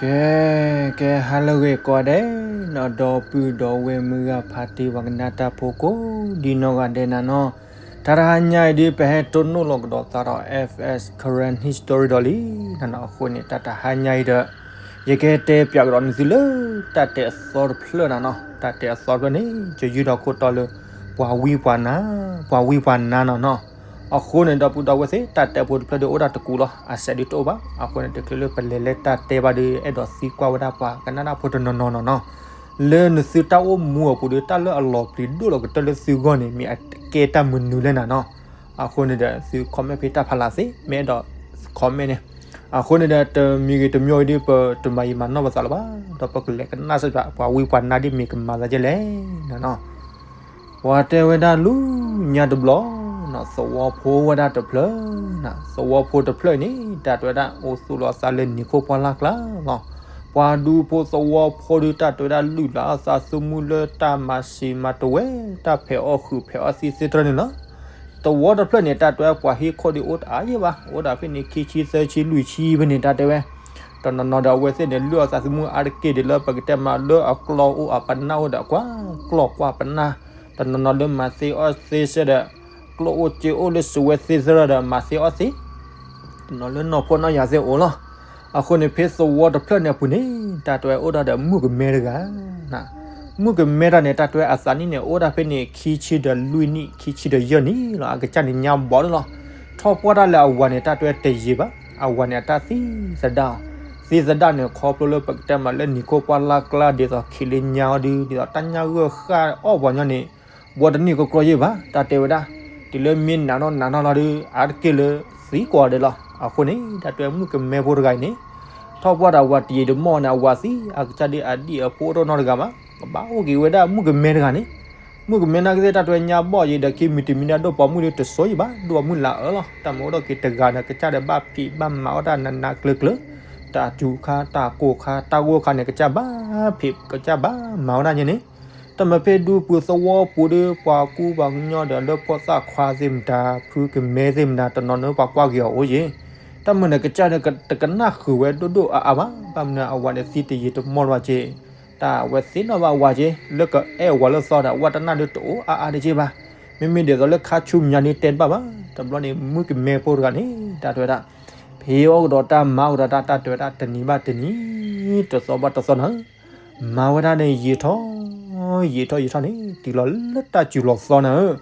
ကဲ ကဲ ဟါလၢအဂ့ၤကိးဂၤဒဲးနီၤ, ဒီပုၢ်ဒီဝဲၢ်မုၢ်ဂၤဖါတံၢ် ပှၤကနၣ်တၢ်ဖိကိးဒံနီၢ်ဂၤဒဲးနၤနီၤ, တၢ်တဟါညါအံၤဒုး ပဟဲတိၢ်နီၣ်လီၤကဒီးသးဒီး F S Karen History ဒီးလံနၤနီၤ, အဃိန့ၣ် တၢ်တဟါညါအံၤဒီး ယကတဲပၠးကဒီးန့ၢ်သုလၢ တၢ်တဲအသီတဖျၢၣ်နၤနီၤ, တၢ်တဲအသီတဖျၢၣ်န့ၣ် ယယုၢ်ထီၣ်ခိၣ်တီလၢ ပှၤဝံပှၤနါ, ပှၤဝံပှၤနါနီၤနီၤ. အဃိန့ၣ် ဒီပုၢ်ဒီဝဲၢ်သ့ၣ် တၢ်တဲဖိတဖျၢၣ်ဒုးအိၣ်ဒၣ်တကူာ်လီၤ, အစဲးဒုးတအိၣ်ဘၣ်. အဃိန့ၣ် တချုးလၢပလဲၤလၢတၢ်တဲဘၣ်ဒီး အဲၣ်ဒိးသံကွၢ်ဝဲဒၣ်ပှၤကနၣ်တၢ်ဖိတနီၤနီၤနီၤနီၤ, လၢနသုတၢ်အိၣ်မူအပူၤဒီး တၢ်လၢအလီၤပျံၤဒိၣ်လီၤကတၢၢ်လၢသုဂီၢ်န့ၣ် မ့ၢ်အကဲတၢ်မနုၤလဲၣ်နၤနီၤ. အဃိန့ၣ်ဒီး သု comment ဖဲတၢ်ဖးလၢ်သ့ မ့ၢ်အဲၣ်ဒိး comment န့ၣ်. အဃိန့ၣ်ဒီး တမံၤဂ့ၤတမံၤဂ့ၤဒုး ပတမၤယံာ်မၤနီၢ်ပသးလၢၤဘၣ်, ဒီးပကလဲၤကနၣ်စ့ၢ်ကီး ပှၤဝံပှၤနါဒ်မ့ၢ်ကမၤသးဒ်လဲၣ်နၤနီၤ. ပှၤတဲဝဲဒၣ်လၢညါတဘျီ သဝီဖိဝဲဒၣ်တဖျၢၣ်, သဝီဖိတဖျၢၣ်အံၤန့ၣ် တၢ်တဲဝဲဒၣ်အိၣ်သူၣ်လီၤသးလၢနံၤခိၣ်ပှၢ်လၢ်ကျါလီၤ. ပှၤဒူဖိသဝီဖိဒုး တၢ်တဲဝဲဒၣ်လုၢ်လၢ်အသးသမူလၢတၢ်မၤစံးမၤတဝဲ တၢ်ဖဲးအီၣ်ဃုာ်ဖဲးအီၣ်သံသ့တဖၣ်န့ၣ်လီၤ. သဝီတဖျၢၣ်န့ၣ် တၢ်တဲဝဲပှၤဟံၣ်ခိၣ်ဒုးအိၣ်တအါယဲၢ်ဘၣ်, အိၣ်ဒၣ်ဖဲန့ၣ် ခံဆံသၢဆံလွံၢ်ဆံဖဲန့ၣ် တၢ်တဲဝဲ တနီၤနီၤဒီးအဝဲသ့ၣ်န့ၣ် လုၢ်အီၣ်သးသမူအါတက့ၢ်ဒ်လၢပကတဲမးလၢအကျီၢ်အိၣ်အပနၢ်အိၣ်ဒီးကွၢ်, ကျီၢ်ကွၢ်ပနၢ်, တနီၤနီၤလၢမၤသ့အီၣ်သ့စ့ၢ်ဒီး ကျိၣ်အိၣ်စ့အိၣ်လၢစဝဲသ့သ့ဒီးမၤသ့အီၣ်သ့, တနီၤလၢနီၢ်ဖိနီၢ်ယာ်သ့ၣ်အိၣ်လီၤ. အဃိန့ၣ် ဖဲသဝီတဖျၢၣ်န့ၣ်အပူၤန့ၣ် တၢ်တဲဝဲအိၣ်ဒၣ်ဒီးမုၣ်ကမဲတဂၤ မုၣ်ကမဲတဂၤန့ၣ် တၢ်တဲဝဲအသးနံၣ်န့ၣ် အိၣ်ဒၣ်ဖဲန့ၣ် ခံဆံဒီးလွံၢ်နံၣ် ခံဆံဒီးယဲၢ်နံၣ်လီၤ. အကစၢ်န့ၣ်ညါဘီန့ၣ်လီၤ. ထီၣ်ပှၢ်တၢ်လၢအဝၤန့ၣ် တၢ်တဲဝဲတယံာ်ဘၣ်, အဝၤန့ၣ်အတၢ်သံသဒၣ်, သံသဒၣ်န့ၣ် ခီဖျိလၢပကတဲမးလၢနံၤခိၣ်ပှၢ်လၢ်ကျါ ဒ်သိးခံးလၢညါအီၤဒုး ဒ်သိးတၢ်ညၣ်ဂိၢ်ဃၣ်အီၣ်ပှၤညီန့ၣ် ဘီတနံၣ်ကကျီၢ်ယံာ်ဘၣ် တၢ်တဲဝဲဒၣ်, တုၤလၢမ့ၢ်နးနီၢ်နးနီၢ်လီၤဒုး အါတက့ၢ်လၢသံကွၢ်ဒဲးလီၤ. အဃိန့ၣ် တၢ်တဲဝဲမုၣ်ကမဲဖိတဂၤအံၤန့ၣ် ထီၣ်ပှၢ်ဒီးဝၤတယံာ်တမီၢ်န့ၣ် အဝၤသံ အကစၢ်ဒုးအဒံၣ်အဖိအိၣ်တနီတဂၤမး ကဘၣ်အိၣ်က့ၤဝဲဒၣ်မုၣ်ကမဲတဂၤန့ၣ်, မုၣ်ကမဲနာ်က့သ့ၣ် တၢ်တဲဝဲညါဘီၣ်ယံၤဒီး ခံမံၤတမံၤဒၣ်ဒိၣ်ပိာ်မုၣ်ဒုးတစိၤယံၤဘၣ် ဒိၣ်ပိာ်မုၣ်လၢအအၢလီၤ. တၢ်မ့ၢ်အိၣ်ဒီးက့ၤတဂၤဒီး ကစၢ်ဒီးဘၣ်ဖံးဘၣ်မၤအီၣ်တၢ်နးနးကျၢၤကျၢၤ, တၢ်စူၤခါ တၢ်ကိၢ်ခါ တၢ်ဂိၢ်ခါန့ၣ် ကစၢ်ဘၣ်ဖံး ကစၢ်ဘၣ်မၤဝဲဒၣ်ညါန့ၣ်, တၢ်မၤဖဲဒူပူၤသဝီပူၤဒီး ပှၤကူပှၤကညီဒီးလၢဖိသၣ်ခွါသ့ၣ်မတၤ ဖုကမဲသ့ၣ်မတၤ တနီၤန့ၣ်ပှၤကွၢ်က့ၤအီၤအိၣ်ယံၤ, တၢ်မုၢ်န့ၣ် ကစၢ်န့ၣ်တကနၣ်ဃုာ်ဝဲဒိၣ်ဒိၣ်အါအါဘၣ်, ဘၣ်မနုၤအဝၤန့ၣ်သံတယံာ်တမီၢ်လၢၤဘၣ်က့ၤ, တၢ်ဝဲသ့ၣ်နီၣ်ဘၣ်ဝၤက့ၤ လၢကအဲၣ်ဝၤလၢသီဒီး အဝဲတနၢ်ဒုးတအိၣ်အါအါတက့ၢ်ဘၣ်, မ့မ့ၢ်ဒ်သိးလၢခါဆူညါဒုးတဲတဘၣ်ဘၣ်, တဘျီန့ၣ် မုၣ်ကမဲဖိတဂၤန့ၣ် တၢ်တဲဝဲဒၣ် ဖံးအီၣ်ကဒီးတၢ်မၤအီၣ်ကဒီးတၢ် တၢ်တဲဝဲဒၣ်တနံၤဘၣ်တနံၤ တသီဘၣ်တသီနၤဧၢ, မၤဝဲဒၣ်န့ၣ်ယံာ်ထီၣ် ယံာ်ထီၣ်ယံာ်ထီၣ်န့ၣ် တုၤလီၤလၢတၢ်စူၤလီၤသီနၤဧၢ,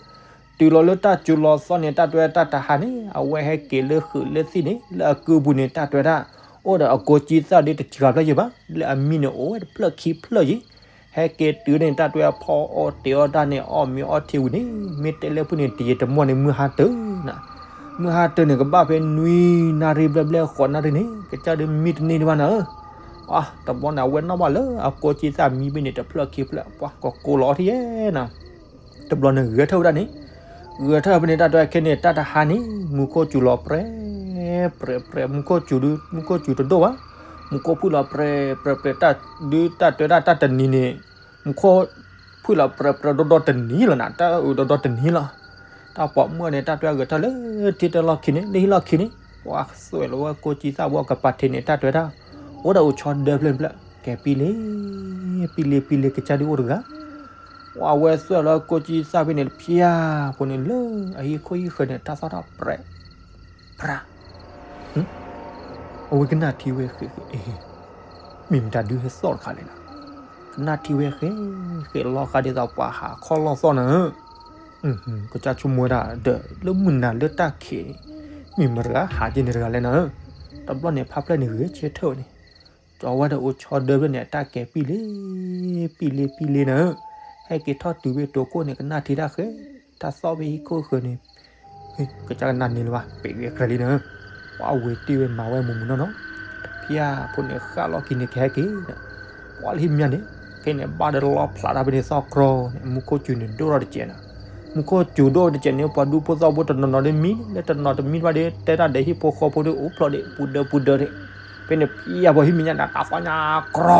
တုၤလီၤလၢတၢ်စူၤလီၤသီန့ၣ် တၢ်တဲဝဲတၢ်တဟါန့ၣ် အဝဲဟဲက့ၤလၢဃုာ်လၢသံၣ်န့ၣ် လၢအကုပူၤန့ၣ် တၢ်တဲဝဲဒၣ် အိၣ်ဒီးအကိးကံသၣ်ဒုးတစှၤဖျၢၣ်ယံၤဘၣ်, လၢအမံန့ၣ်အိၣ်ဝဲတဖျၢၣ်ခံဖျၢၣ်ယံၤ, ဟဲက့ၤတုၤန့ၣ် တၢ်တဲဝဲဖီအီၣ်တ့ၤအီၣ်တၢ်န့ၣ် အီၣ်မ့ၤအီထံဝံၤန့ၣ် မ့ၢ်တဲလၢဖုန့ၣ် တယံာ်တမီၢ်န့ၣ် မုၢ်ဟါတၢၤနၤ, မုၢ်ဟါတၢၤန့ၣ် ကဘၣ်ဖဲနွံနၣ်ရံၣ်ဘျဲၣ်ဘျဲၣ်ဃိးနၣ်ရံၣ်န့ၣ် ကစၢ်ဒုးမံတန့ၢ်ဒံးဘၣ်နၤဧၢ, အတဘျီန့ၣ် အဝဲနီၣ်ဘၣ်လၢအကိးကံသၣ်မံဘ့ၣ်န့ၣ် တဖျၢၣ်ခံဖျၢၣ် ပှၤကကိးလီၤထံၣ်ယဲနၤ တဘျီန့ၣ်ဂဲၤထၢၣ်ဝဲဒၣ်န့ၣ်, ဂဲၤထၢၣ်ဖဲန့ၣ် တၢ်တဲဝဲခဲန့ၣ် တၢ်တဟါန့ၣ် မူခိၣ်စူၤလီၤပြဲ ပြဲ ပြဲ မူခိၣ်စူၤဒုး မူခိၣ်စူၤတဒိၣ်ဘၣ်, မူခိၣ်ဖုၣ်လီၤပြဲ ပြဲ ပြဲ တၢ်ဒုးတၢ်တဲဝဲဒၣ်တၢ်တနံၤန့ၣ်, မူခိၣ်ဖုၣ်လီၤပြဲ ပြဲ ဒီဒီတနံၤလီၤနၤ တၢ်အုးဒီဒီတနံၤလီၤ, တၢ်ပိာ်မုၣ်န့ၣ် တၢ်တဲဝဲဂဲၤထၢၣ်လၢထံတၢ်လီၢ်ခံန့ၣ် လၢဟံၣ်လီၢ်ခံန့ၣ် ပှၤသွဲၣ်လီၤဝဲကိးကံသၣ်ဘီကပၤထံးန့ၣ် တၢ်တဲဝဲဒၣ်, အိၣ်ဒီးအိၣ်ဆီဒၢဖျၢၣ်ဖျၢၣ် ကဲပံလ့ ပံလ့ ပံလ့ ကစၢ်ဒုးအိၣ်တဂၤ ပှၤဝဲသွဲၣ်လီၤကိးကံသၣ်ဖဲန့ၣ်တဖျၢၣ်ဖိန့ၣ် လၢအဟံၣ်ခိၣ်ဟံၣ်ဃၢၤန့ၣ် တၢ်သီၣ်ထီၣ်ပြဲ ပြး, အဝဲကနၣ်ထံဝဲဃဲးဃဲး, မ့ၢ်မတၤဒုးဟဲသီၣ်တခါလဲၣ်နၤ, ကနၣ်ထံဝဲဃဲးဃဲးလီၤဃးဒ်သိးပှၤဟးခီၣ်လီၢ်သီၣ်နၤဧၢ, ကစၢ်ဆိကမိၣ်ဝဲဒၣ်ဒီး လၢမုၢ်နၤလၢတၢ်ခံးန့ၣ် မ့ၢ်မတၤတဂၤဟးက့ၤန့ၣ်တဂၤလဲၣ်နၤဧၢ, တဘျီန့ၣ် ဖးဖျၢၣ်န့ၣ်ဂဲၤဆၢထၢၣ်ဝဲန့ၣ် ကၠီဝဲဒီးအိၣ်ဆီဒၢဖျၢၣ်န့ၣ် အတၢ်ကဲပံလ့ ပံလ့ ပံလ့နၤဧၢ, ဟဲက့ၤထီၣ်တုၤဖဲတိၤခိၣ်န့ၣ် ကနၣ်ထံတၢ်ဃဲး, တၢ်သီၣ်ဖဲဟံၣ်ခိၣ်ဃၢၤန့ၣ် ကစၢ်ကနၣ်န့ၢ်လၢၤဘၣ် ပ့ၤဂဲၤကြၢးလံနၤဧၢ, ပှၤဝဲတ့ၢ်ဝဲမၤဝဲမုၢ်မုၢ်နီၢ်နီၢ်, တဖျၢၣ်ဖိန့ၣ် ဃၣ်လီၢ်ခံန့ၣ် ကဟဲက့ၤဒီး ပှၤလၢဟံၣ်မညါန့ၣ် ခဲအံၤန့ၣ် ဘၣ်ဒီးလီဖျးတၢ်ဖဲန့ၣ်သီၣ်ကြီန့ၣ် မူခိၣ်စူၤန့ၣ်ဒိၣ်ထီၣ်တစဲးနၤ, မူခိၣ်စူၤဒိၣ်တစဲးန့ၣ် ပှၤဒူဖိသဝီဖိတနီၤနီၤဒ်မံ လၢတနီၤတမံဘၣ်ဒီး တဲတၢ်ဒီးဟံၣ်ဖိဃီဖိဒီး အိၣ်ဖျိးဒီး ပူၤဒၢပူၤဒၢဒီး, ဖဲန့ၣ်ဖဲအပှၤဟံၣ်မညါန့ၣ် တၢ်သီၣ်ညါကြီ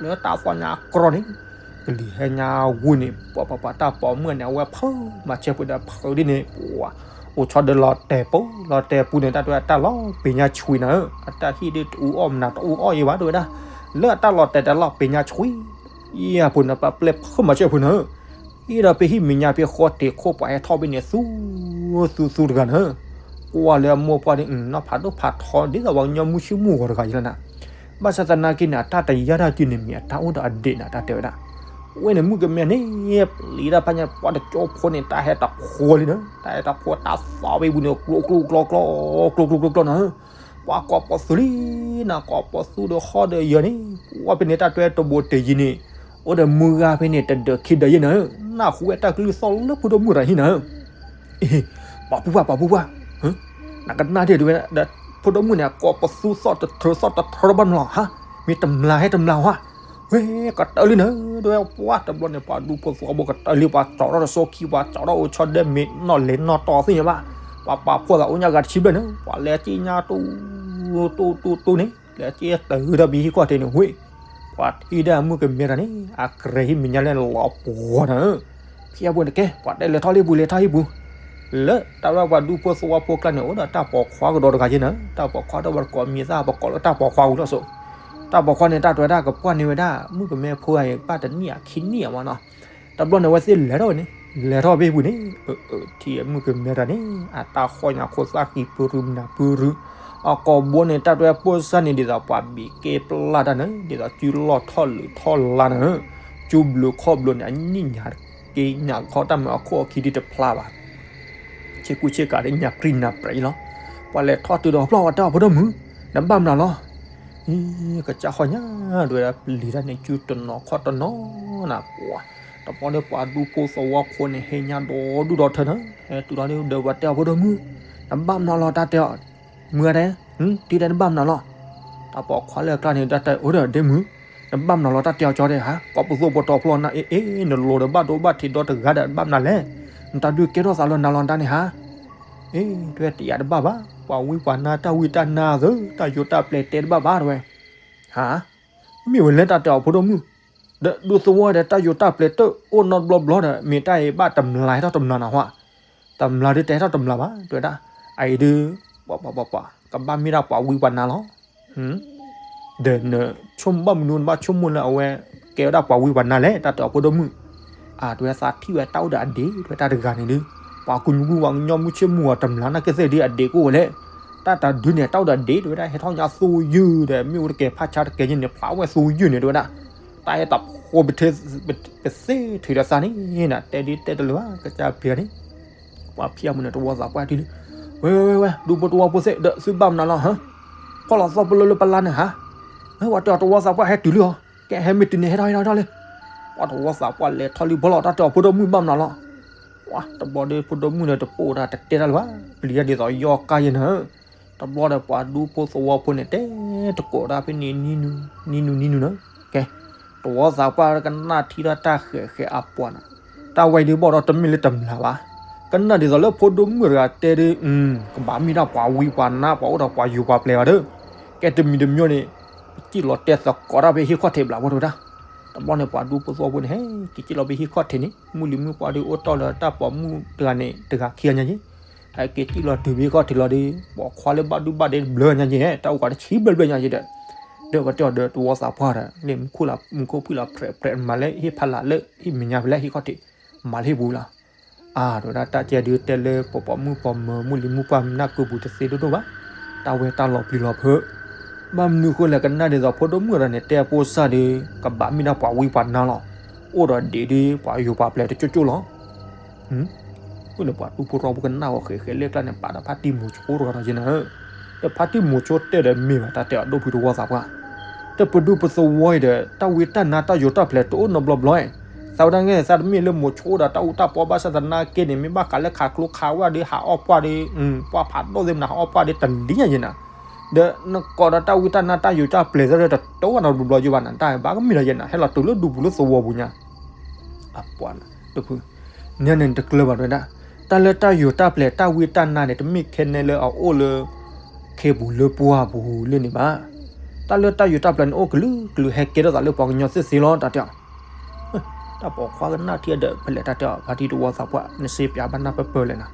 နၤ, လၢတၢ်သီၣ်ညါကြီန့ၣ် ကလံၤဟဲညါဝံၤန့ၣ် ပှၤပှၤပှၤတၢ်ပိာ်မုၣ်န့ၣ် အဝဲဖုးမၤဆဲးပှဲၤဒီးဖုးဒ်န့ၣ် ပှၤ အိၣ်ဆီဒီးလီၤတဲာ်ပူၤ လီၤတဲာ်ပူၤန့ၣ် တၢ်တဲဝဲတၢ်လီၤပ့ၤညါဆွံနၤဧၢ, အတၢ်ဟံၣ်ဒုးတအူအီၣ်မနၤတအူအီၣ်ယံၤဘၣ် တဲဝဲဒၣ်, လၢအတၢ်လီၤတဲာ်တၢ်လီၤပ့ၤညါဆွံ ယံၤအပူၤန့ၣ် ပှၤပျဲၢ်ဖုမၤစၢၤဖုနၤဧၢ, အံၤဒီးဖဲဟံၣ်မဲာ်ညါဖဲဃီတ့ၢ်ခိၣ်ပှၤဟဲထီၣ်ဖဲန့ၣ် သူသူသူတဂၤနၤဧၢ, ကွၢ်လၢအမိၢ်ပှၢ်ဒ် နီၢ်ဖးဒိၣ်ဖးထီ ဒ်သိးပှၤကညီမုၢ်ဆ့ၣ်မုၢ်ဂီၤတဂၤယံၤလီၤနၤ ဘၣ်ဆၣ်သနာ်က့န့ၣ် အတၢ်တယါတၢ်က့န့ၣ် မ့ၢ်အတၢ်အိၣ်ဒီးအဒ့ၣ်နၤ တၢ်တဲဝဲဒၣ်, ဝဲန့ၣ်မုၣ်ကမဲန့ၣ် ပျံၤတၢ်ဖးညါ ပှၤတကၠိဖိန့ၣ် တၢ်ဟဲတဖိလံနၤ, တၢ်ဟဲတဖိတၢ်သီဖဲပူၤန့ၣ် ကျိကျိကျီကျီ ကျိကျိကျီကျီနၤဧၢ, ပှၤကိးပီသူလံနၤ ကိးပီသူဒီးဟီၣ်ဒီးယၢၤန့ၣ် ပှၤဖဲန့ၣ် တၢ်တဲတဘိတယံၤန့ၣ် အိၣ်ဒီးမုၢ်ဂၤဖဲန့ၣ် တဒၢးခံဒၢးယဲၢ်နၤဧၢ, နၢ်ဟူဝဲတၢ်ကလုၢ်သီၣ်လၢဖိဒိၣ်မုၣ်တဂၤဟံၣ်နၤဧၢ ပှၤပူၤပှၢ် ပှၤပူၤပှၢ်, နကနၣ်ဒ့ၣ်တဝဲဒီး ဖိဒိၣ်မုၣ်န့ၣ် အကိးပသူသီၣ်တထြၢသီၣ်တထြၢတဘၣ်မလီၤဟါ, မ့ၢ်တမျၢ်ဟဲတမျၢ်ဟါ, ဝဲကတၢၢ်လံနၤ တဝဲပှၢ်တဘျီန့ၣ် ပှၤဒူဖိသဝီဖိကတၢၢ်လံ ပှၤကၠီထီၣ်တစိခံ ပှၤကၠီထီၣ်အိၣ်ဆီဒဲမ့ၤနီၣ်လဲၤနီၣ်တီသ့ၣ်ညါဘၣ်, ပှၤပာ်ဖှိၣ်သးအိၣ်ညါဂၤတဆံဘျဲၣ်န့ၣ် ပှၤလဲၤက့ၤညါတူတူတူန့ၣ် လဲၤက့ၤတဂ့ၤဒီးပဟံၣ်ခီၣ်ထံးန့ၣ် ဝ့ၢ် ပှၤထံၣ်ဒၣ်မုၣ်ကမဲတၢ်န့ၣ် အကြဲၤဟံၣ်မဲာ်ညါလဲၣ်လီၤပှီၤနၤဧၢ, ဖဲအပူၤန့ၣ်ကဲ ပှၤတဲလဲၤထီၣ်လံပူၤ လဲၤထီၣ်ဟံၣ်ပူၤ, လၢတၢ်ဝဲပှၤဒူဖိသဝီဖိကျါန့ၣ် အိၣ်ဒီးတၢ်ပိာ်ခွါကဒီးတဂၤယဲၢ်နၤ, တၢ်ပိာ်ခွါဒီးပှၤတကိးမံၤသၣ် ပကိးလၢတၢ်ပိာ်ခွါဝံၤလီၤစိး, တၢ်ပိာ်ခွါန့ၣ် တၢ်တဲဝဲဒၣ်ကပှၢ်န့ၢ်ဝဲဒၣ် မုၣ်ကမဲဖိအံၤ ဘၣ်တနံၣ်အခံနံၣ်အမနီၤ, တဘျီန့ၣ် အဝဲသ့ၣ်လဲၤထီၣ်ဝဲန့ၣ် လဲၤထီၣ်ဖဲပူၤန့ၣ် ထံၣ်မုၣ်ကမဲတၢ်န့ၣ် အတၢ်ဃီၣ်ညါခိၣ်သၣ်ဃံပူၤရူမနၤပူၤရူ, အကိာ်ဘိန့ၣ် တၢ်တဲပိၢ်စၢ်န့ၣ် ဒ်သိးပှၤဘံးကဲပျၢ်တၢ်န့ၣ် ဒ်သိးစုလီၢ်ထီၣ်လုးထီၣ်လါန့ၣ်, စုဘျုးခီၣ်ဘျုးန့ၣ် အနံၣ်ညါက့ညါခီတၢ်မုာ်အခီၣ်အခံဒ်တဖျါဘၣ် ဆ့ကူဆ့ကၤဒ်ညါပြံညါပြံလီၤ, ပှၤလဲၤထီၣ်တုၤဒီးဖျီၣ်ဝဲတၢ်အီၤဖိဒိၣ်မုၣ်, နဘၣ်မနုၤလီၤ, အံၤ ကစၢ်ဃီၣ်ညါ တဲဝဲဒၣ်ပျံၤတၢ်န့ၣ် စုတနီၤခီၣ်တနီၤနၤပှၤ, တဘျီဒီးပှၤဒူဖိသဝီဖိန့ၣ် ဟဲညါဒီဒူၣ်ဒီထၢနၤ, ဟဲတုၤလီၤဒီးပှၤတဲအီၤဖိဒိၣ်မုၣ်, နဘၣ်မနုၤလီၤတၢ်တဲအီၤ, မုၢ်ဂၤဒဲး, တုၤဒဲးနဘၣ်မနုၤလီၤ, တၢ်ပိာ်ခွါလၢအကျါန့ၣ် တၢ်တဲအိၣ်ဒီးဒဲမုၣ်, နဘၣ်မနုၤလီၤတၢ်တဲအီၤကၠီဒဲးဟါ, ကိးပသူအပတီၢ်ဖျီနၤ အ့ၣ်အ့ၣ် နလိၤဒီးဘၣ်ဒိဘၣ်ထံးဒီတဂၤဒီး နဘၣ်မနုၤလဲၣ်, နတၢ်ဒုးကဲထီၣ်သးလၢနၤလီၤတၢ်န့ၣ်ဟါ အ့ တဲတယာ်တဘၣ်ဘၣ်, ပှၤဝံပှၤနါတၢ်ဝံတၢ်နါသ့, တၢ်ယိးတၢ်ပျဲၤတဲတဘၣ်ဘၣ်တဲဝဲ, ဟါ, မ့ၢ်ဝဲလဲၣ်တၢ်တဲအီၤဖိဒိၣ်မုၣ်, ဒီးဒူသဝီဒီးတၢ်ယိးတၢ်ပျဲၤတအိၣ်နီတဘျီဘျီဒီး မ့ၢ်တၢ်အံၤဘၣ်တမျၢ်ဟဲထီၣ်တမျၢ်နၤဟါ, တမျၢ်ဒုးတဟဲထီၣ်တမျၢ်ဘၣ် တဲဝဲဒၣ်, အအံၤဒုး, ပှၤပှၤပှၤပှၤ ကဘၣ်မ့ၢ်ဒၣ်ပှၤဝံပှၤနါလီၤ ဒီးနဆိကမိၣ်ဘၣ်မနုၤ နဘၣ်ဆိကမိၣ်လၢအဝဲကဲဝဲဒၣ်ပှၤဝံပှၤနါလဲၣ် တၢ်တဲအီၤဖိဒိၣ်မုၣ်, အတဲဝဲသးထံၣ်ဝဲတၢ်အိၣ်ဒီးအဒ့ၣ် တဲဝဲတၢ်တဂၤန့ၣ်ဒုး, ပှၤကူမူပှၤကညီမုၢ်ဆ့ၣ်မုၢ်ဂီၤတမျၢ်နာ်က့သ့ၣ်ဒုးအဒ့ၣ်ကအိၣ်ဝဲလဲၣ်, တၢ်တၢ်ဒုးန့ၣ် တၢ်အိၣ်ဒီးအဒ့ၣ် တဲဝဲဒၣ်ဟဲထီၣ်ညါသူယုၢ်ဒီး မ့ၣ်အူတကဲၤဖးဆါတကဲၤယုၢ်န့ၣ် ဖျါဝဲသူယုၢ်န့ၣ် တဲဝဲဒၣ်, တၢ်ဟဲတၢ်ဖိပသ့ထုးဒီးသးန့ၣ် တဲဒုးတဲတလၢာ်ဘၣ် ကစၢ်ပျံၤန့ၣ် ပှၤဖံးအမုၢ်န့ၣ် တဝီသးပှၢ်တုၤလံ, ဝဲဝဲဝဲဝဲ ဒူဖိတဝီဖိသ့ၣ်ဒီး သုဘၣ်မနုၤလီၤဟါ, ဖီၣ်လီၤသီဖိလၢလၢပလါန့ၣ်ဟါ, ဝဲတဝီသးပှၢ်ဟဲတုၤလံအီၤ, ကဲဟဲမ့ၢ်တုၤန့ၣ် ဟဲထီၣ်ဟဲထီၣ်ဟဲထီၣ်လံ, ပှၤတဝီသးပှၢ်လဲၤထီၣ်လံဘီလီၤ တၢ်တဲအီၤဖိဒိၣ်မုၣ်ဘၣ်မနုၤလီၤ, ဝဲတဘျီဒီးဖိဒိၣ်မုၣ်န့ၣ် တပိာ်တၢ်တတဲတၢ်လၢၤဘၣ် ပျံၤတၢ်ဒ်သိးယီၢ်ကါယဲၢ်နၤ, တဘျီဒီးပှၤဒူဖိသဝီဖိန့ၣ် တဲတကိးတၢ်ဖဲန့ၣ် နံၤနုၤနံၤနုၤနၤ, ကဲ တဝီသးပှၢ်ကနၣ်ထံထီၣ်တၢ်ဃဲၤဃဲၤအပှၤန့ၣ်, တၢ်ဝဲဒုးဘၣ်ဒီးတမ့ၢ်လၢတမျၢ်ဘၣ်, ကနၣ်ဒ်သိးလၢဖိဒိၣ်မုၣ်တဂၤတဲဒုး, ကဘၣ်မ့ၢ်ဒၣ်ပှၤဝံပှၤနါ ပှၤအိၣ်ဒီးပှၤယိၤပှၤပျဲၤဘၣ်ဒီး, ကဲတမံၤတမံၤန့ၣ်, ပစံၣ်လီၤတဲသကိးတၢ်ဖဲဟံၣ်ခီၣ်ထံးဘျးဝဲတဝဲဒၣ်, တဘျီန့ၣ် ပှၤဒူဖိသဝီဖိန့ၣ် ဟဲက့ၤစံၣ်လီၤဖဲဟံၣ်ခီၣ်ထံးန့ၣ် မုၢ်လံၤမုၢ်ပှၢ်ဒုးအိၣ်တီၢ်လၢတၢ်ပိာ်မုၣ်တဂၤန့ၣ် တဂၤခံဂၤညါယဲၢ် ဟဲက့ၤစံၣ်လီၤတုၤဖဲဟံၣ်ခီၣ်ထံးလီၤဒီး ပိာ်ခွါလၢဘၣ်ဒူဘၣ်ဒ့တဘျုးညါယဲၢ် တၢ်အိၣ်ဃာ်တဆံဘျဲၣ်ဘျဲၣ်ညါယဲၢ်ဒီး, ဒီးပတဲအီၤဒီးတဝီသးပှၢ်ဒီး လၢမူခိၣ်လၢမူခိၣ်ဖှံၣ်လီၤဖြဲးဖြဲးမၤလၢဟ့ၣ်ဖးလၢ်လၢဟံၣ်မဲာ်ညါဖဲလဲၣ်ဟံၣ်ခီၣ်ထံး မၤလၢဟ့ၣ်ပူၤလီၤ, အါ တဝဲဒၣ်တၢ်ကဲဒုးတဲလၢပိာ်ပိာ်မုၣ်ပိာ်မၢၤ မုၢ်လံၤမုၢ်ပှၢ်မနၢ်ကုပူၤတသ့ဒိၣ်ဒိၣ်ဘၣ်, တၢ်ဝဲတၢ်လီၤပျံၤလီၤဖုး ဘၣ်မနုၤဃိလဲၣ် ကနၣ်ဒ်သိးဖိဒိၣ်မုၣ်ဒီးန့ၣ် တဲအဖိစၢ်ဒီး ကဘၣ်မ့ၢ်ဒၣ်ပှၤဝံပှၤနါလီၤ, အိၣ်ဒီးဒ့ၣ်ဒီး ပှၤယိၤပှၤပျဲၤတကၠိၢ်ကၠိၢ်လီၤ. အဃိန့ၣ် ပှၤဒူဖိသဝီဖိကနၣ်အီၤဃဲၤဃဲၤလၢကျါန့ၣ် ပာ်ဒီးဖါတံၢ်မိၤဆိတဂၤဒီးယဲၢ်နၤဧၢ, ဒီးဖါတံၢ်မိၤဆိတဲဒီးမ့ၢ်ဘၣ် တၢ်တဲအဒိၣ်ဖုတဝီသးပှၢ် ဒီးပဒူပသဝီအံၤဒီး တၢ်ဝံတၢ်နါတၢ်ယိၤတၢ်ပျဲၤတအိၣ်နီတဘျီဘျီ, သးဝဲဒၣ်န့ၣ် သးတမ့ၢ်လၢမိၤဆိအိၣ်ဒီးတၢ်အူတၢ်ပီဘၣ်ဆၣ်သနာ်က့န့ၣ် မ့ၢ်ဘၣ်ဃးလၢခးကျိခးဝၣ်ဒီး ဟးအီၣ်ပှၢ်ဒီး ပှၢ်ဖးဒိၣ်သ့ၣ်မနုၤ ဟးအီၣ်ပှၢ်ဒီးတလံၤညါယဲၢ်နၤ, ဒီးနကိးဒီးတၢ်ဝံတၢ်နါတၢ်ယိၤတၢ်ပျဲၤသ့ၣ်တအိၣ်နီတဘျီဘျီယဲၢ်ဘၣ်နၤ တၢ်ဘၣ်ကမ့ၢ်လီၤယဲၢ်နၤ ဟဲလီၤတုၤလၢဒူပူၤလၢသဝီပူၤညါ အပှၤဒူပူၤ, န့ၣ်န့ၣ်တကျၢၤဘၣ်တဲဝဲဒၣ်, တၢ်လၢတၢ်ယိၤတၢ်ပျဲၤတၢ်ဝံတၢ်နါန့ၣ် တမ့ၢ်ခဲန့ၣ်လၢအအိၣ်လၢ ခ့ပူၤလၢပှၢ်ပူၤလၢန့ၣ်ဘၣ်, တၢ်လၢတၢ်ယိၤတၢ်ပျဲၤန့ၣ်အိၣ်ကလုာ်ကလုာ် ဟဲကဲထီၣ်သးလၢပှၤကညီသ့ၣ်သ့ၣ်လီၤ တၢ်တဲအီၤ, တၢ်ပိာ်ခွါကနၣ်ထံဒီး ဖဲလဲၣ်တၢ်တဲအီၤ ဖါတံၢ်တဝီသးပှၢ် နစ့ပၠးဘၣ်နၢ်ပၢၢ်ပၢၢ်လဲၣ်နၤ,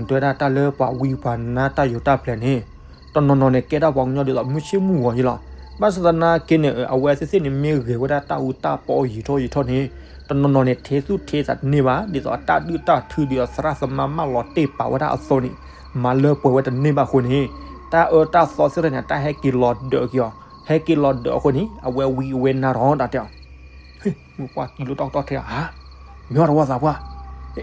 တဲဝဲဒၣ်တၢ်လၢပှၤဝံပှၤနါတၢ်ယိၤတၢ်ပျဲၤန့ၣ် တနီၤနီၤန့ၣ် ကဲထီၣ်ပှၤကညီဒ်သိးမုၢ်ဆ့ၣ်မုၢ်ဂီၤယံလီၤ. ဘၣ်ဆၣ်သနာ်က့န့ၣ် အဝဲသ့ၣ်သ့ၣ်န့ၣ် မ့ၢ်ဂဲၤဝဲဒၣ်တၢ်အူတၢ်ပီယံာ်ထီၣ်ယံာ်ထီၣ်န့ၣ် တနီၤနီၤန့ၣ် ထဲသူၣ်ထဲသးတန့ၢ်ဘၣ် ဒ်သိးအတၢ်ဒုၣ်တၢ်ထုဒ်သိးသရၣ်သမါမၢလီၤတ့ၢ်ပာ်ဝဲဒၣ်အသိးန့ၣ် မၤလၢပှဲၤဝဲတန့ၢ်ဘၣ်အဃိန့ၣ် တၢ်အၢတၢ်သီသ့ၣ်တဖၣ်န့ၣ် တၢ်ဟဲက့ၤလီၤဒၢးက့ၤအီၤ ဟဲက့ၤလီၤဒၢးအဃိန့ၣ် အဝဲဝံအဝဲနါထီၣ်တၢ်တဲအီၤ မုၢ်ပှၢ်ကံလိတၢ်ကတီၢ်ထဲဧါ, မ့ၢ်အီၤတဝီသးပှၢ်,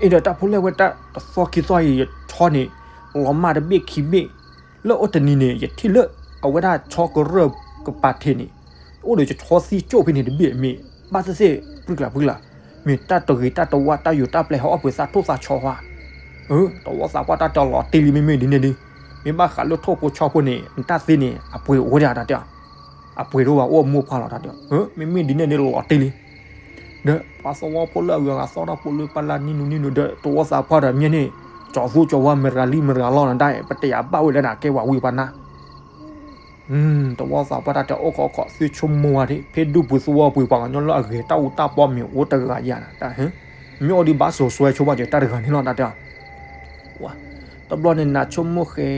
အ့ဒီးတၢ်ဖိလဲၣ်ဝဲတၢ်တသီခံသီအံၤ ယဆီန့ၣ် လီၤမၢ်တဘ့ၣ်ခံဘ့ၣ်, လၢအိၣ်တနံၤန့ၣ် ယထံၣ်လၢ အဝဲဒၣ်ဆီကရၢၢ်ကပၤထံးန့ၣ်, အိၣ်ဒီးယဆီသံကၠိၣ်ဖဲန့ၣ်တဘ့ၣ်မ့ၢ် ဘၣ်သ့ၣ်သ့ၣ် ပြံကျါပြံကျါ, မ့ၢ်တၢ်တဂ့ၤတၢ်တဝါတၢ်ယိၤတၢ်ပျဲဟဲအီၣ်ပှ့ၤသးထိၣ်သးဆီဧါ, တဝီသးပှၢ်တၢ်တဲလီၤတ့ၢ်လံမ့မ့ၢ်ဒ်န့ၣ်ဒ်, မ့ၢ်ဘၣ်ဃးလၢထိၣ်ဖိဆီဖိန့ၣ် နတၢ်သ့န့ၣ် အပှ့ၤအိၣ်ဝဲဒၣ်တၢ်တဲအီၤ, အပှ့ၤတအိၣ်ဘၣ်အိၣ်အမိၢ်ပှၢ်လီၤတၢ်တဲအီၤ, မ့မ့ၢ်ဒ်န့ၣ်ဒ်လီၤတ့ၢ်လံ ဒီးပှၤသဝီဖိလၢအဂုၤအဂၤသီထီၣ်ပှၤလၢပှၤလၢနံနုၤနံနုၤဒီး တဝီသးပှၢ်ဒီးမ့ၢ်န့ၣ် ကၠီၤသူကၠီၤဝါမ့ၢ်ရၤလံမ့ၢ်ရၤလီၤနတၢ် ပတယာ်ဘၣ်ဝဲလၢနကဲပှၤဝံပှၤနါ တဝီသးပှၢ်တၢ်တဲအိၣ်ခိးခိးသုဆိကမိၣ်ဝဲဒၣ် ဖဲဒူၣ်ပူၤသဝီပူၤပှၤကညီလၢအဂဲၤတၢ်အူတၢ်ပီမ့ၢ်အိၣ်တဂၤယါနတၢ်, မ့ၢ်အိၣ်ဒံးဘၣ်စိၤစွဲဆိဘၣ်ကၠီၤတၢ်တဂၤန့ၣ်လီၤတၢ်တဲအီၤ, တဘျီန့ၣ်နးဆိကမိၣ်ဃဲ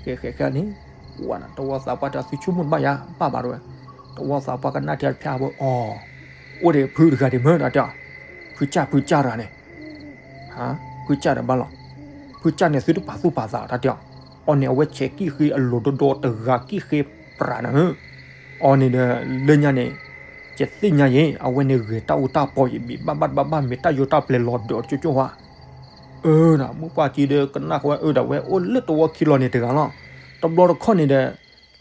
ဃဲဃဲဃဲန့ၣ်, တဝီသးပှၢ်တဲသုဆိကမိၣ်တဘၣ်ယါ ဘၣ်ဘၣ်တဝဲ, တဝီသးပှၢ်ကနၣ်ထံတဖျၢၣ်ဘၣ်အီၤ, အိၣ်ဒီးဖုတဂၤဒံးမ့ၢ်တၢ်တဲအီၤ, ဖုကၢ်ဖုကၢ်တဂၤန့ၣ် ဖုကၢ်ဒီးဘၣ်လီၤ, ဖုကၢ်န့ၣ်သုတပာ်သူၣ်ပာ်သးတၢ်တဲအီၤ, အီၤန့ၣ်အဝဲဆဲးကံၣ်ဃ့အလိၤဒီဒီတဂၤကံၣ်ဃ့ပြးနၤဧၢ, အီၤန့ၣ်ဒီး လၢညါန့ၣ် ယသ့ၣ်ညါယဲ အဝဲန့ၣ်ဂဲၤတၢ်အူတၢ်ပီယံာ်ဘံၣ်ဘၣ်ဘၣ်တဘၣ်ဘၣ်မ့ၢ်တၢ်ယိၤတၢ်ပျဲၤလီၤဒၢးတကၠိကၠိဧါ, အၢ မုၢ်ပှၢ်ကံဒီးကနၣ်ဃီဝဲအၢဒၣ်ဝဲအိၣ်လၢတဝီခံလီၤန့ၣ်တဂၤလီၤ, တဘျီတခီၣ်န့ၣ်ဒီး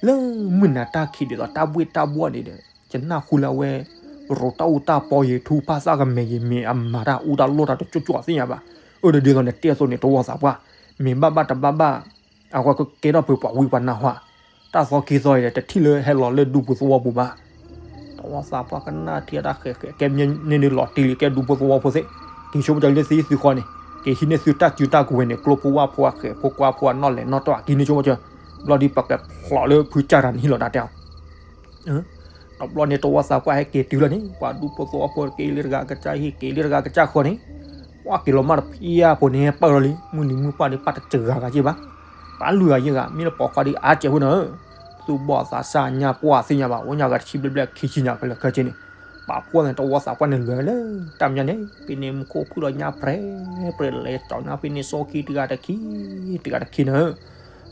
လၢမုၢ်နၤတၢ်ခံးဒ်သိးတၢ်ဘှ့ၣ်တၢ်ဘှီၣ်န့ၣ်ဒီး ယနၢ်ဟူလၢအဝဲ ရိးတၢ်အူတၢ်ပီယံာ်ထူပၢ်သၣ်ကမဲာ်ယံာ်မ့ၢ်အမၤတၢ်အူတၢ်လိၣ်တၢ်တကၠိကၠိသ့ၣ်ညါဘၣ်, အၢဒီးဒ်သိးန့ၣ်တဲအသိးန့ၣ် တဝီသးပှၢ် မ့ၢ်ဘၣ်ဘၣ်တဘၣ်ဘၣ် အဝဲကကဲထီၣ်ဖုပှၤဝံပှၤနါဟီ, တၢ်သီခံသီအံၤဒီး တထံၣ်လၢဟဲလီၤလၢဒူပူၤသဝီပူၤဘၣ် တဝီသးပှၢ်ကနၣ်ထံတၢ်ဃဲးဃဲး ကဲမ့ၢ်န့ၢ်ဒုးလီၤတံၢ်လံ ကဲဒူဖိသဝီဖိသ့ၣ်, က့ၤဆိကမိၣ်လၢသ့ၣ်သုဃီန့ၣ် က့ၤဟံးန့ၢ်သုတၢ်စုတၢ်ကဝဲၤန့ၣ် ကျိဖိဝၣ်ဖိအဃဲးဖိကွၢ်ဖိအနီၣ်လဲၤနီၣ်တီၢ် က့ၤဟံးန့ၢ်ဆိကမိၣ်, ဘျီဒ်ပကဖျိးလၢဖုကၢ်တၢ်န့ၣ်ဟံၣ်လီၤတၢ်တဲအီၤ တဘျီန့ၣ် တဝီသးပှၢ်ဟဲက့ၤတုၤလီၤန့ၣ် ပှၤဒူဖိသဝီဖိက့ၤလၢတဂၤကစၢ်ဟံၣ် က့ၤလၢတဂၤကစၢ်ဃီန့ၣ်, ပှၤက့ၤလီၤမၢ်တဖျၢၣ်ဖိန့ၣ် ပာ်လီၤလံ မုၢ်နံၤမုၢ်ပှၢ်န့ၣ် ပာ်တစှၤဂၤက့ၤဘၣ်, ပာ်လွံၢ်ဂၤယဲၢ်ဂၤ မ့ၢ်လၢပိာ်ခွါဒ်အါကဲးဖိန့ၣ် သူၣ်ဘီၣ်သးစၢ်ညါပှၢ်သ့ၣ်ညါဘၣ် အိၣ်ညါဂၤတဆံဘျဲၣ်ဘျဲၣ်ခံဆံညါဖဲလဲၣ်ခဲက့န့ၣ်, ပာ်ဖှိၣ်န့ၣ် တဝီသးပှၢ်န့ၣ်လဲၤလၢ တၢ်မညါန့ၣ် ဖဲန့ၣ်မူခိၣ်ဖုၣ်လီၤညါပြဲၤပြဲၤလဲၤကၠီၤညါဖဲန့ၣ် စီခံတဂၤတခံ တဂၤတခံန့ၣ်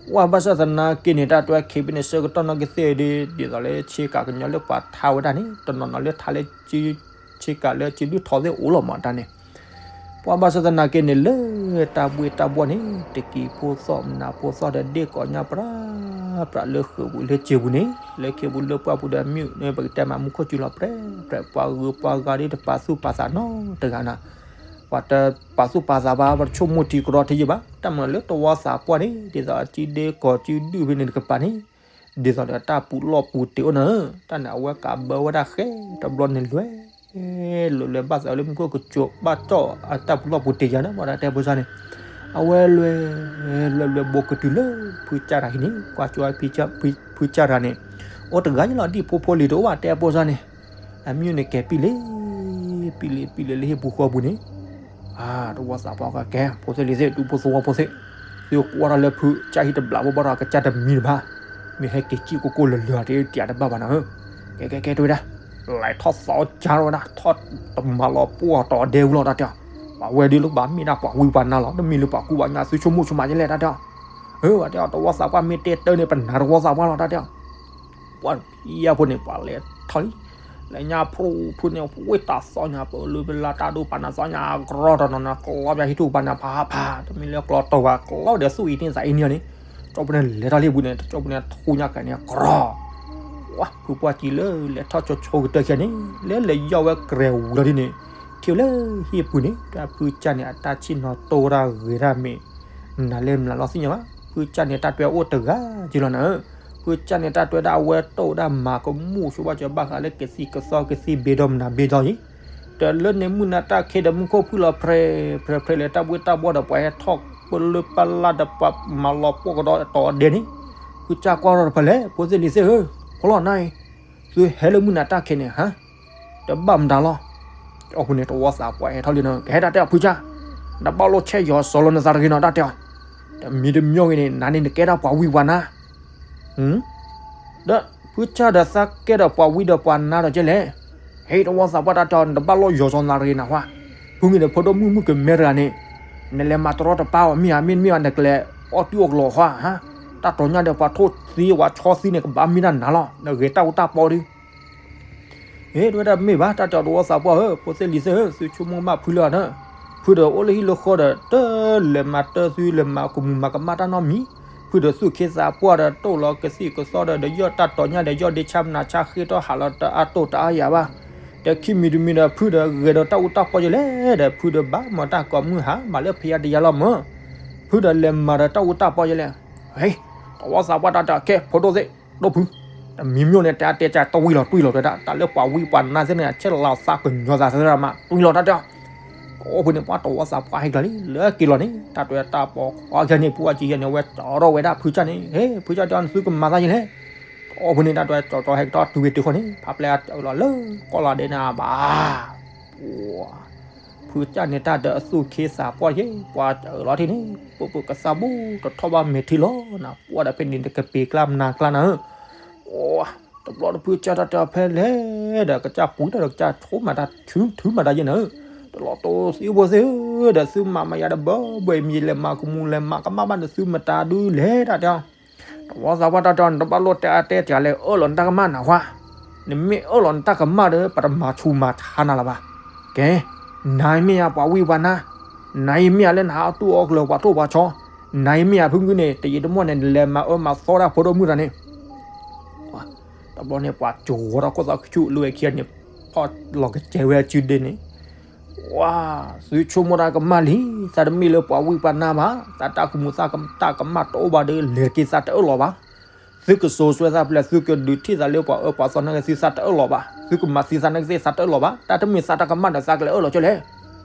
ပှၤဘၣ်ဆၣ်သနာ်က့န့ၣ် တၢ်တွဲခံဖဲန့ၣ် ဆၢကတီၢ်နီၢ်ကီၢ်သ့ၣ်ဒီး ဒ်သိးလၢဆ့ကၤကညီလၢပှၤထါဝဲဒၣ်န့ၣ် တနီၤနီၤလၢထါလၢ ဆ့ကၤလၢစုဒုၣ်ထီသ့ၣ်အိၣ်လီၤမးတၢ်န့ၣ်, ပှၤဘၣ်ဆၣ်သနာ်က့န့ၣ် လၢတၢ်ဘှ့ၣ်တၢ်ဘှီၣ်န့ၣ် တကံၤဖိသီၣ်မနၤဖိသီၣ်ဒီး ဒ့ၣ်ကိးညါပြးပြးလၢဃုာ်ပူၤလၢစၢၤပူၤန့ၣ် လၢခ့ပူၤလၢပှၢ်ပူၤဒီး မ့ၣ်အူန့ၣ် ပကတဲမးမူခိၣ်စူၤလီၤပြဲၤပြဲၤ ပှၤဂုၤပှၤဂၤဒ်တပာ်သူၣ်ပာ်သးနီတဂၤနၤ ပှၤတပာ်သူၣ်ပာ်သးဘၣ် ပှၤတဆိကမိၣ်ထံကဒီးထဲယံၤဘၣ် တၢ်မၤလၢတဝီသးပှၢ်န့ၣ် ဒ်သိးအစုဒ့ၣ်ကိးစုဒုၣ်ဖဲန့ၣ်တကပၤန့ၣ် ဒ်သိးဒီးတၢ်ပူၤလီၢ်ပူၤတ့ၤအိၣ်နၤဧၢ, တၢ်န့ၣ်အဝဲကးဘၢဝဲဒၣ်ဃဲ တဘျီန့ၣ်လွဲၢ် လွဲၢ်လွဲၢ်ဘၣ်သးလၢမူခိၣ်ကစူၤဘၣ်တီၢ်အတၢ်ပူၤလီၢ်ပူၤတ့ၤယၤန့ၣ် မ့ၢ်ဒၣ်တဲဖိစၢ်န့ၣ်, အဝဲလွဲၢ် လွဲၢ်လွဲၢ်ဘိကတုၤလၢ ဖုကၢ်တၢ်ဟံၣ်န့ၣ် ကွၢ်ကၠိဖုကၢ်တၢ်န့ၣ် အိၣ်တဂၤယလီၤဒ်ဖိဖိလံၤတအိၣ်ဘၣ်တဲဖိစၢ်န့ၣ်, အမ့ၢ်န့ၣ်ကဲၤပံၣ်လံ ပံၣ်လံပံၣ်လံလၢဟံၣ်ပူၤဃီပူၤန့ၣ် တဝီသးပှၢ်ကဲ ဖိသ့ၣ်လံၤသ့ၣ် ဒူဖိသဝီဖိသ့ၣ်, သုကွၢ်ထီၣ်လၢဖုကၢ်ဟံၣ်တဘျီဘၣ်ဘၣ်ဒီး ကစၢ်တမံၤတဖၣ်, မ့ၢ်ဟဲက့ၤစံၣ်ကိၢ်ကိၢ်လၢၤလၢၤတ့ၢ်တၢ်တဘၣ်ဘၣ်နၤဧၢ, ကဲကဲကဲတဝဲဒၣ်, လဲၤထီၣ်သီကၢ်ထီၣ်ဝဲဒၣ် ထီၣ်တမၤလီၤပှီၢ်တီၤဒဲဝံၤလီၤတၢ်တဲအီၤ, ပှၤဝဲဒ်လၢဘၣ်မ့ၢ်ဒၣ်ပှၤဝံပှၤနါလီၤ တမ့ၢ်လၢပှၤကူပှၤညါသုဆိကမိၣ်ဆိကမးယလဲၣ်တၢ်တဲအီၤ, အၢ ပှၤတဲအီၤတဝီသးပှၢ်မ့ၢ်တဲတၢ်န့ၣ် ပနာ်တဝီသးပှၢ်လီၤတၢ်တဲအီၤ ပှၤဖံယါဖိန့ၣ် ပှၤလဲၤထီၣ်လံ, လဲၤညါဖျိဖျိန့ၣ် ဝ့ၢ်တၢ်သီညါ ပလၢပလၢတၢ်ဒိၣ်ပာ်နၤသီညါ ကြီတနီၤနီၤ ကျီပှၤဟံၣ်ထူၣ်ပာ်နၤဖးဖး တမ့ၢ်လၢကျီတီၤဘၣ် ကျီဒီးသူၣ်အံၤန့ၣ်သးအံၤန့ၣ်န့ၣ်, ကၠီပူၤန့ၣ်လဲၤထီၣ်လံပူၤန့ၣ် ကၠီပူၤန့ၣ်ထူညါကဲန့ၣ် ကြီ ဝါ ဖုပှၢ်ကံလၢလဲၤထီၣ်ဆိဆိကတၢၢ်ခဲန့ၣ် လၢလဲၤယီၢ်ဝဲကြဲးဝံၤလီၤဒ်န့ၣ်, ထံၣ်ဝဲလၢဟံၣ်ပူၤန့ၣ် တၢ်ဖုကၢ်န့ၣ် အတၢ်ဆ့ၣ်နီၤတိၢ်ဝဲဒၣ်ဂ့ၤတၢ်မ့ၢ် နၤလဲၤမနုၤလီၤသ့ၣ်ညါဘၣ်, ဖုကၢ်န့ၣ်တၢ်တွဲအိၣ်တဂၤက့လီၤနၤဧၢ, ဖုကၢ်န့ၣ်တၢ်တွဲဒၣ်အဝဲတိၢ်ဝဲဒၣ်မၤကမူၣ်ဆိဘၣ်စၢၤဘၣ်ဃးလၢကသံၣ်ကသီကသံၣ်ဘ့ဒီမနၤဘ့ဒီအံၤ, ဒီးလၢန့ၣ်မုၢ်နၤတၢ်ခဲဒီးမူခိၣ်ဖုၣ်လီၤဖြဲးဖြဲးဖြဲးလဲၤတၢ်ဘှ့ၣ်တၢ်ဘှီၣ်ဒီးပှၤဟဲထီၣ်ပလၢပလၢ်ဒီးပှၤမၤလီၤပှီၢ်ကဒီးတီၤဒဲန့ၣ်, ဖုကၢ်ကွၢ်ထီၣ်တဖၣ်လဲၣ် ဖိသ့ၣ်လံၤသ့ၣ်ဧၢ, ဖီလီၤနၤအံၤ, သုဟဲလၢမုၢ်နၤတၢ်ခဲန့ၣ်ဟါ တဘၣ်မတၤလီၤ. အဃိန့ၣ် တဝီသးပှၢ်ဟဲထီၣ်လံနီၤ ကဟဲတၢ်တဲအီၤဖုကၢ်, နဘၣ်လိာ်ဆဲးယီၤစီၤလီၤနသးတဂ့ၤနီၤ တၢ်တဲအီၤ, တမံၤတမံၤဂ့ၤန့ၣ် နၤန့ၣ်နကဲဒၣ်ပှၤဝံပှၤနါ ဒီးဖုကၢ်ဒီးသးကဲဒီးပှၤဝံဒီးပှၤနါဒီးကဲလဲၣ်. ဟဲ တဝီသးပှၢ်တၢ်တဲအီၤ နတဘၣ်လိၣ်ယီၤစီၤနၤရံနၤဟါ, ဖုဂ့ၤန့ၣ် ဖိဒိၣ်မုၣ်မုၣ်ကမဲတဂၤန့ၣ် နလဲၤမၤတရီတပါအီၤမ့ၢ်ဧါ, မ့တမ့ၢ်ဘၣ် နကလဲၤအီၣ်တံၢ်အီၣ်ကလီၤဟါ, တၢ်တီၤညါဒီးပှၤထိၣ်သံပှၤဆီသံန့ၣ် ကဘၣ်မ့ၢ်တၢ်နၤလီၤ, နဂဲၤတၢ်အူတၢ်ပီဒီး ဟ့ တဝဲဒၣ်မ့ၢ်ဘၣ် တၢ်တဲအီၤ တဝီသးပှၢ်ဧၢ, ဖိသ့ၣ်လံၤသ့ၣ်ဧၢ, သုဆိကမိၣ်ကမၣ်ဖုလၢအီၤန့ၣ်, ဖုဒီးအိၣ်လၢဟံၣ်လၢဃီဒီး တလဲၤမၤတၢ်သု လဲၤမၤကမူၤမၤကမၣ်တၢ်နီတမံၤ, ဖုဒီးသူၣ်ခ့သးပှၢ်ဒီး တအိၣ်လီၤကသံၣ်ကသီဒီး ဒီးယီၣ်တၢ်တီၤညါဒီး ယီၣ်ဒ့ဆါမနၤဆါဃ့ထီၣ်ဟးလီၤတအါတိၢ်တအါယၤဘၣ်, ဒီးခံမံၤတမံၤဒီးဖုဒီးဂဲၤဒီးတၢ်အူတၢ်ပီယဲလဲၣ်, ဒီးဖုဒီးဘၣ်မၤတၢ်ကိးမုၢ်ဟါ မၤလၢဖယါတယါလီၤမၢ်, ဖုဒီးလဲၤမၤဒီးတၢ်အူတၢ်ပီယဲလဲၣ်. ဟ့ တဝီသးပှၢ်တၢ်တဲအီၤ ကဲ ဖိဒိၣ်သ့ၣ် ဒိၣ်ဖု, တမံၤမ့ၢ်န့ၣ် တၢ်တဲကၢ်တဝံၤလီၤတွံၢ်လီၤတဲဒၣ် တၢ်လၢပှၤဝံပှၤနါသ့ၣ်န့ၣ် ဆဲးလီၤသးကညီၤသးသ့ၣ်မး တွံၢ်လီၤတၢ်တဲအီၤ, တအိၣ်ဖဲန့ၣ် ပှၤတဝီသးပှၢ်ဟဲကျၢၤလံ လၢက့ၤလီၤန့ၣ် တၢ်တဲတၢ်ပိာ်ခွါကဲန့ၣ် ပှၤကံယဲန့ၣ် အဝဲကၠီထီၣ်ဝဲဒၣ်ဖုကၢ်န့ၣ်, ဟ့ ဖုကၢ်တဲအီၤ နသုကမၤသးယဲလဲၣ်, တအိၣ်ဖဲန့ၣ် တၢ်တဲကၠီကၠီဟဲကတီၢ်တုၤဝဲတုၤဃီန့ၣ် ဖးပျဲအတအၢၣ်လီၤလၢကီၢ်လီၤဒဲးန့ၣ်ဘၣ် ဖုကၢ်န့ၣ် တၢ်ဒီးအသူၣ်ခ့သးပှၢ်ယဲ ပှၤတအၢၣ်လီၤထံန့ၣ် ပပကသးဘိတထီၣ်ဘၣ်မဲာ်ထံလီၤနၤ ပှၤဒီးဖဲန့ၣ်တကပ့ၤကျါမနၤကျါနၤဧၢ, တဘျီတဖုကၢ်တၢ်တဲအီၤဖဲလဲၣ်ဒီး ကစၢ်ပူၤတၢ်ဒီးကစၢ်ဆိမၤတၢ်ထုထုမၤတၢ်ယဲနၤဧၢ, တလီၤတိသံဖိသ့ၣ်ဧၢ ဒီးသုမၤမယၤဒီးဘၢဘှဲမံၤ လဲၤမၤကမူၤလဲၤမၤကမၣ်ဘၣ်ဒီးသုမတၤဒုလဲၣ်တၢ်တဲအီၤ တဝီသးပှၢ်တၢ်တဲအီၤ နတဘၣ်လိၣ်တဲအါတဲတၢ်လဲၣ် အၢၣ်လီၤနတၢ်ကမၣ်နၤဟါ, နမ့ၢ်အၢၣ်လီၤနတၢ်ကမၣ်ဒီး ပတမၤဆူးမၤဆါနၤလၢၤဘၣ်. ကဲ, နၤအံၤမ့ၢ်ယၤပှၤဝံပှၤနါ, နၤအံၤမ့ၢ်ယၤလၢနဟးအီၣ်တူၢ်အီၣ်ကလၢၤပှၤထိၣ်ပှၤဆီ, နၤအံၤမ့ၢ်ယၤဖုဂုၢ်န့ၣ် တယံာ်တမီၢ်န့ၣ် နလဲၤမၤအၢမၤသီဒၣ်ဖိဒိၣ်မုၣ်တၢ်န့ၣ် တဘျီန့ၣ် ပှၤကဝီၤထီၣ်ခိၣ်သီခဆူၣ်လၢဝဲခံဂၤန့ၣ် ဖီၣ်လီၤကစဲးဝဲအစုဒ့န့ၣ်, ဝါ, သုဆိကမိၣ်တၢ်ကမၣ်လံ, သးတမ့ၢ်လၢပှၤဝံပှၤနါဘၣ်, သးတၢ်ကမူၤသးတၢ်ကမၣ်တအိၣ်ဘၣ်ဒီး လဲၤက့ၤသးတအၢၣ်လီၤဘၣ်. သုကစိၤစွဲသးဖျဲး သုကဒုးထံၣ်သးလၢပှၤအၢပှၤသီနာ်က့ သုသးတအၢၣ်လီၤဘၣ်, သုကမၤသံသးနာ်က့ သးတအၢၣ်လီၤဘၣ်, တၢ်တမ့ၢ်သးတၢ်ကမၣ်ဒီး သးကလဲၤအၢၣ်လီၤကၠီလဲၣ်.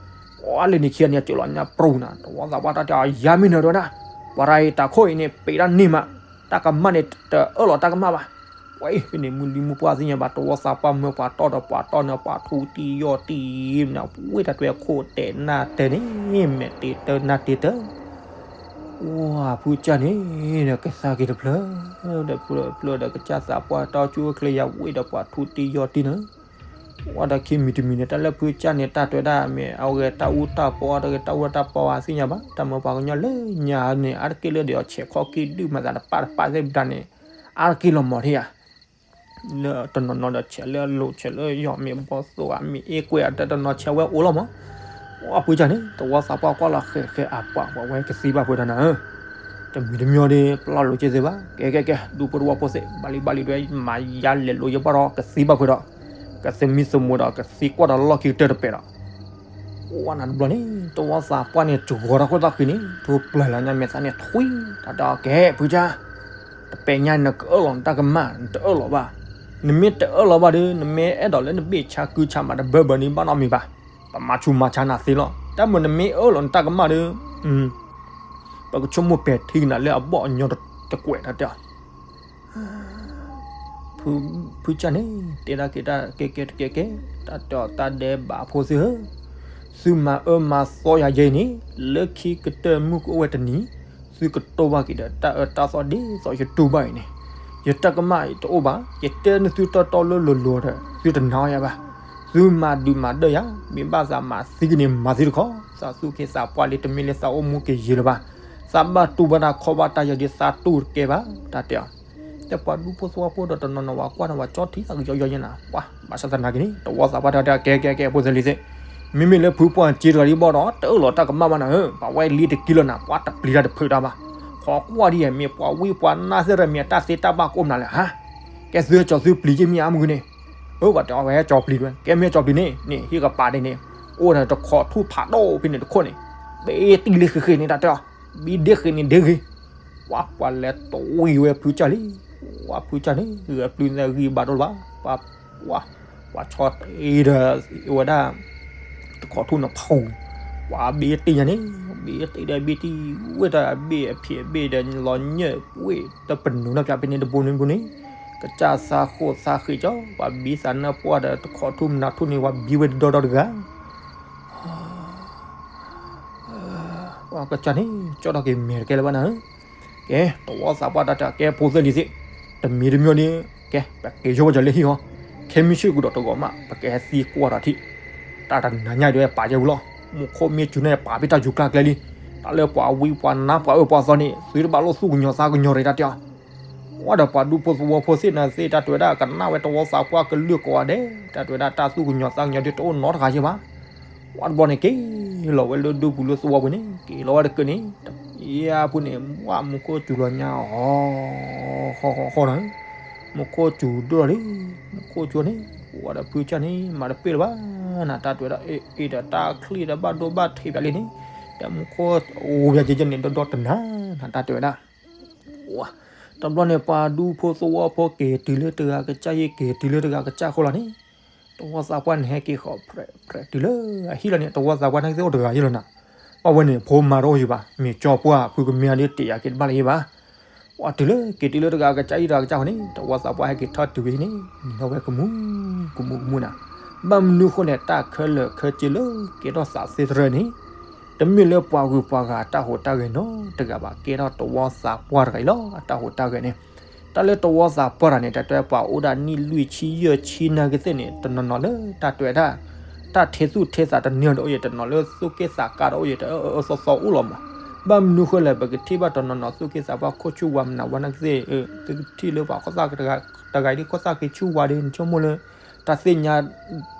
ဝါလၢန့ၣ်ခံဂၤန့ၣ် စၢၤလီၤညါပြူၤနၤ, တဝီသးပှၢ်တၢ်တဲအီၤ ယၤမ့ၢ်နၢၤတဝဲဒၣ်, ပှၤရၤအံၤတၢ်ခိၣ်အံၤန့ၣ် ပ့းတၢ်န့ၢ်မး, တၢ်ကမၣ်န့ၣ် တအၢၣ်လီၤတၢ်ကမၣ်ဘၣ်. ဝဲအံၤဖဲန့ၣ် မုၢ်လံမုၢ်ပှၢ်သ့ၣ်ညါဘၣ် တဝီသးပှၢ်မၢပှၤတီၢ်ဒီးပှၤတီၢ်န့ၣ် ပှၤထူတံၢ်ယီၢ်တံၢ်မနၤ ဝဲတၢ်တွဲခိၣ်တဲာ်နၢ်တဲာ်န့ၣ် မဲာ်တ့တၢနၢ်တ့တၢ ဝါဖုကၢ်န့ၣ် ကသါက့ၤတဖျၢၣ် ဒီးဖျၢၣ်ဒီးကစၢ်သးပှၢ်တီၢ်ကၠူအချ့ယၤဝဲဒီးပှၤထူတံၢ်ယီၢ်တံၢ်န့ၣ် ဝဲဒီးခံမံၤတမံၤန့ၣ် တၢ်လၢဖုကၢ်န့ၣ် တၢ်တဲဝဲဒၣ်မ့ၢ် အဝဲတၢ်အူတၢ်ပီ တဂ့ၤတၢ်အူတၢ်ပီဝဲသ့ၣ်ညါဘၣ် တၢ်မၢပှၤကညီလၢညါန့ၣ် အါတက့ၢ်လၢဒီးအီၤဆဲးခီက့ၤဒုးမၤသးတပၣ်တပၣ်သ့ၣ်မတၤန့ၣ် အါတက့ၢ်လီၤမၢ်ထံၣ်ဧါ လၢတနီၤနီၤဒီးဆဲးလၢအလိၤ ဆဲးလၢယီၢ်မ့ၢ်ဘီသိၣ်ဧါ မ့ၢ်အ့ကွဲးဧါ တနီၤဆဲးဝဲအိၣ်လီၤမး ဝဲဖုကၢ်န့ၣ် တဝီသးပှၢ်ကွၢ်လီၤဃဲးဃဲးအပှၤ ပှၤဝဲကသံဘၣ်ဖုဒီးနၤဧၢ တမံၤတမံၤဒီး ပလီၢ်လိာ်က့ၤသ့ဘၣ် ကဲကဲကဲ ဒူဖိတဝီဖိသ့ၣ် ဘၣ်လံဘၣ်လံဒွဲ မၤယါလဲၤလိာ်ယဘၣ်ဒီး ကသံဘၣ်ဖုဒီး ကသမံသမိးဒီး ကသံကွၢ်ဒီးလီၢ်ခံကတၢၢ်တပဲာ်ဒီး အိၣ်ဝဲနၤတဘျီန့ၣ် တဝီသးပှၢ်န့ၣ် စှီၤထီၣ်ခိၣ်သီဃံန့ၣ် ထိပျၢ်လီၤညါမဲာ်သးန့ၣ်ထွံ တၢ်တဲအီၤ ကဲ ဖုကၢ် တပဲာ်ညါ နကအၢၣ်လီၤနတၢ်ကမၣ် နတအၢၣ်လီၤဘၣ်. နမ့ၢ်တအၢၣ်လီၤဘၣ်ဒီး နမ့ၢ်အဲၣ်ဒိးလၢနဘ့ၣ်ဆါကုဆါမးတဘၢဘၢန့ၣ် ဘၣ်နီတမံၤဘၣ်. ပမၤဆူးမၤဆါနၤသ့လီၤ. တၢ်မုၢ်နမ့ၢ်အၢၣ်လီၤနတၢ်ကမၣ်ဒီး ပကဆိကမိၣ်ပဲာ်ထံကနၤလၢအဘီၣ်အညီတကွဲး တၢ်တဲအီၤ ဖုကၢ်န့ၣ် တဲဒၣ်ကဲတၢ်ကဲကဲတကဲကဲ တၢ်တဲအီၤတၢ်ဒဲးဘးဖိသ့ၣ်ဧၢ, သုမၤအၢမၤသီယၤယဲအံၤန့ၣ် လၢခံကတၢၢ်မုၢ်ကအိၣ်ဝဲတနံၤ သုကတိၢ်ဘၣ်က့ၤဒီးတၢ်အၢတၢ်သီဒ်သိးယတိၢ်ဘၣ်အံၤန့ၣ်, ယတၢ်ကမၣ်အံၤတအိၣ်ဘၣ်, ယတဲန့ၢ်သုတီတီလိၤလိၤဒီး သုတနာ်အီၤယၤဘၣ်. သုမၤဒုးမၤဒၢၣ်ယၤ, မ့ၢ်ဘၣ်သးမၤသံက့ၤန့ၣ် မၤသံတခီ, သးသူၣ်က့သးပှၢ်လံ တမ့ၢ်လၢသးအိၣ်မူက့ၤယံာ်လၢၤဘၣ်. သးဘၣ်တူၢ်ဘၣ်တၢ်ခီၣ်ဘၣ်တၢ်ယၤဒ်သးတူၢ်တကဲဘၣ်, တၢ်တဲအီၤ တဲပှၤဒူဖိသဝီဖိဒီးတနီၤနီၤဝဲကွၢ်န့ၣ် ဝဲကၠီထံသးကယီယီယဲနၤ, ပှၤဘၣ်ဆၣ်သနာ်က့န့ၣ် တဝီသးပှၢ်တၢ်တဲကဲကဲကဲ ဖိသ့ၣ်လံၤသ့ၣ်, မ့မ့ၢ်လၢဖုပှၢ်စ့တဂၤဒ်ဘၣ်ဒီး တအၢၣ်လီၤတၢ်ကမၣ်ဘၣ်နၤဧၢ, ပှၤဝဲလံတကံလီၤနၤ, ပှၤတပျံၤတၢ်တဖုးတၢ်ဘၣ်. ခီကွၢ်ဒ်ယဲ မ့ၢ်ပှၤဝံပှၤနါသ့ၣ်တဖၣ် မ့ၢ်အတၢ်သ့တၢ်ဘၣ်ကအိၣ်မနုၤလဲၣ်ဟါ, ကဲသုကၠီသုပျံၤက့ၤမ့ၢ်အါမုၢ်ဂ့ၤန့ၣ်, အၢ ပှၤတဲအီၤဝဲကၠီပျံၤဝဲ, ကဲမ့ၢ်ကၠီပျံၤန့ၣ် န့ၣ်ဟံၣ်ကပၤဒ်န့ၣ်, အိၣ်ဒီးတခိးထူၣ်ဖးဒိၣ်ဖဲန့ၣ်တခိၣ်န့ၣ်, ဘ့တံၢ်လံဃ့ဃ့န့ၣ် တၢ်တဲအီၤ, ဘ့ဒ့ဃ့န့ၣ်ဒ့ဂ့ၤ ပှၤပှၤလဲၤတဝံၤဝဲဖုကၢ်လံ, ပှၤဖုကၢ်န့ၣ် ဂဲၤပျုၤန့ၣ်ဂံၢ်ဘါဒိၣ်လၢၤဘၣ်, ပှၤ ပှၤဆီတ့ဒီး ဝဲဒၣ် တခိးထူၣ်န့ၣ်ဖူ, ပှၤဘ့တံၢ်ညါန့ၣ်, ဘ့တံၢ်ဒီးဘ့တံၢ်, ဝဲတၢ်ဘ့ၣ်အဖံးအဘ့ၣ်ဒီးလီၤညၢၣ်ပှ့ၢ်တပနူၤနီၢ်ဖၠးဖဲန့ၣ်တဘိန့ၣ်ဘိန့ၣ်, ကစၢ်သးဃိးသးဃ့ၢ်ကၠီ, ပှၤဘံသးနၢၣ်ပှၢ်ဒီးတခိးထူၣ်မနၤထူၣ်န့ၣ် ပှၤဘံဝဲတဒီဒီတဂၤ ကစၢ်န့ၣ် ကၠီၣ်ထီၣ်က့ၤမဲာ်တကဲလၢၤဘၣ်နၤဧၢ. ကဲ တဝီသးပှၢ်တၢ်တဲကဲဖိသၢလံၤသ့ၣ်, တမံၤတမံၤန့ၣ်, ကဲ ပက့ၤဆိကစၢ်လၢဟံၣ်ဟီ, ခဲမုၢ်ဆ့ၣ်ကဒီးတဂီၤမး ပကဟဲသံကွၢ်ဒီးထံၣ်, တၢ်တနၤညါဒ်ဝဲပာ်ကဲဝံၤလီၤ, မူခိၣ်မ့ၢ်စူၤန့ၣ် ပာ်ဖဲတၢ်ယူၤကျါကျဲလံ, တၢ်လၢပှၤဝံပှၤနါပှၤအၢပှၤသီန့ၣ် သုတဘၣ်လိၣ်သူၣ်ကညီၤသးကညီၤရ့ၣ်တၢ်တဲအီၤ ဝဲဒီးပှၤဒူဖိသဝီဖိသ့ၣ်နၤသ့ၣ် တၢ်တဲဝဲဒၣ် ကနၣ်ဝဲတဝီသးပှၢ်ကလုၢ်ကိးဂၤဒဲး, တၢ်တဲဝဲဒၣ် တၢ်သူၣ်ကညီၤသးကညီၤဒ်တအိၣ်နီတဂၤယဲဘၣ်. ဝဲတဘျီန့ၣ် က့ၤလီၤဝဲလၢဒူပူၤလၢသဝီပူၤန့ၣ် က့ၤလီၤဝဲတကၢၢ်န့ၣ်, ယၤပူၤန့ၣ် ဝဲမူခိၣ်စူၤလီၤညါအီၤ ဃီဃီဃီနၤ, မူခိၣ်စူၤဒိၣ်လီၤလံ, မူခိၣ်စူၤန့ၣ် ဝဲဒီးဖုကၢ်န့ၣ် မၤတပ့ၢ်လၢၤဘၣ်နၤ, တၢ်တဲဝဲဒၣ် အ့ၣ်ဒီးတၢ်ချံၣ်ဒီးဘၣ်ဒိဘၣ်ထံးပၠးလံန့ၣ်, ဒီးမူခိၣ်အိၣ်ပၠးကဲကဲန့ၣ် ဒီဒီတနၤနၤ တၢ်တဲဝဲဒၣ် တဘျီန့ၣ် ပှၤဒူဖိသဝီဖိက့ၤတုၤလၢတဂၤကစၢ်ဟံၣ် က့ၤတုၤလၢတဂၤကစၢ်ဃီလီၤန့ၣ်, တဝီသးပှၢ်န့ၣ် ဟဲက့ၤဃီၤဖြဲးတုၤလၢအဟံၣ်လီၤန့ၣ် တဝီသးပှၢ်န့ၣ်ကသ့ၣ်အိၣ်တဂၤယဲလီၤနၤ, ဘၣ်ဝဲန့ၣ် ဖိမါတအိၣ်ယဲဘၣ်, မ့ၢ်ကၠီပှၢ်ဖုကမဲဒ်တ့ၢ်ယၤက့ၤတဘၣ်လၢၤယဲဘၣ်. ပှၤတုၤလၢက့ၤတုၤလၢတဂၤကစၢ်ဟံၣ်တဂၤကစၢ်ဃီန့ၣ် တဝီသးပှၢ်ဟဲက့ၤထီၣ်တုၤဝဲန့ၣ် နံၤထီၣ်ဝဲကမူၣ်ကမူၣ်ကမူၣ်နၤ, ဘၣ်မနုၤဃိလဲၣ် တၢ်ခဲလၢာ်ခဲဆ့လၢကဲထီၣ်သးသ့တရၢန့ၣ် တမ့ၢ်လၢပှၤဂုၤပှၤဂၤအတၢ်ဟူးတၢ်ဂဲၤနီတဂၤဘၣ်, ကဲထီၣ်တဝီသးပှၢ်တဂၤအံၤလီၤ အတၢ်ဟူးတၢ်ဂဲၤန့ၣ်, တၢ်လၢတဝီသးပှၢ်တဂၤန့ၣ် တၢ်တဲပှၤအိၣ်ဒၣ်နံၣ်လွံၢ်ဆံယဲၢ်ဆံနာ်က့သ့ၣ်န့ၣ် တနီၤနီၤလၢတၢ်တဲဝဲဒၣ် တၢ်ထဲသူၣ်ထဲသးတန့ၢ်ဒီးအိၣ်ယဲ တနီၤလၢသူၣ်က့သးကါဒီးအိၣ်ယဲ တအၢအၢသီသီအိၣ်လီၤမး, ဘၣ်မနုၤဃိလဲၣ် ပကထံၣ်ဘၣ်တနီၤနီၤသူၣ်က့သးပှၢ်ခိၣ်ဆူၣ်ဝါမနုၤဝဲနာ်က့သ့ၣ်, သုကထံၣ်လၢပှၤခိၣ်သၣ်တဂၤအံၤဒ်ခိၣ်သၣ်က့ၤဆူၣ်ဝါဒီး နဆိကမိၣ်လၢ တၢ်သ့ၣ်ညါ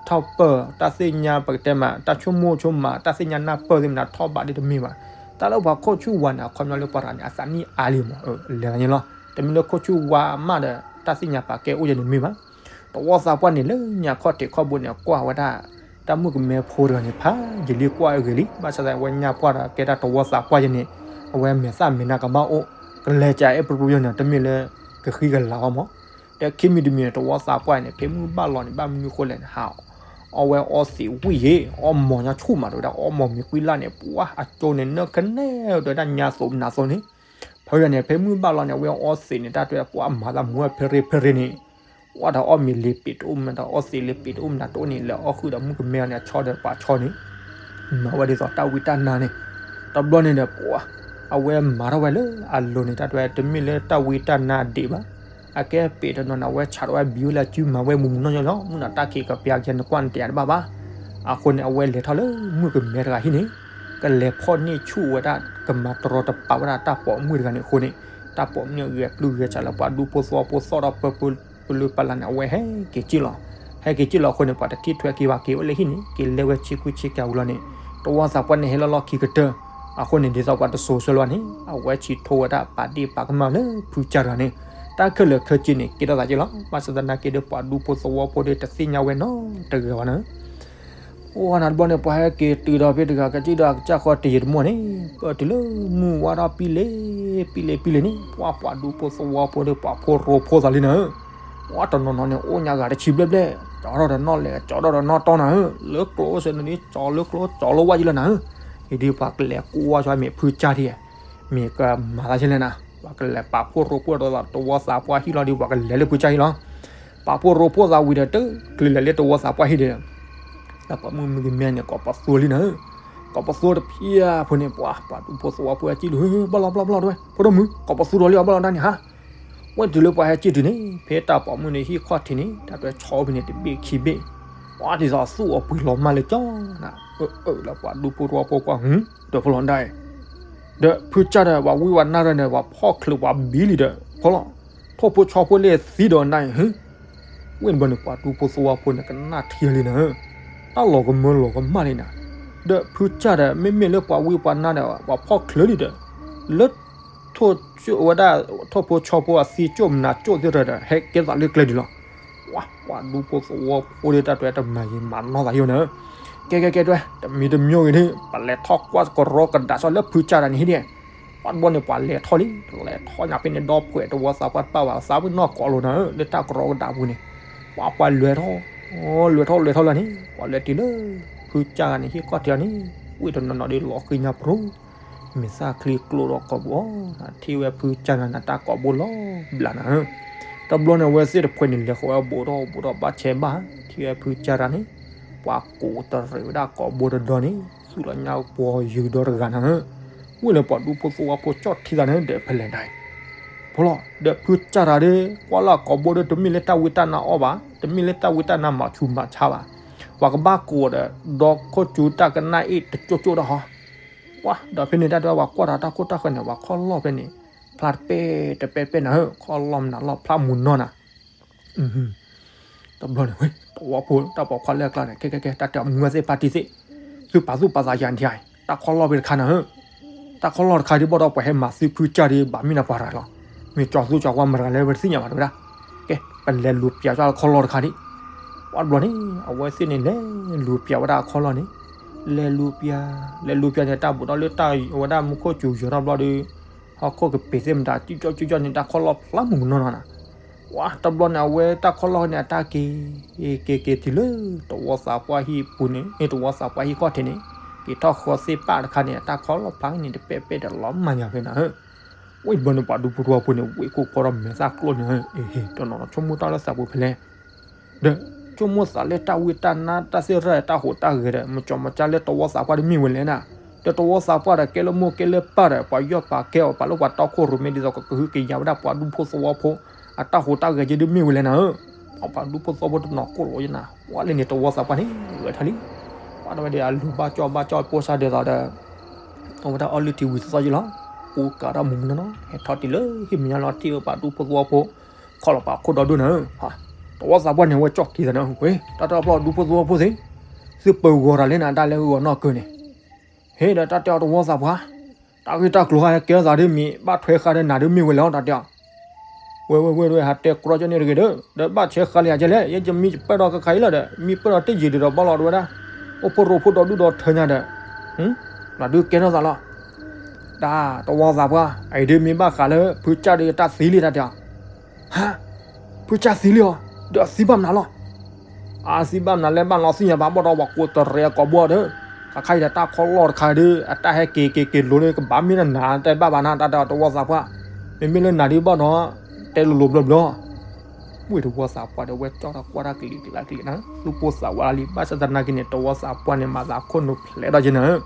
ထီၣ်ပၢၢ် တၢ်သ့ၣ်ညါပကတဲမး တၢ်ဆိကမိၣ်ဆိကမး တၢ်သ့ၣ်ညါနၢ်ပၢၢ်သ့ၣ်မနုၤထီၣ်ဘးဒ်တမ့ၢ်ဘၣ်, တၢ်လၢပှၤခိၣ်ဆူၣ်ဝါန့ၣ် အခီပညီလၢပှၤတဂၤန့ၣ် အသးနံၣ်အါလံမး, လဲၤသးန့ၣ်လီၤ, တမ့ၢ်လၢခိၣ်ဆူၣ်ဝါအမးဒီး တၢ်သ့ၣ်ညါပာ်ကဲအိၣ်ယဲန့ၣ်မ့ၢ်ဘၣ်. တဝီသးပှၢ်န့ၣ် လၢညါခီၣ်ထံးခီၣ်ဘိန့ၣ် ကွၢ်ဝဲဒၣ် တၢ်မုၣ်ကမဲဖိတဂၤန့ၣ် ဖးယံာ်လံကွၢ်အဂ့ၤလံ, ဘၣ်ဆၣ်သးဝဲညါပှၢ်ဒီးကဲဒၣ်တဝီသးပှၢ်ယဲန့ၣ် အဝဲမဲာ်သၣ်မဲာ်နါကဘၣ်အိၣ်, ကလဲၤကးအဲၣ်ပြူပြူယဲန့ၣ် တမ့ၢ်လၢ ကဃံကလၤအီၤမး, ဒီးခံမံၤတမံၤန့ၣ် တဝီသးပှၢ်န့ၣ် ဖဲမုၢ်ဘၣ်လီၤန့ၣ် ဘၣ်မနုၤဃိလဲၣ်န့ၣ် ဟး အီဝဲအီသံးဝံၣ်ယဲ အီမိာ်ညါဆူၣ်မး တဲဝဲဒၣ် အီမိာ်မ့ၤကွံလၢ်န့ၣ် ပှၤအကၠိန့ၣ် နၢကနဲ တဲဝဲဒၣ်ညါသိးနၤသိးန့ၣ်, ဖဲန့ၣ် ဖဲမုၢ်ဘၣ်လီၤန့ၣ် အဝဲအီသံးန့ၣ် တၢ်တဲပှၤမၤသးမူဝဲဖဲရ့ဖဲရ့န့ၣ်, ပှၤဒီးအီမ့ၤလ့ၤပံာ်တအိၣ်မနုၤ ဒီးအီသံးလ့ၤပံာ်တအိၣ်မနုၤတအိၣ်န့ၣ် လဲၤအီဃုာ်ဒီးမုၣ်ကမဲန့ၣ် အဆီဒီးပှၤဆီန့ၣ် မၤဝဲဒ်သိးတၢ်ဝံတၢ်နါန့ၣ်, တဘျီန့ၣ်ဒီး ပှၤ အဝဲမၤထီၣ်ဝဲလၢအလိၤန့ၣ် တၢ်တဲဝဲတမ့ၢ်လၢတၢ်ဝံတၢ်နါဒံးဘၣ်, အကဲပံာ်တနီၤန့ၣ် အဝဲဆးထီၣ်ဝဲဘံၤဝဲလၢအစုမၤဝဲမုၢ်မုၢ်နီၢ်နီၢ်လီၤ, မုၢ်နၤတၢ်ခံးကပျါကဲနကွၢ်နတဲယၤတဘၣ်ဘၣ်. အဃိန့ၣ် အဝဲလဲၤထီၣ်လၢမုၣ်ကမဲတဂၤဟံၣ်န့ၣ် ကလဲၤဖီၣ်န့ၢ်ဆူၣ်ဝဲဒၣ် ကမၤတရီတပါဝဲဒၣ်တၢ်ပိာ်မုၣ်တဂၤန့ၣ်အဃိန့ၣ်, တၢ်ပိာ်မုၣ်ဂဲၤပျုၢ်ဂဲၤဆးလၢပှၤဒူဖိသဝီဖိသီၣ်ဒီးပၢပလၢပလၢ်န့ၣ် အဝဲဟဲက့ၤက့ၣ်လီၤ, ဟဲက့ၤက့ၣ်လီၤအဃိန့ၣ် ပှၤတထံၣ်ထွဲက့ၤဘၣ် က့ၤအိၣ်လၢဟံၣ်န့ၣ် က့ၤလဲၤဝဲဆ့ကူဆ့ကၤဝံၤလီၤန့ၣ်, တဝီသးပှၢ်န့ၣ်ဟဲလီၤလီၢ်ခံကတၢၢ်, အဃိန့ၣ် ဒ်သိးပှၤတစိၤဆၢလၢၤန့ၣ် အဝဲဆံးထိဝဲဒၣ်ပာ်ဒ့ၣ်ပာ်ကမၣ်လၢဖုကၢ်တဂၤန့ၣ်, တၢ်ခဲလၢာ်ခဲဆ့န့ၣ် ကဲထီၣ်သးက့ၣ်လီၤ, ဘၣ်ဆၣ်သနာ်က့ဒီးပှၤဒူဖိသဝီဖိဒီးတသ့ၣ်ညါဝဲနီတဂၤဘၣ်န့ၣ် အိၣ်ဝဲန့ၣ်တဘျီန့ၣ် ပှၤဟဲက့ၤတုၤဒီးဖဲတဂၤကစၢ်ဒီးကစၢ်ဃီတယံာ်တမီၢ်န့ၣ် ပတုၤလၢမုၢ်ဝါထီၣ်ပံလ့ပံလ့ပံလ့န့ၣ် ပှၤပှၤဒူဖိသဝီဖိဒီး ပှၤဖိရိဖိသးလံနၤဧၢ, ပှၤတနီၤနီၤန့ၣ် အိၣ်ညါဂၤတဆံဘျဲၣ်ဘျဲၣ် ကၠီထီၣ်ဒီးနီၣ်လဲၣ် ကၠီထီၣ်ဒီးနီၣ်တီနၤဧၢ, လၢကျိစဲန့ၣ် ကၠီလၢကျိ ကၠီလၢဝၣ်ယံလၢနၤဧၢ, အံၤဒ်ပှၤကလဲၤကွၢ်ဆၢမ့ၢ်ဖုကၢ်ထံဧါ, မ့ၢ်ကမၤသးဆဲလဲၣ်နၤ, ပှၤကလဲၤပာ်ဖှိၣ်ရိဖှိၣ်ဒီးတဝီသးပှၢ်ဟံၣ်လီၤဒီး ပှၤကလဲၤလၢဖုကၢ်ဟံၣ်လီၤ ပာ်ဖှိၣ်ရိဖှိၣ်သးဝံၤဒီး တချုးလဲၤလၢတဝီသးပှၢ်ဟံၣ်ဒီး တၢ်ပိာ်မုၣ်မုၣ်ကမဲန့ၣ် ကိးပသူလံနၤဧၢ, ကိးပသူတဖျၢၣ်ဖိန့ၣ် ပှၤပှၤဒူဖိသဝီဖိဟဲက့ၣ်လံ ဘၣ်လီၤဘၣ်လီၤဘၣ်လီၤတဲဝဲ ဖိဒိၣ်မုၣ် ကိးပသူဒီးလံ ဘၣ်လီၤတၢ်န့ၣ်ဟါ, ဝဲတုၤလၢပှၤဟဲက့ၣ်တုၤန့ၣ် ဖဲတၢ်ပိာ်မုၣ်န့ၣ်ဟံၣ်ခီၣ်ထံးန့ၣ် တၢ်တွဲဆီအိၣ်ဖဲန့ၣ်တဘ့ၣ်ခံဘ့ၣ်, ပှၤဒ်သိးသူၣ်အပှ့ၤလီၤမၢ်လၢကၠီနၤ, အၢ အၢ လၢပှၤဒူဖိသဝီဖိကွၢ် ဒီးဖီလီၤဒၣ်အံၤ ဒီးဖုကၢ်ဒီး ပှၤဝံပှၤနါဒီးန့ၣ် ပှၤဖီၣ်ချုးပှၤဘံလံဒီး ဖီလီၤ, ထိၣ်ဖိဆီဖိလၢသံဒီးနၤအံၤ ဟ့ၣ်, ဝဲန့ၣ်ဘျီန့ၣ် ပှၤဒူဖိသဝီဖိန့ၣ် ကနၣ်ထံလံနၤဧၢ, တၢ်လီၤကမၢလီၤကမၣ်လံနၤ, ဒီးဖုကၢ်ဒီး မ့မ့ၢ်လၢပှၤဝံပှၤနါဒီး ပှၤဖီၣ်ချုးလံဒီး လၢ ထိၣ်ဝဲဒၣ် ထိၣ်ဖိဆီဖိအသံကၠိၣ်မနၤကၠိၣ်သ့ၣ်ဒီး ဟဲကဲသးလၢကျဲဒံးလီၤ. ပှၤဒူဖိသဝီဖိဒီးတၢ်တွဲတမၤယံာ်မၤနီၢ်သးယိၣ်နၤဧၢ, ကဲကဲကဲတွဲ တမံၤတမံၤဂ့ၤန့ၣ် ပလဲၤထီၣ်ကွၢ်ကရီကဒါစီလၢဖုကၢ်တဂၤန့ၣ်ဟံၣ်ဒံး, ပှၤတဘျီန့ၣ် ပှၤလဲၤထီၣ်လံ လဲၤထီၣ်ညါဖဲန့ၣ် ဒီပုၢ်ဝဲၢ်တဝီသးပှၢ်တပာ်ဘၣ်သးပ့ၤနီၣ်ကိးလိာ်နၤဧၢ လၢတၢ်ကရီကဒါပူၤန့ၣ်, ပှၤပှၤလဲၤထီၣ် လဲၤထီၣ်လဲၤထီၣ်လၢန့ၣ် ပှၤလဲၤတုၤလၢ ဖုကၢ်တဂၤန့ၣ် ဟံၣ်ခီၣ်ထံးအီၤန့ၣ် ဝံတနီၤနီၤဒီးလီၤဃံညါပြူၤ မ့ၢ်သၣ်ချံကျိဒီးကိာ်ဘိအီၤ, ထံၣ်ဝဲဖုကၢ်တဂၤန့ၣ်တၢ်ကိာ်ဘိလီၤဘျးနၤဧၢ, တဘျီန့ၣ် အဝဲသ့ၣ်တဖှဲန့ၣ် လဲၤဃီၤဝဲဘူးထီၣ်ဘူးထီၣ်ဘၣ်ဆဲးဘၣ်, ထံၣ်ဝဲဖုကၢ်တဂၤန့ၣ် ပှၤကိးတရံးဝဲဒၣ်ကိာ်ဘိတဒီန့ၣ် သူၣ်လီၤညါပှီၤယုာ်ဒီတဂၤနၤဧၢ, ဝံၤလၢပှၤဒူဖိသဝီဖိကၠီၣ်ထံသးန့ၣ်ဒီးဖဲလဲၣ်ဒၣ်အံၤ, ဖိလီၤ ဒီးဖုကၢ်တၢ်ဒီး ကွၢ်လၢအကိာ်ဘိဒီး တမ့ၢ်လၢတၢ်ဝံတၢ်နါအီၣ်ဘၣ်, တမ့ၢ်လၢတၢ်ဝံတၢ်နါမၤဆူးမၤဆါဘၣ်, ပှၤကဘၣ်ကိးဒီး ဒီခိၣ်စူၤတၢ်ကနၣ်အ့ၣ်တကၠိၣ်ကၠိၣ်ဒီးဟီ, ပှၤဒီးဖဲန့ၣ်တၢ်တဲဝဲ ပှၤကွၢ်တၢ်တၢ်ခိၣ်တၢ်ဃၢၤန့ၣ် ပှၤခီၣ်လီၢ်ဖဲန့ၣ်, ဖျါတပဲာ်တပဲာ်ပဲာ်နၤဧၢ, ခီၣ်လီၢ်မနုၤလီၢ် ဖျါမုာ်နီၢ်နၤ တဘျီန့ၣ် ဝဲ သဝီဖိတၢ်ပိာ်ခွါလၢအကျါန့ၣ် ကဲကဲကဲ တၢ်တဲအီၤ မုၢ်ဝဲသ့ၣ်ဖါတံၢ်သ့ၣ်, သုပာ်သူၣ်ပာ်သးယၤဒံးဧါ, တၢ်ခီၣ်လီၢ်ဖဲတခါနၤဧၢ, တၢ်ခီၣ်လီၢ်တခါဒ်ဘၣ်ဒီး ပှၤဟဲမၤသုဖုကၢ်ဒ်ဘၣ်မ့ၢ်နၤပှၤရၤလီၤ, မ့ၢ်ကၠီၤသူကၠီၤဝါမတၤတဂၤလဲၣ် ပတသ့ၣ်ညါဘၣ်တဝဲဒၣ်, ကဲ ပလဲၤလူၤပျးကၠီၣ်လၢခီၣ်လီၢ်တခါဒံး, ပှၤတဘျီန့ၣ် အဝဲသ့ၣ်န့ၣ်လဲၤလူၤပျးဝဲဒၣ်အခီၣ်လီၢ်န့ၣ်, လဲၤလူၤပျး, လဲၤလူၤပျးန့ၣ် တၢ်ဘူးဒီးလၢတၢ်ဝဲဒၣ်မူခိၣ်စူၤယီၤထီၣ်ဘျီဒီး ဟီၣ်ခိၣ်ကပ့ၤသ့ၣ်မတၤ ကၠူၣ်ကၠီၣ်ကၠူၣ်ကၠီၣ်န့ၣ် တၢ်ခီၣ်လီၢ်ဖျါမုာ်မုာ်နီၢ်နီၢ်နၤ, ပှၤတဘျီန့ၣ် အဝဲတၢ်ခီၣ်လီၢ်န့ၣ် အတၢ်က့ၤ က့ၤက့ၤတုၤလၢ သဝီသးပှၢ်ဟံၣ်ပူၤန့ၣ် သဝီသးပှၢ်ဟံၣ်ခီၣ်ထံးန့ၣ်, က့ၤထီၣ်ဃီသ့ၣ်ပၢ်တခါန့ၣ် အတၢ်ခီၣ်လီၢ်ဖျါန့ၣ် တပဲာ်ပဲာ်ဒီးလီၤမၢ်ညါဖဲနၤဧၢ, ဝံၤတဘျီန့ၣ် ပှၤဒူဖိသဝီဖိန့ၣ် ဝံၤခိၣ်ဃီဒီးမဲာ်သၣ်ကျိၣ်န့ၣ် တနီၤဆိကမိၣ်တၢ်လၢသးပူၤဖဲလဲၣ် ဒီး ဆိကမိၣ်သးလၢတၢ်ဝံတၢ်နါတၢ်သ့ၣ်ရၣ်တၢ်ဟူးတၢ်ဂဲၤဒီး မကၠီမကၠါလၢသဝီသးပှၢ်ဒ်မ့ၢ်ဝဲလဲၣ်နၤ, ဒီးသဝီသးပှၢ်ဒီးကဲလၢမိၢ်ကဲလၢပၢ်ဒီး ပှၤယီၢ်ပာ်ကဲအီၤ ပာ်လၢပှၤတီခိၣ်ရိၣ်မဲဒ်သိးကကဟုကယာ်ဝဲဒၣ်ပှၤဒူဖိသဝီဖိ အတၢ်ဟူးတၢ်ဂဲၤက့ဒ်မ့ၢ်ဝဲလဲၣ်နၤဧၢ, ပှၤဒူဖိသဝီဖိတနီၤကိၢ်လီၤယနၤ ဝဲလၢန့ၣ်သဝီသးပှၢ်န့ၣ် ဂဲၤထီၣ်လံ, ပှၤတဝဲဒီးအလူၤဘၣ်ကၠီၣ်ဘၣ်ကၠီၣ်ပိၢ်စၢ်ဒ်သိးဒီး အဝဲဒၣ်အီလုၢ်ထံဝံၤသီယံလီၤ, ပူကးတၢ်မုာ်မုာ်နီၢ်နီၢ် ဟဲထီၣ်တုၤလၢဟံၣ်မဲာ်ညါလီၤ ထံၣ်ဝဲပှၤဒူဖိသဝီဖိ ခီလီၤပာ်ခိၣ်ဒီဒိၣ်နၤဧၢ, သဝီသးပှၢ်န့ၣ် အဝဲကၠီၣ်က့ၤသးန့ၣ် ဝဲ တၢ်တၢ်ပျီဒူဖိသဝီဖိသ့ၣ်, သုပၢၤဂီၤတၢ်လၢနၤတၢ်လၢဂီၤနီၢ်ကၢၤန့ၣ်, ဟ့ၣ်ဒီးတၢ်တဲအီၤသဝီသးပှၢ်, တၢ်ဂ့ၢ်တၢ်ကျိၤဟဲကဲထီၣ်သးဒ်မ့ၢ်ဘၣ်ထွဲဃာ်ဒီးနၤဒ်မ့ၢ်ဝဲလဲၣ်အီၤ တၢ်တဲအီၤ ဝဲဝဲဝဲဝဲ ဟးတဲကြီကၠီန့ၣ်တဂ့ၤဒီး ဒီးဘၣ်ဆဲးဃာ်လၢယၤကဲလဲၣ် ယဲယမံပၢၢ်ဒီးကခါအံၤလီၤဒီး မံပၢၢ်ဒီးတယံာ်ဒံးဒီးဘၣ်လီၤတဝဲဒၣ်, အိၣ်ဖှိၣ်ရိဖှိၣ်ဒီဒူၣ်ဒီထၢညါဒီး, နဒုးကဲထီၣ်သးလီၤ, တၢ်သဝီသးပှၢ် အအံၤဒ်မ့ၢ်ဘၣ်ဃးလၢ ဖုကၢ်ဒီးတၢ်သံလံတၢ်တဲအီၤ, ဟါ, ဖုကၢ်သံလံအီၤ ဒီးအသံဘၣ်မနုၤလီၤ, အသံဘၣ်မနုၤလဲၣ်ဘၣ်လီၤသံယၤဘၣ်ဘၣ်ဒီး ပှၤကိးတရဲအကိာ်ဘီဒီး, ခါခါအံၤဒီးတၢ်ခီၣ်လီၢ်တခါဒီး အတၢ်ဟဲက့ၤက့ၤက့ၤလိၤလၢကဘၣ်မ့ၢ်နၤနၤတဲဘၣ်ဘၣ်နၤ တၢ်တဲအီၤသဝီသးပှၢ်, မ့မ့ၢ်လၢနၤဒ်ဘၣ်ဒီး တဲလိၤလိၤဘျီဘျီ ဝံၤသဝီသးပှၢ်ဒီး ဝဲကၠီၣ်တၢ်ကွၢ်တၢ်ကလံၤကလါကလံၤနၤ သူၣ်ပိၢ်သးဝးလံ ဘၣ်ဆၣ်သနာ်က့န့ၣ် သဝီသးပှၢ်န့ၣ် မၤသးခိၣ်နူာ်ဖျဲးထီၣ်က့နၤဧၢ,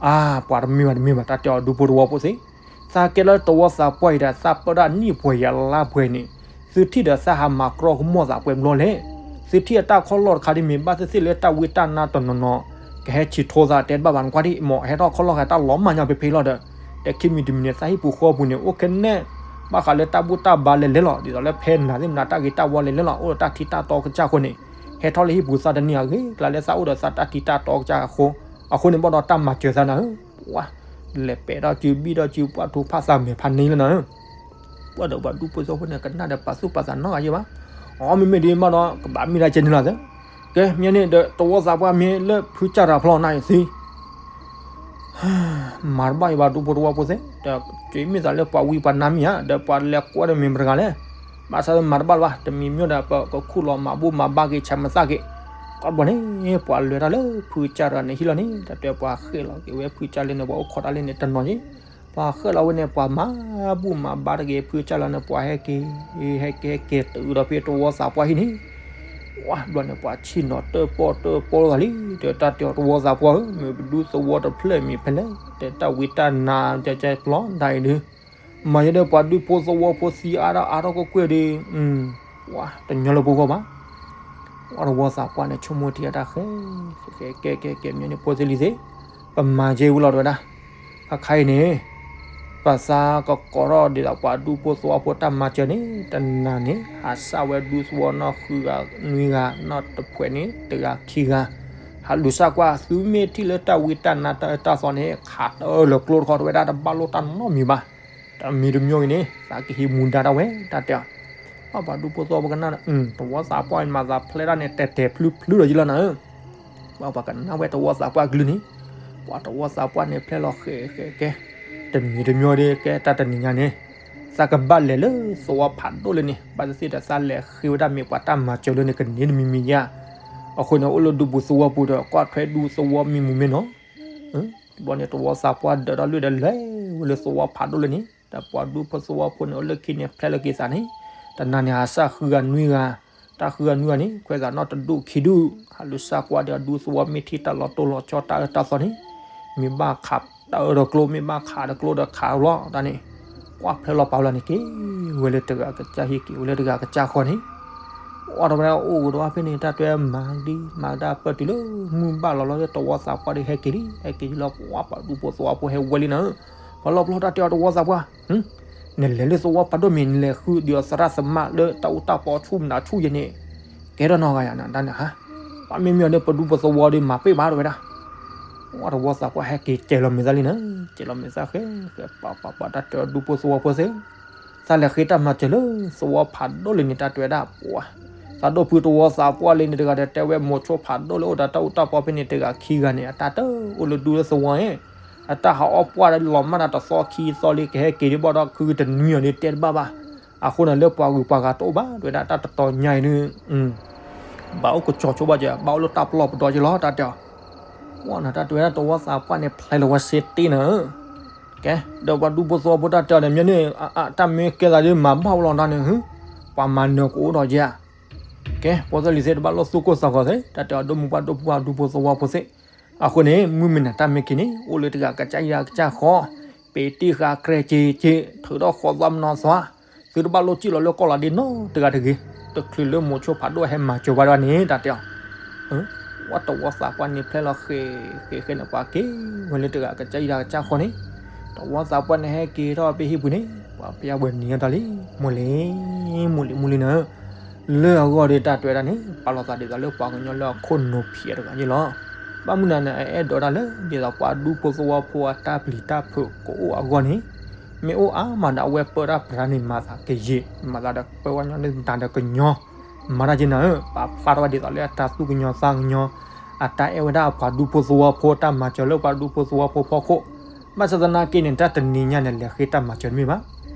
အါ ပှၤတမ့ၢ်ဘၣ်တမ့ၢ်ဘၣ် တၢ်တဲအီၤဒူဖိသဝီဖိသ့ၣ်, သးကဲလၢသဝီသးပှၢ်အံၤဒီး သးပၢၢ်ဒၣ်နံၣ်ပှဲၤယၤလါပှဲၤန့ၣ်, သုထံၣ်ဒီးသးဟးမၤကြီကမီၣ်သးပှဲၤဘျီလဲၣ်, သုထံၣ်အတၢ်ခီၣ်လီၢ်တခါဒ်မ့ၢ်ဘၣ်သ့ၣ်သ့ၣ်လၢတၢ်ဝံတၢ်နါတနီၤနီၤ ကဟဲဆံးထိသးတဲတဘၣ်ဘၣ်နကွၢ်ဒ် မ့ၢ်ဟဲထီၣ်ခီၣ်လီၢ်ဃဲတၢ်လီၤမၢ်ညါဖဲဖဲလီၤဒီး, ဒီးခံမံၤတမံၤန့ၣ် သးဟံၣ်ပူၤဃီပူၤန့ၣ် အိၣ်ခဲနဲၣ် ဘၣ်ဃးလၢတၢ်ဘူၣ်တၢ်ဘါလဲၤလဲၤလီၤ ဒ်သိးလၢဖဲနၤသ့ၣ်မနၤတၢ်ဂ့ၤတၢ်ဝါလဲၤလဲၤလီၤ အိၣ်ဒီးတၢ်ထံတၢ်တီကစၢ်အဃိန့ၣ်, ဟဲထီၣ်လၢဟံၣ်ပူၤသးတနံၤအဂ့ၤ ကျါလၢသးအိၣ်ဒီးသးတၢ်ထံတၢ်တီကစၢ်အဃိ, အဃိန့ၣ်ဘၣ်ဒီးတၢ်မၤစၢၤသးနၤဧၢ, ပှၤ လဲၤပဲာ်ထီၣ်စုဘံၣ်ထီၣ်စုပှၢ်ထူဖးသးမဲာ်ဖးန့ၢ်လၢနၤဧၢ, ပှၤဒီးပှၤဒူဖိသဝီဖိန့ၣ် ကနၣ်ဒီးပာ်သူၣ်ပာ်သးနီတဂၤယဲဘၣ်, အီ မ့မ့ၢ်ဒ်မးဒီး ကဘၣ်မ့ၢ်ဒၣ်ကဲန့ၣ်လီၤသ့, ကဲမ့ၢ်န့ၣ်ဒီးသဝီသးပှၢ်မ့ၢ်လၢဖုကၢ်တၢ်ဖျီနၤအံၤသံ မၤတဘၣ်ယဘၣ်ဒူဖိသဝီဖိသ့ၣ်, ဒီးကမ့ၢ်သးလၢပှၤဝံပှၤနါမ့ၢ်ဧါ ဒီးပှၤလဲၤကွၢ်ဒီးမ့ၢ်မတဂၤလဲၣ်, ဘၣ်ဆၣ်မၤတဘၣ်လၢၤဘၣ် တမံၤမ့ၢ်ဒီး ပကခူၣ်လီၤမၤဘူၣ်မၤဘါက့ၤဆဲးမသၣ်က့ၤ, ကီးဘျီန့ၣ် ပှၤလဲၤတၢ်လၢဖုကၢ်တၢ်န့ၣ်ဟံၣ်လီၤန့ၣ် တၢ်တဲပှၤဃ့ၢ်လီၤက့ၤဝဲဖုကၢ်လၢန့ၣ် ပှၤအိၣ်ခိးတၢ်လၢန့ၣ်တနီၤယံၤ, ပှၤဃ့ၢ်လီၤဝဲန့ၣ် ပှၤမၤဘူၣ်မၤဘါတဂ့ၤ ဖုကၢ်လၢန့ၣ် ပှၤဟဲက့ၤ ဟဲက့ၤဟဲက့ၤတုၤဒီးဖဲသဝီသးပှၢ်ဟံၣ်န့ၣ် ဝါဘျီန့ၣ် ပှၤဆံၣ်နီၤတၢၣ်ပီၣ်တၢၣ်ပီၣ်လီၤလံ, ဒီးတၢ်တဲအီၤသဝီသးပှၢ်ဧၢ, မ့ၢ်ပဒူသဝီတဖျၢၣ်မံၤဖဲလဲၣ်, တဲတၢ်ဝံတၢ်နါ ကၠဲကၠဲပျီဒၣ်အံၤဒီး, မၤယဲဒီးပှၤဒူဖိသဝီဖိသံအါဒၣ်အါထီၣ်ကွ့ၢ်ကွ့ၢ်ဒီး, ပှၤတညီလၢပဂီၢ်ဘၣ် ပှၤသဝီသးပှၢ်န့ၣ် ဆိကမိၣ်ထံအတၢ်ဃဲ, ကဲကဲကဲကဲ မ့ၢ်န့ၣ်ဖိသ့ၣ်လံၤသ့ၣ်, ပမၤကဲဝံၤလီၤတဝဲဒၣ်, ခါခါအံၤန့ၣ်, ပသးကကိးထီၣ်ဒ်သိးပှၤဒူဖိသဝီဖိတၢ်မၤစၢၤန့ၣ် တနၤန့ၣ် ဟးစၢ်ဝဲဒူသဝီနီၢ်ဃုဂၤနွံဂၤ နီၢ်တဖှဲးန့ၣ် တဂၤခံဂၤ, ဟးလူၤစၢ်ကွၢ် သုမ့ၢ်ထံၣ်လၢတၢ်ဝံတၢ်နါတၢ်အၢတၢ်သီန့ၣ် ခးတၢၢ်လၢကျိတခီတဝဲဒၣ် တဘၣ်လိၣ်တၢ်နီတမံၤဘၣ် တမံၤတမံၤအံၤန့ၣ် သးကဟံးမူဒါတၢ်ဝဲ တၢ်တဲအီၤ, ပှၤဒူဖိသဝီဖိကနၣ်, သဝီသးပှၢ်မၤသးဖျဲးတၢ်န့ၣ် တဲာ်တဲာ်ဖျုဖျုလီၤယံၤလီၤနၤဧၢ, ပှၤပှၤကနၣ်ဝဲသဝီသးပှၢ်ကလုၢ်န့ၣ်, ပှၤသဝီသးပှၢ်န့ၣ်ဖျဲးလီၤဃဲဃဲကဲ, တမံၤတမံၤဒီးကဲတၢ်တနံၤညါန့ၣ်, သးကဘၣ်လဲၤလၢသဝီဖးဒိၣ်လၢန့ၣ် ဘၣ်သ့ၣ်သ့ၣ်ဒီးသးလဲၤဃ့ဝဲဒၣ်မ့ၢ်ပှၤတၢ်မၤစၢၤလၢန့ၣ် ကန့ၢ်တမံၤမံၤယါ, အဃိန့ၣ် အိၣ်လၢဒူပူၤသဝီပူၤဒီး ကွၢ်ထွဲဒူသဝီမ့ၢ်မူမ့ၢ်နီၤ ဘျီန့ၣ် သဝီသးပှၢ်ဒၢးထီၣ်လွံၢ်ဒီးလဲၤဝဲလၢသဝီဖးဒိၣ်လၢန့ၣ်, ဒီးပှၤဒူဖိသဝီဖိန့ၣ် အိၣ်လၢခံန့ၣ် ဖျဲးလီၤက့ၤသးန့ၣ်, တနၤန့ၣ် ဟးစၢ်ဃုဂၤနွံဂၤ, တၢ်ဃုဂၤနွံဂၤန့ၣ် ခွဲးသးနီၣ်တဒူၣ်ခံဒူၣ်, ဟးလူၤစၢ်ကွၢ်ဒီးဒူသဝီမ့ၢ်ထံၣ်တၢ်လီၤတိၢ်လီၤဆီတၢ်အၢတၢ်သီန့ၣ်, မ့ၢ်ဘၣ်ခး တၢ်အၢဒီးကျိမ့ၢ်ဘၣ်ခးဒီးကျိဒီးခးလီၤတၢ်န့ၣ်, ကွၢ်ဖျဲလီၤပာ်ဝဲလီၤန့ၣ်က့ၤဝဲလၢတဂၤကစၢ်ဟံၣ်က့ၤဝဲလၢတဂၤကစၢ်ဃီန့ၣ်, အီၤတဝဲအိၣ်ကဒီးဖဲန့ၣ် တၢ်တဲမၤဒ်မၤကဒါပၢၢ်တုၤလၢ မုၢ်ဘၣ်လီၤလီၤလၢတဝီသးပှၢ်ဒီးဟဲက့ၤလံ ဟဲက့ၤလီၤ ပှၤပှၤဒူဖိသဝီဖိဟဲဝဲလံနၤဧၢ, ပှၤလီၤပျီတၢ်တဲအီၤတဝီသးပှၢ် နလဲၤလၢသဝီဖးဒိၣ်မ့ၢ်နလဲၤဃုဒံးအီၤသရၣ်သမါလၢတၢ်အူတၢ်ပီဆူၣ်မနၤဆူၣ်ယဲန့ၣ်, ကဲထီၣ်နီၢ်ဂၤယၤနၤတၢ်န့ၣ်ဟါ, ပှၤမ့မ့ၢ်အီၤဒီးပဒူဖိသဝီဒီးမၤပ့ၢ်ဘၣ်တဝဲဒၣ်, ပှၤတဝီသးပှၢ်ဟဲက့ၤစဲးလီၤမဲာ်သၣ်လံနၤ, စဲးလီၤမဲာ်သၣ်ဃဲဃဲပာ်ပာ်ပာ်တၢ်တဲအီၤဒူဖိသဝီဖိသ့ၣ် သးလဲၤဃ့တၢ်မၤစၢၤလၢသဝီဖးဒိၣ်လံန့ၣ် တၢ်တဲဝဲဒၣ်ပှၤ, သးဒိၣ်ဖုတဝီသးပှၢ်လံန့ၣ်တဂၤဒီးတဲဝဲမိၤဆိဖးဒိၣ်လၢအိၣ်ဒီးတၢ်အူတၢ်ပီဖဲန့ၣ် တဂၤခံဂၤန့ၣ် အတၢ်တအိၣ်လၢဒူလၢသဝီန့ၣ်, အတၢ်ဟးအီၣ်ပှၢ်ဒီးလီၤမၢ်တၢ်တသီခံသီလံ ကဟဲက့ၤဒ်ဘၣ်ဒီးခုတနွံအီၤဒ်တဲတဘၣ်ဘၣ်, အဃိန့ၣ်လၢပှၤဂုၤပှၤဂၤတအိၣ်ဘၣ် တဝဲဒၣ်တၢ်တတီၤညါအံၤဒ် ဘၣ်အိၣ်ကစီၤဆိဘၣ်ကဲ ဘၣ်အိၣ်လၢတၢ်ပလီၢ်ပဒီက့လီၤ တၢ်တဲအီၤ, ကွၢ်နၤတၢ်တဲဝဲဒၣ်တဝီသးပှၢ်န့ၣ် ဖျဲလီၤဝဲစ့တ့နၤဧၢ, ကဲ ဒီးပှၤဒူဖိသဝီဖိတၢ်တဲအီၤန့ၣ် မ့ၢ်န့ၣ် တၢ်မ့ၢ်ကဲသးဒ်မၤဘၣ်ဝဲလီၤတၢ်န့ၣ် ပှၤမၤနၢၤကအိၣ်ဒီးကဲဧါ, ကဲ ပှၤသ့ၣ်လံၤသ့ၣ်တဘၣ်လိၣ်သူၣ်ကိၢ်သးဂီၤသ့ၣ် တၢ်တဲအီၤဒိၣ်မူပှၢ်ဒိၣ်ပှၢ်ဒူဖိသဝီဖိသ့ၣ်, အဃိန့ၣ် မုၢ်မ့ၢ်နၤတၢ်မ့ၢ်က့ၤန့ၣ် အိၣ်လၢတဂၤကစၢ်ယၤကစၢ်ဃီ, ပ့ၤတံၢ်ဃာ်ကြဲက့ၤက့ၤ ထုးထီၣ်ဃီသီမနီၤသွါ, သုတဘၣ်လိၣ်စံၣ်လီၤလၢကီၢ်လီၤဒ့နီတဂၤတဂ့ၤ, တချုးလၢမိၤဆိဖးဒိၣ်ဟဲမၤစၢၤဝဲဒၣ်န့ၣ် တၢ်တဲအီၤ ဝဲတဝီသးပှၢ်န့ၣ်ဖျဲလီၤဃဲးဃဲးဃဲးန့ၣ် ပှၤက့ၤဝဲလၢတဂၤကစၢ်ယၤကစၢ်ဃီန့ၣ်, တဝီသးပှၢ်န့ၣ်ဟဲက့ၤထီၣ်ဖဲဟံၣ်ပူၤန့ၣ် ပှၤပျဲဝဲနံၤအီၤတၢ်လံ, မိၢ်လံၤ, မိၢ်လံၤမိၢ်လံၤနၤဧၢ, လၢအဂီၢ်ဒီးတၢ်တဲဝဲဒၣ်န့ၣ် ပာ်လီၤသးဒ်သိးလၢပှၤကညီလၢအခိၣ်နူာ်ဖံးအတဂၤန့ၣ်လီၤ. ဘၣ်မနုၤန့ၣ် အအဲၣ်ဒိးတၢ်လၢ ဒ်သိးပှၤဒူဖိသဝီဖိအတၢ်ပျံၤတၢ်ဖုးကအိၣ်အဂီၢ်န့ၣ်, မ့ၢ်အိၣ်အါမးဒီးအဝဲပၢတၢ်ပြးန့ၣ် မၤသးကယံာ် မၤသးဒီးပၢဝဲညီနုၢ်တၢ်ဒီးကညီ မၤတၢ်က့နၤဧၢ, ပာ်ဖျါထီၣ်ဝဲဒ်သိးလၢအတၢ်သူၣ်ကညီၤသးကညီၤ, အတၢ်အဲၣ်ဝဲဒၣ်အပှၤဒူဖိသဝီဖိတၢ်မၤစၢၤလၢပှၤဒူဖိသဝီဖိဖီခိၣ်, ဘၣ်ဆၣ်သနာ်က့န့ၣ် တၢ်တနံၤညါန့ၣ် လဲၤဃ့တၢ်မၤစၢၤတမ့ၢ်ဘၣ်.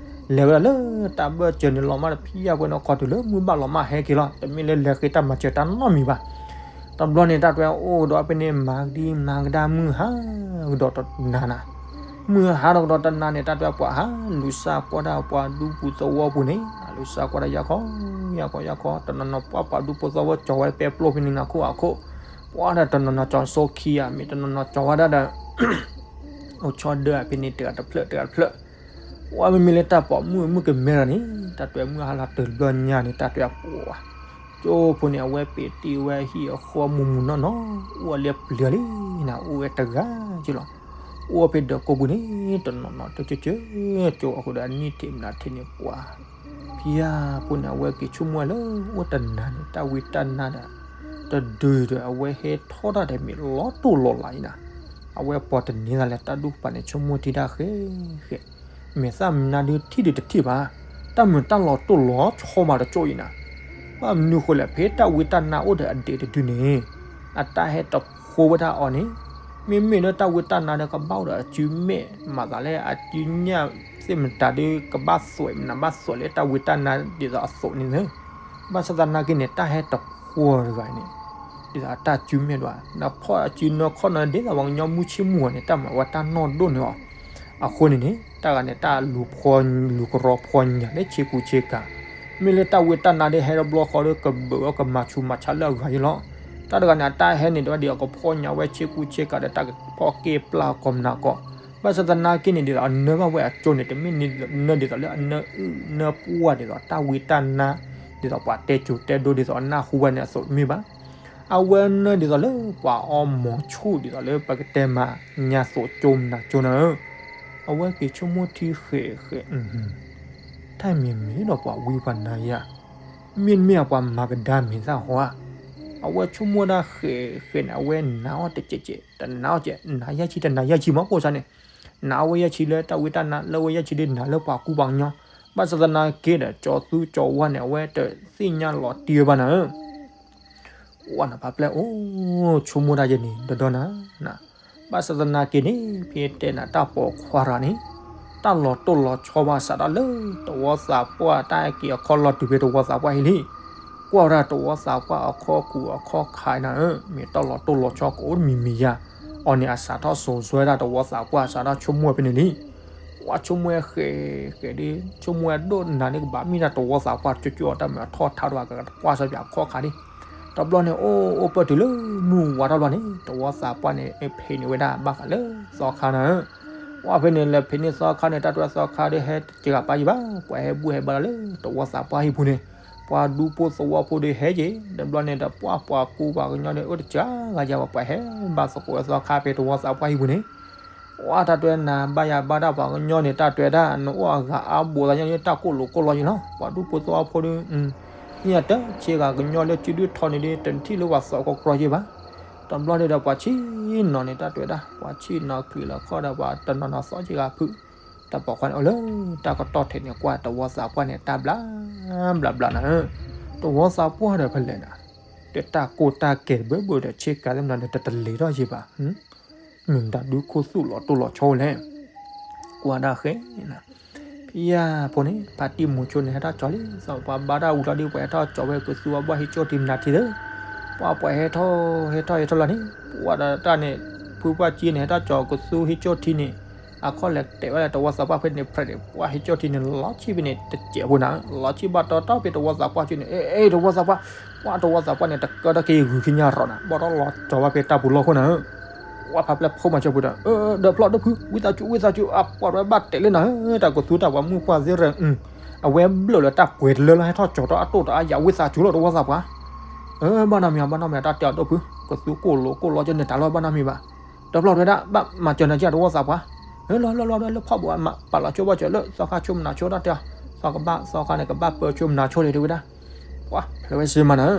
လဲၤဝဲဒၣ်လၢတၢ်ဘၢၣ်စၢၤန့ၣ်လီၤမၢ်တဖံးယၢ်ပှဲၤန့ၣ်ခီတုၤလၢမုၢ်ဘၣ်လီၤမၢ်ဟဲက့ၤလီၤ, တမ့ၢ်လၢလဲၤဃ့တၢ်မၤစၢၤတၢ်နီတမံၤဘၣ်. တဘျီန့ၣ် တၢ်တဲဝဲအိၣ်ဒီးဖဲန့ၣ် မၤကဒံမၤကဒါမုၢ်ဟါကဒီးတနၤနၤ, မုၢ်ဟါဒီးကဒီးတနၤန့ၣ် တၢ်တဲဝဲပှၤဟး လူၤစၢ်ကွၢ်တၢ်ပှၤဒူဖိသဝီပူၤန့ၣ် လူၤစၢ်ကွၢ်တၢ်ယၢ်ခီယၢ်ခီယၢ်ခီ, တနီၤနီၤပှၤပှၤဒူဖိသဝီဖိကၠီၤဝဲပဲပျိၢ်ဖဲန့ၣ်နၤခိၣ်အခိၣ်, ပှၤဒီးတနီၤနီၤကၠီၤစိခံဂၤ မ့ၢ်တနီၤနီၤကၠီၤဝဲဒၣ်ဒီး အိၣ်ဆီဒၢဖဲန့ၣ် တဂၤတဖျၢၣ်တဂၤတဖျၢၣ်, ပှၤမ့မ့ၢ်လၢတၢ်ပိာ်မုၣ်မုၣ်ကမဲဒီးန့ၣ် တၢ်တဲဝဲမုၢ်ဟါလီၤတုၤတဘျီညါန့ၣ် တၢ်တဲဝဲပှၤ ကၠိဖိန့ၣ် အဝဲပ့ၤတံၢ်ဝဲဟံၣ်အဃီမူးမူးနီၢ်နီၢ်, အိၣ်ဝဲလၢပျၢၤလံနၤ, အိၣ်ဝဲတဂၤက့လီၤ. အိၣ်ဖဲဒၢးကိးပူၤန့ၣ် တနီၤနီၤတကၠိကၠိ, ကၠိအဃိဒီးအနံၣ်ထံးမနုၤထံးန့ၣ်ပှၤ, ဖံယၢ်ဖိန့ၣ် အဝဲက့ၤဆိကမိၣ်ဝဲလၢအိၣ်တနၤန့ၣ် တၢ်ဝံတၢ်နါဒီး တဒုဒီးအဝဲဟဲထီၣ်တၢ်ဒီးမ့ၢ်လီၤတိၢ်လီၤလးအံၤနၤ, အဝဲပှၤတန့ၤသးလဲၣ် တၢ်ဒူၣ်ကပၤန့ၣ် ဆိကမိၣ်ထံတၢ်ဃဲဃဲ မဲာ်သၣ်မနုၤဒုးထံၣ်ဒုးတထံၣ်ဘၣ်, တၢ်မုာ်တၢ်လီၤတိၢ်လီၤဆီမးတကၠိအံၤနၤ, ဘၣ်မနုၤဃိလဲၣ် ဖဲတၢ်ဝံတၢ်နါအိၣ်ဒီးအဒဲးတဒုန့ၣ် အတၢ်ဟဲတဖိဝဲဒၣ်အီၤန့ၣ်, မ့မ့ၢ်လၢတၢ်ဝံတၢ်နါဒီးကဘၣ်အိၣ်ဒီးအစုမဲာ် မၤသးလၢအစုညၣ်သ့ၣ်မတၤဒီး ကဘၣ်သွဲးမနၤဘၣ်သွဲးလၢတၢ်ဝံတၢ်နါဒ်သိးအသိးန့ၣ်လၢ ဘၣ်ဆၣ်သနာ်က့န့ၣ် တၢ်ဟဲတဖိတဂၤန့ၣ် ဒ်သိးအတၢ်စုမဲာ်ဒိၣ်, နဖီၣ်အစုနၢခီၣ်နၢဒ်သိးပှၤကညီမုၢ်ဆ့ၣ်မုၢ်ဂီၤန့ၣ် တၢ်မၤဝဲတၢ်နီၢ်ဒိၣ်န့ၣ်လီၤ. အဃိန့ၣ်န့ၣ် တၢ်ဂၤန့ၣ် တၢ်လူၤဖီလူၤကရီဖီညၣ်လၢဆ့ကူဆ့ကၤ, မ့ၢ်လၢတၢ်ဝံတၢ်နါဒီးဟဲတဘျီဃီဒီးကဘုးအီၤကမၤဆူးမၤဆါလၢအဂၤယလီၤ. တၢ်တဂၤန့ၣ် အတၢ်ဟဲန့ၣ် တဝဲဒ်သိးကဖီညၣ်ဝဲဆ့ကူဆ့ကၤဒီးတၢ်ကဖီၣ်က့ပျၢ်ကီးမနၤကီး, ဘၣ်ဆၣ်သနာ်က့န့ၣ် ဒ်သိးအနၢဘၣ်ဝဲအကၠိန့ၣ် တမ့ၢ်နၢဒ်သိးလၢအနၢအုၣ်နၢပှၢ်ဒ်သိးတၢ်ဝံတၢ်နါ ဒ်သိးပှၤတဲစိၤတဲဒိဒ်သိးအနၢ်ဟူဝဲန့ၣ်အသိးတမ့ၢ်ဘၣ်. အဝဲနၢဒ်သိးလၢပှၤအီမိာ်ဆူၣ်ဒ်သိးလၢပကတဲမး ညါသိးကၠိမနၤကၠိနၤဧၢ, အဝဲက့ၤဆိကမိၣ်ထံဃဲးဃဲး တၢ်မ့ၢ်မ့ၢ်ဒီးပှၤဝံပှၤနါယၤ, မ့တမ့ၢ်အပှၤမၤကဒါမဲာ်သၣ်ဟီဧါ. အဝဲဆိကမိၣ်ဒၣ်ဃဲးဃဲးန့ၣ် အဝဲနာ်အီၤတကဲးကဲး တနာ်အီၤကဲး နာ်ယဲၢ်ဆံတနာ်ယဲၢ်ဆံမး ကိးဆၣ်န့ၣ်, နာ်အဝဲယဲၢ်ဆံလၢတၢ်ဝံတၢ်နါ လၢအဝဲယဲၢ်ဆံဒ်နာ်လၢပှၤကူပှၤကညီ, ဘၣ်ဆၣ်သနာ်က့ဒီး ကၠီသူကၠီဝါန့ၣ် အဝဲတသ့ၣ်ညါလီၤတံၢ်ဝဲဘၣ်နၤဧၢ ဝဲနဖးပျဲၢ်အိၣ်ဆိကမိၣ်တၢ်ယဲၢ်န့ၣ် ဒီဒီနၤ, ဘၣ်ဆၣ်သနာ်က့န့ၣ် ဖဲတဲနၤတၢ်ပိာ်ခွါတဂၤန့ၣ် တၢ်လီၤတိၢ်လီၤဆီဘၣ်စးထီၣ်လၢ တဝီသးပှၢ်တၢ်ဟဲက့ၤအခီလီၤတုၤဖဲတဝီသးပှၢ်ဟံၣ်လံ, ကွၢ်ဝဲဒၣ်တဝီသးပှၢ်အခီၣ်ကူၣ်အခီၣ်ခါနၤဧၢ, မ့ၢ်တၢ်လီၤတိၢ်လီၤဆီကအိၣ်တမံၤမံၤယၤ, အီၤန့ၣ်အစးထီၣ်စိၤစွဲဒၣ်တဝီသးပှၢ် စးထီၣ်ဆိကမိၣ်ဝဲဖဲန့ၣ်လံ ကွၢ်ဆိကမိၣ်ဝဲဃဲးဃဲးဒီး ဆိကမိၣ်ဝဲဒိၣ်နၤန့ၣ်ကဘၣ်မ့ၢ်ဒၣ်တဝီသးပှၢ်ကၠိကၠိအတၢ်မုာ်အထီၣ်ထါတဘၣ်ကကွၢ်စၢၤပၠးခီၣ်ခါဒၣ်, တဘျီန့ၣ် အိၣ်အိၣ်ပၢၢ်တုၤလၢမုၢ်ဝါထီၣ်ဘျီန့ၣ် တဝီသးပှၢ်န့ၣ် ဖံးန့ၢ်ဝဲဒၣ်ဘၣ်ဃးလၢသီခါနၤဧၢ, ပှၢ်ဖဲန့ၣ်လဲၤဖံးန့ၢ်သီခါန့ၣ် တၢ်တွဲသီခါဒီးဟဲတစှၤပာ်ယံၤဘၣ်, ပှၤဟဲဘူၣ်ဟဲဘါလီၤလၢတဝီသးပှၢ်ဟံၣ်ပူၤန့ၣ်, ပှၤဒူဖိသဝီဖိဒီးဟဲက့ၤ, တဘျီန့ၣ်ဒီး ပှၢ်ပှၤကူပှၤကညီဒီး အိၣ်တစှၤဂၤယၤဘၣ်, ပှၤဟဲဘါသကိးဝဲသီခါဖဲတဝီသးပှၢ်ဟံၣ်ပူၤန့ၣ်, ပှၢ်တၢ်တွဲနၤဘါယၤဘါတၢ်ပှၤကညီန့ၣ် တၢ်တွဲဒၣ် နအိၣ်အဂၤအါဘိးသးညီန့ၣ် တၢ်ကိၢ်လိာ်ကိၢ်လီၤယံၤလီၤ, ပှၤဒူဖိသဝီဖိဒီး ဟံၣ်အတဆ့ဂၤကညီလၢစုဒုၣ်ထီန့ၣ်ဒီး တထံၣ်လၢပှၤသီကီကီယံၤဘၣ်. တဘျီန့ၣ်ဒီးပှၤဆံးနီၤန့ၣ် တၢ်တွဲဒၣ် ပှၤဆံးနီၤချံးလီၤခီဒီးပှၤတနီၤနီၤသီဆ့ဂၤဖုး, တၢ်ပိာ်ခွါန့ၣ်အိၣ်လၢတၢ်ကတီၢ်ထဲန့ၣ် ကွၢ်တဝီသးပှၢ်န့ၣ် တၢ်ဘျါဘျါဘျါနၤဧၢ, တဝီသးပှၢ်ဒီးဖဲလဲၣ်နၤ, တၢ်ကိၢ်တၢ်ကဲၤတဘၢဘၢဒီး ဆ့ကၤသ့ၣ်မနၤဒီး တတလ့ၤထီၣ်ယံၤဘၣ် မ့ၢ်တၢ်ဒုးခိၣ်သူၣ်လီၤတိၢ်လီၤဆီဝဲလဲၣ်, ကွၢ်ဒၣ်ဃဲနၤ, ဖံယၤဖိန့ၣ် ဖါတံၢ်မူဆိန့ၣ် ဟဲထီၣ်ကၠီလံ, စီၤပၤဘါတၢ်ဝံၤလီၤဒီး ပှၤဟဲထီၣ်ကၠီဝဲကသူအဘီၣ်ဟံးကၠိၣ်ထံမနၤထံသၢ, ပှၤပှၤဟဲထီၣ် ဟဲထီၣ်ဟဲထီၣ်လီၤန့ၣ်, ပှၤဒီးတၢ်န့ၣ် ဖုပှၢ်ကံန့ၣ် ဟဲထီၣ်ကၠီကသူဟံးကၠိၣ်ထံန့ၣ်, အခီၣ်လဲၤတဲာ်ဝဲလၢတဝီသးပှၢ်ဖဲန့ၣ် ဖရဲးန့ၣ် ပှၤဟံးကၠိၣ်ထံန့ၣ် လီၤဆံးဖဲန့ၣ် တစဲးဖိနၤ, လီၤဆံးဘၣ်တီတီဖဲတဝီသးပှၢ်ကၠိန့ၣ်, အ့ တဝီသးပှၢ်, ပှၤတဝီသးပှၢ်န့ၣ် တကၢထီၣ်က့ၤဂုာ်ခံညါရီၤနၤ, ဘီၣ်ထီၣ်လီၤကၠီဝဲဖဲတၢ်ပူၤလီၢ်ခိၣ်နၤဧၢ ပှၤဖါပျဲၢ်ဖိမၤစၢၤပူၤဒီး, ဒီးဖျီၣ်ဒိၣ်ဖု, ဝံသးစူၤ ဝံသးစူၤ, အပှၤတဝဲဘၣ်တဲာ်လၢနၤဧၢ, တၢ်ကသူတၢ်ပှၤမုၣ်ပှၢ်သ့ရၢ, အဝဲဘျၢၣ်လၢတၢ်ပှဲၤတလၢလီၤ ဟဲထီၣ်ကၠီၤထီၣ်အတိၢ်တအါယၤ ဝံသးစူၤလီၤတဝီသးပှၢ်, ဘၣ်နီတမံၤ ဘၣ်နီတမံၤ တၢ်တဲအီၤဒိၣ်ဖု, ကသူကိၢ်လိာ်ကိၢ်လီၤကၠီန့ၣ်တၢ်လီၤဘၣ်နီတမံၤဘၣ်, ဒီးဖျီၣ်တဝဲဒၣ် ဘၣ်မၤစၢၤနၤကၢ်တဝီသးပှၢ်, လီၤလီၤလီၤလၢဖီၣ်ဘိး ပာ်လီၤဆိဘၣ်စၢၤလၢ သီခါဆိမနၤဆိတၢ်တဲအီၤ, သီကဘၣ်သီခါန့ၣ် ကဘၣ်ပၢဆိမနၤဆိလံတဲဝဲဒၣ် ပှၤဖျဲးဝဲစ့မးနၤဧၢ,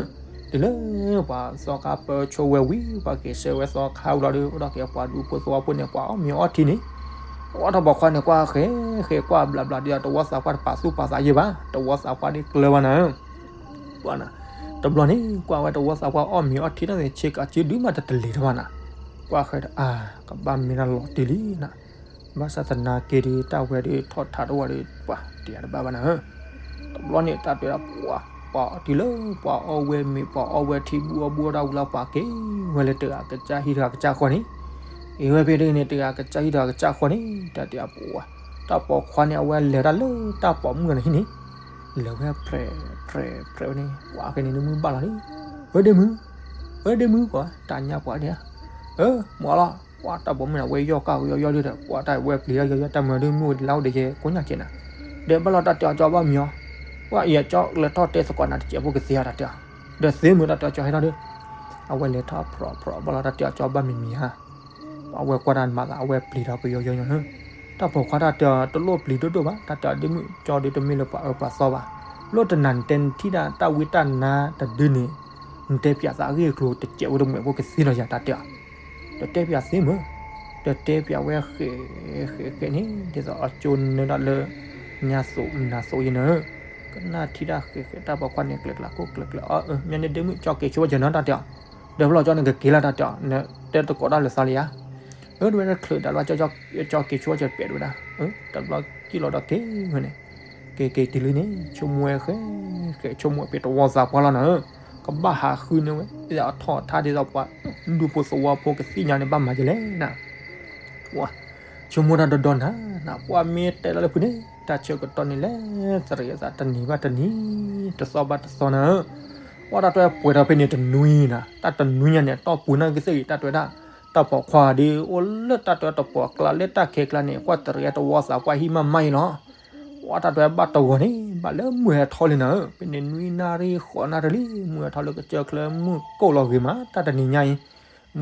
တုၤလၢပှၤသီခါပၢဆိဝဲဝံၤ ပှၤက့ၤဆှၢဝဲသီခါဝံၤလီၤဒီး အိၣ်ဒီးက့ၤပှၤဒူဖိသဝီဖိန့ၣ် ပှၤအီၣ်မ့ၤအီထံန့ၣ်, ပှၤထီၣ်ပိာ်ခွါန့ၣ် ကွၢ်ဃဲဃဲကွၢ်ဘျးဘျးဒီး တဝီသးပှၢ်တပာ်သူၣ်ပာ်သးယံၤဘၣ်, တဝီသးပှၢ်ဒ်ကျၢၤဘၣ်နၤဧၢ, ပှၤနၤ, တဘျီန့ၣ် ကွၢ်ဝဲတဝီသးပှၢ်အီၣ်မ့ၤအီထံတၢ်န့ၣ် ဆ့ကၤစုဒုမးတတလ့ၤထီၣ်ဘၣ်နၤ, ကွၢ်ဃဲဒီး အါ ကဘၣ်မ့ၢ်ဒၣ်လီၤတံၢ်လံနၤ ဘၣ်ဆၣ်သနာ်က့ဒီး တၢ်ဝဲဒီးထီၣ်ထးတဝီဒီး ပှၤတဲအတဘၣ်ဘၣ်နၤဧၢ, တဘျီန့ၣ် တၢ်တဲဒၣ်ပှၤ, ပှၤအီၣ်တုၤလၢ ပှၤအီၣ်ဝဲမ့ၤ ပှၤအီၣ်ဝဲထံ ဘူၣ်အီၣ်ဘူၣ်အီၣ်တၢ်ဝံၤလီၤ ပှၤက့ၤဝဲလၢတဂၤကစၢ်ဟံၣ်တဂၤကစၢ်ဃီန့ၣ်, အ့ၣ်ဝဲဖဲန့ၣ် တဂၤကစၢ်ဟံၣ်တဂၤကစၢ်ဃီန့ၣ် တၢ်တဲဒၣ်ပှၤ, တၢ်ပိာ်ခွါန့ၣ် အဝဲလဲၤတၢ်လၢတၢ်ပိာ်မုၣ်န့ၣ်ဟံၣ်န့ၣ်, လဲၤဝဲဖြဲးဖြဲးဖြဲးဝဲန့ၣ် ပှၤက့ၤန့ၣ် ဒ့မုၣ်ဘၣ်လီၤန့ၣ်, ဝဲဒ့မုၣ်, ဝဲဒ့မုၣ်ကွၢ် တၢ်ညါပှၤဒၣ်, အၢ မၤလီၤ ပှၤတၢ်ပိာ်မုၣ်န့ၣ် အဝဲယီၢ်ကၢ်ကယီယီဒ်ဒီး ပှၤတၢ်ဝဲပျံၤတၢ်ယီယီတၢ်မၤဒုးမုၢ်ဝဲဒ်လၢအိၣ်ဒီးယဲကိညၣ်ကဲနၤ, ဒီးဘၣ်လီၤတၢ်တဲအီၤကၠီဘၣ်မံၤအီၤ, ပှၤအံၤအကၠီလဲၤထီၣ်တဲသကိးနၤတစဲးဖိကသ့ဧါတၢ်တဲအီၤ, ဒီးသ့မုၢ်တၢ်တဲအီၤကၠီဟဲထီၣ်ဒီး, အဝဲလဲၤထီၣ်ဖြီဖြီဘၣ်လီၤတၢ်တဲအီၤကၠီဘၣ်မံၤမံၤဧါ, ပှၤဝဲကွၢ်တၢ်မၤသး အဝဲပျံၤဒီးကယီယီယီနၤ, တၢ်ပိာ်ခွါတၢ်တဲအီၤတလိၣ်ပျံၤဒိၣ်ဒိၣ်ဘၣ် တၢ်တဲအီၤဒ့မုၣ်ကၠီဒီးတမ့ၢ်လၢပှၤအၢပှၤသီဘၣ်, လၢတနၤနတဲနထံၣ်ဒၣ်တၢ်ဝံတၢ်နါတဒုန့ၣ်, နတဲပၠးသးအဂ့ၢ်အကျိၤတစဲးဝဲတမုာ်ဖိကသ့လီၤယၤတၢ်တဲအီၤ, ဒီးတဲပၠးသ့မုၢ်, ဒီးတဲပၠးဝဲဃဲးဃဲးဃဲးန့ၣ် ဒ်သိးအကၠိနၢဒၣ်လၢ ညါသိးနၤသိးယဲနၤ, ကနၣ်ထံၣ်တၢ်ဃဲးဃဲးတၢ်ပိာ်ခွါန့ၣ် ကျဲၤကျးခိၣ်ကျဲၤကျးအီၣ်အၢ မ့ၢ်န့ၣ်ဒ့မုၣ်ကၠီက့ၤဆိဝဲကၠီနၤတၢ်တဲအီၤ, ဒီးဖျီၣ်ကၠီန့ၣ်ကက့ၤလၢတၢ်တဲအီၤ နတဲတကိးတၢ်လၢသးလံဧါ အၢ တဝဲတချုးဒၣ်လီၤ ကၠီက့ၤဆိကၠီပဲာ်တဝဲဒၣ် တဘျီကံၣ်လီၤဒီးက့ၤဝဲန့ၣ် က့ၤက့ၤတုၤလံန့ၣ် ဆိကမိၣ်ဝဲဃဲ ဃဲဆိကမိၣ်ဝဲဖဲတဝီသးပှၢ်လီၤနၤဧၢ ကဘၣ်ဟးဃုန့ၢ်ဝဲ ဒ်သိးအထီၣ်အထါဒ်သိးပှၤဒူဖိသဝီဖိကသ့ၣ်ညါန့ၣ် ဘၣ်မၤယဲလဲၣ်နၤ ဆိကမိၣ်တၢ်ဒီဒီနၤ နပှၢ်မ့ၢ်တဲလီၤလၢဖုန့ၣ် တၢ်ဆၢကတီၢ်န့ၣ်လဲၤသရံးအသးတနံၤဘၣ်တနံၤ တသီဘၣ်တသီနၤဧၢ ပှၢ်တၢ်တွဲပှဲၤထီၣ်ဖဲန့ၣ်တနွံနၤ တၢ်တနွံညါန့ၣ် တီၢ်ပူၤနၢ်ကသ့ၣ်ဂ့ၤ တၢ်တွဲဒၣ် တၢ်ပိာ်ခွါဒီး အိၣ်လၢတၢ်တွဲတပိာ်ကျါလၢတၢ်ခဲကျါန့ၣ် ကွၢ်တရံးတဝီသးပှၢ်ဟံၣ်မးမးအံၤလီၤ ပှၢ်တၢ်တွဲဘၣ်တဂီၤန့ၣ် ဘၣ်လၢမုၢ်ဟဲထီၣ်လံနၤဧၢ ဖဲန့ၣ်နွံနၣ်ရံၣ်ဃိးနၣ်ရံၣ်လံ မုၢ်ဟဲထီၣ်လၢကစၢၢ်ချၢမုၢ်ကိၢ်လီၤဂ့ၤမး တၢ်တနံၤညါအံၤ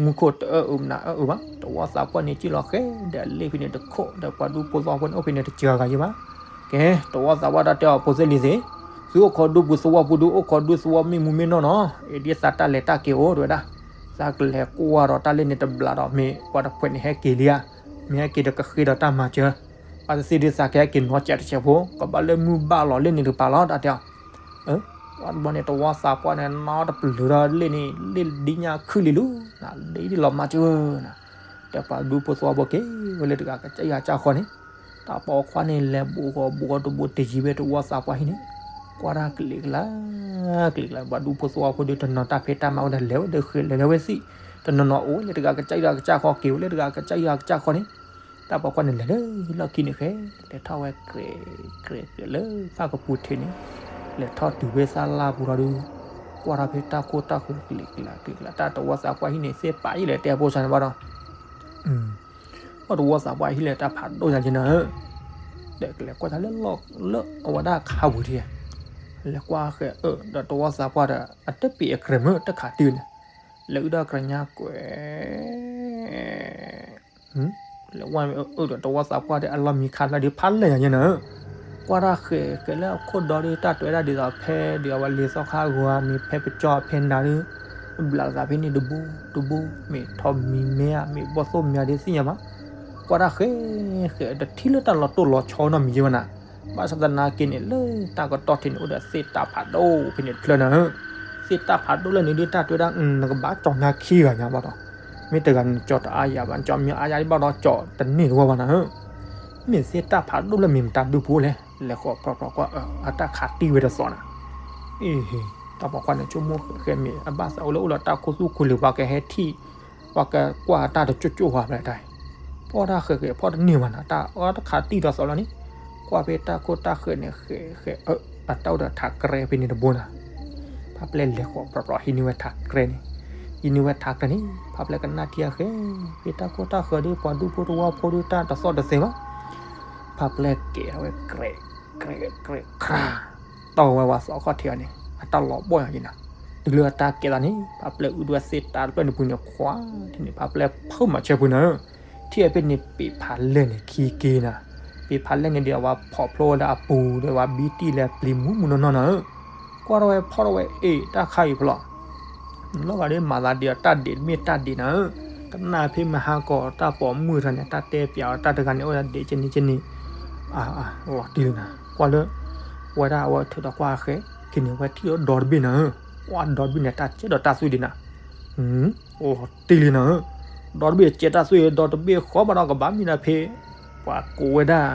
မူခိၣ်တအၢအုးမနၤအၢအုးဘၣ် တဝီသးပှၢ်န့ၣ် ကံၣ်လီၤဃဲဒီးလ့ၣ်ဖဲန့ၣ်တခိၣ် ဒီးပှၤဒူဖိသဝီဖိန့ၣ် အိၣ်ဖဲန့ၣ်တစှၤဂၤယံၤဘၣ် ကဲ တဝီသးပှၢ်တၢ်တဲအီၤဖိသ့ၣ်လံၤသ့ၣ် သုအိၣ်ခိးဒူပူၤသဝီပူၤဒု အိၣ်ခိးဒူသဝီမ့ၢ်မူမ့ၢ်နီၢ်နီၢ် အ့ၣ်ဒ်သးတၢ်လဲၤတၢ်က့ၤအိၣ်တဝဲဒၣ် သးကလဲၤကွၢ်ဒီးတၢ်လ့ၣ်န့ၣ်တဘျးဒီး မ့ၢ်ပှၤတဖှဲးန့ၣ်ဟဲက့ၤလံဧါ မ့ၢ်ဟဲက့ၤဒီးကဃ့ဒီးတၢ်မၤစၢၤ အသ့ၣ်ဒုးသးကဟဲက့ၤနီၢ်ကၠးတစဲးဖိ ကဘၣ်လၢမုၢ်ဘၣ်လီၤလ့ၣ်န့ၣ်တကပၤလီၤ တၢ်တဲအီၤ ပှၤတဘျီန့ၣ် တဝီသးပှၢ်န့ၣ် နီတပျုၤဒီးလ့ၣ်န့ၣ် လ့ၣ်ဒ်ညါခုၣ်လံလူၤ လ့ၣ်ဒ်လီၤမၤစၢၤနၤ ဒီးပှၤဒူဖိသဝီဖိက့ၤဝဲလၢတဂၤကစၢ်ယွၤကစၢ်ဃီန့ၣ် တၢ်ပိာ်ခွါန့ၣ် လဲၤဘူးဃီဘူးဃီတဘူးတယံၤဝဲတဝီသးပှၢ်ဟံၣ်န့ၣ် ကွၢ်တၢ်ကလံၤကလါ ကလံၤကလါ ပှၤဒူဖိသဝီဖိဒီးတနီၤတၢ်ဖံးတၢ်မၤဝဲဒီး လဲၤဝဲဒီးဃဲၤလဲၤလဲၤဝဲသံၣ် တနီၤနီၤအိၣ်ဝဲလၢတဂၤကစၢ်ယွၤကစၢ်ဃီ က့ၤဝဲလၢတဂၤကစၢ်ယွၤကစၢ်ဃီန့ၣ် တၢ်ပိာ်ခွါန့ၣ် လဲၤလၢလီၢ်ခံန့ၣ်ဃဲ လဲၤထီၣ်ဝဲကြဲးကြဲးကြဲးလၢဖၣ်ကပူၤထံးန့ၣ် လဲၤထီၣ်တုၤဖဲသၣ်လၢ်ပူၤလီၤဒုး ကွၢ်ထီၣ်ဖဲတၢ်ခိၣ်တၢ်ဃၢၤကလံၤကလါကလံၤကလါ တၢ်တဝီသးပှၢ်ဟံၣ်န့ၣ် သ့ၣ်ပာ်ယံာ်လဲၣ်တဲအဖိစၢ်န့ၣ်ဘၣ်ဒီး ပှၤတဝီသးပှၢ်ဟံးလၢတၢ်ဖးဒိၣ်ညါက့နၤဧၢ, ဒီးကလဲၤကွၢ်တၢ်လၢလီၢ်လၢအဝဲဒၣ်ခါပူၤထံၣ်, လဲၤကွၢ်ဃဲၤအၢ ဒီးတဝီသးပှၢ်ဒီး အတပ့ၤအကြဲးမ့ၢ်တခးတံၢ်န့ၣ်, လဲၤအုၣ်ဒီးကြဲးညါကွဲး လဲၤဝဲအၢဒီးတဝီသးပှၢ်ဒီးအလီၢ်မံခါလၢဒ်ဖးလဲၢ်ညါက့နၤဧၢ, ကွၢ်တၢ်ဃဲၤဃဲၤလၢအခိၣ်ဒီဒ်တၢ်တွဲဒၣ်ဒ်သိးဖဲဒ်အဝဲလ့သီခါဂီၤဧါ မ့ၢ်ဖဲပကၠီဖဲနၤဒီး ဘျးသးဖဲန့ၣ်တဘိတဘိ မ့ၢ်ထီၣ်မံၤမဲဧါ မ့ၢ်ဘီၣ်သိၣ်မံၤဒ်သ့ၣ်ညါဘၣ်, ကွၢ်တၢ်ဃဲၤဃဲၤတထံၣ်လၢတၢ်လီၤတိၢ်လီၤဆီနီတမံၤယဲဘၣ်နၤ, ဘၣ်ဆၣ်သနာ်က့န့ၣ် လၢတၢ်ကတီၢ်ထံးန့ၣ် အိၣ်ဒီးသ့ၣ်တၢ်ဖးဒိၣ်ဖဲန့ၣ်တဖျၢၣ်နၤဧၢ, သ့ၣ်တၢ်ဖးဒိၣ်လၢန့ၣ်ဒ်တၢ်တွဲဒၣ် နကဘၣ်ကၠီညါခံဂၤညါဘၣ်ဒီး, မ့ၢ်တဂၤနကၠီတအါယၤဘၣ် နကၠီမ့ၢ်အါယၤဘၣ်ဒီးကၠီတန့ၢ်တဝီဘၣ်နၤဧၢ မ့ၢ်သ့ၣ်တၢ်ဖးဒိၣ်လၢမ့ၢ်မတၤဒုဖိလဲၣ်, လဲၤဃီၤပြီပြီကွၢ်အတၢ်ခးတံၢ်ဝဲတသီနၤ, အ့ၣ် တၢ်ပိာ်ခွါန့ၣ်ဆိကမိၣ်ဃဲၤမ့ၢ်အဘၣ်သးအိၣ်လၢအိၣ်လၢတၢ်ခိၣ်သူၣ်ခိၣ်လံၤ ပှၤကဟဲထံၣ်, ပှၤကကွၢ်တၢ်တကၠိၣ်ကၠိၣ်ဝဲဖဲလဲၣ်တၢ်, ဖီၣ်တၢ်ဃဲၤဃဲၤဖီၣ်တန့ၢ်ဘၣ်နၤ တၢ်အီတခးတံၢ်ဒီးသီလီၤန့ၣ်, ကွၢ်ဖဲတၢ်ခိၣ်တၢ်ဃဲၤန့ၣ်ဃဲၤဃဲၤအၢ အတၢ်အိၣ်ဒီးထးကြဲဖဲန့ၣ်တဘိနၤ ဖးပျဲၢ်လဲၤဃီၤပြီပြီ ဟံးန့ၢ်ဝဲထးကြဲန့ၣ်, ဟံးန့ၢ်ဝဲထးကြဲန့ၣ် ဖးပျဲၢ်ကနၣ်ထံအဃဲၤ ဖဲတၢ်ခိၣ်တၢ်ဃဲၤဒီးပှၤဒူဖိတဝီဖိဒီးတၢ်တသီၣ်တသဲးဘၣ်, ဖးပျဲၢ်ကဲထီၣ်ဝဲ ကြဲး ကြဲး ကြဲး ခရၣ်, တီၢ်ဝဲဝဲသီခီၣ်ထံးအီၤန့ၣ် အတၢ်လီၤဘီၣ်ညါက့နၤ, တုၤလၢအတၢ်ကဲသးန့ၣ် ဖးပျဲၢ်အုၣ်ဒွဲၣ်သ့ၣ်တၢ်တဖျၢၣ်န့ၣ်ပူၤန့ၣ် ခွါထံၣ်န့ၣ် ဖးပျဲၢ်ဖုမၤဆၢပူၤနၤဧၢ, ထံၣ်ဖဲန့ၣ်ပ့ၤဖးလဲၢ်န့ၣ်ခံက့နၤ, ပ့ၤဖးလဲၢ်န့ၣ်ဒီးအဝဲဖီၣ်ဖျိဝဲဒၣ်အပူၤဒီးဝဲဘံတံၢ်လဲၤပျံၤမူးမူးနီၢ်နီၢ်နၤဧၢ, ကွၢ်ထီၣ်ဝဲဖီၣ်ထီၣ်ဝဲအ့ၣ်တၢ်ခါအံၤဖျီၣ် လီၤဂာ်ဒ်မၤသးဒ်အတၢ်ဒ့းတမ့ၢ်တၢ်ဒ့းနၤဧၢ, ကနၣ်ဖဲမဟါကီးတၢ်ပိာ်မုၣ်တဂၤန့ၣ် တၢ်တဲပျးအီၤတၢ်တဂၤန့ၣ် အိၣ်ဒၣ်ဒ့းကနံကနံ, အလီၤတံၢ်လံနၤ, ကွၢ်လၢ ဝဲဒၣ်အဝဲထုးဒီးကွၢ်အဃဲၤ က့ၤန့ၣ် ဝဲထံၣ်အီၤဒီတဘ့ၣ်နၤဧၢ, ကွၢ်ဒီတဘ့ၣ်န့ၣ် တၢ်ကဲဒီးတၢ်သွံၣ်ဒံးနၤ, လီၤတံၢ်လံနၤဧၢ, ဒီတဘ့ၣ်ကဲတၢ်သွံၣ် ဒီတဘ့ၣ်ဃီဘၣ်ဒီးကဘၣ်မ့ၢ်ဒၣ်ဖဲ ပှၤကိးဝဲဒၣ်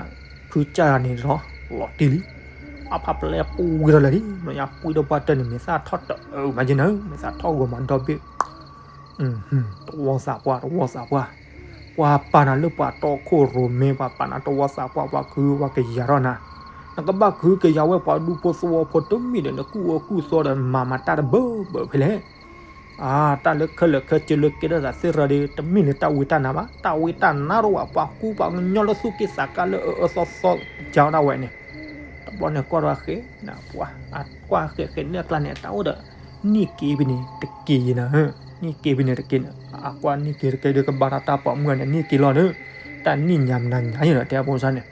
ဖုကၢ်ဂၤန့ၣ်လီၤ, လီၤတံၢ်လံ, အဖးပျဲၢ်ပှ့ၤထီၣ်လၢာ်လံ, မ့ၢ်ညါပှ့ၤဒီးပှၤတၢၢ်န့ၣ် မ့ၢ်သၣ်ထီၣ်တအုးမးက့နၤဧၢ, မ့ၢ်သၣ်ထီၣ်ဂီၤမးဒီဘ့ၣ် တဝီသးပှၢ် တဝီသးပှၢ်, ပှၤပာ်နၤလၢပှၤတီခိၣ်ရိၣ်မဲ ပှၤပာ်နၤတဝီသးပှၢ် ပှၤကဟုပှၤကယာ်ထီၣ်နၤ, နကဘၣ်ကဟုကယာ်ဝဲပှၤဒူဖိသဝီဖိတမ့ၢ်ဒီး နကူၣ်အၢကူၣ်သီဒီးမၤမၤတၢ်တဘၢဘၢဖဲလဲၣ်, အါ တၢ်လၢခဲလၢာ်ခဲဆ့လၢကဲထီၣ်သးသ့ၣ်ရၢဒီး တမ့ၢ်လၢတၢ်ဝံတၢ်နါဘၣ်, တၢ်ဝံတၢ်နါတအိၣ်ဘၣ်, ပှၤကူပှၤကညီလၢသူၣ်က့ၣ်သးကါလၢအအၢသီသီကါဒၣ်ဝဲန့ၣ်, တဘျီန့ၣ်ကွၢ်ဒီးဃဲၤ ပှၤကွၢ်ဃဲၤဃဲၤန့ၢ်အကျါန့ၣ် တၢ်အိၣ်ဒီး နံၣ်က့ဖဲန့ၣ်တက့ၢ်နၤ, နံၣ်က့ဖဲန့ၣ်တက့ၢ်န့ၣ်, အကွၢ်နံၣ်က့တက့ၢ်ဒီး ကဘၣ်တၢ်တၢ်ပိာ်မုၣ်န့ၣ် နံၣ်က့လီၤဒီး တၢ်နံၣ်ညါမနုၤညါယဲဒီး တဲအဖိစါန့ၣ်,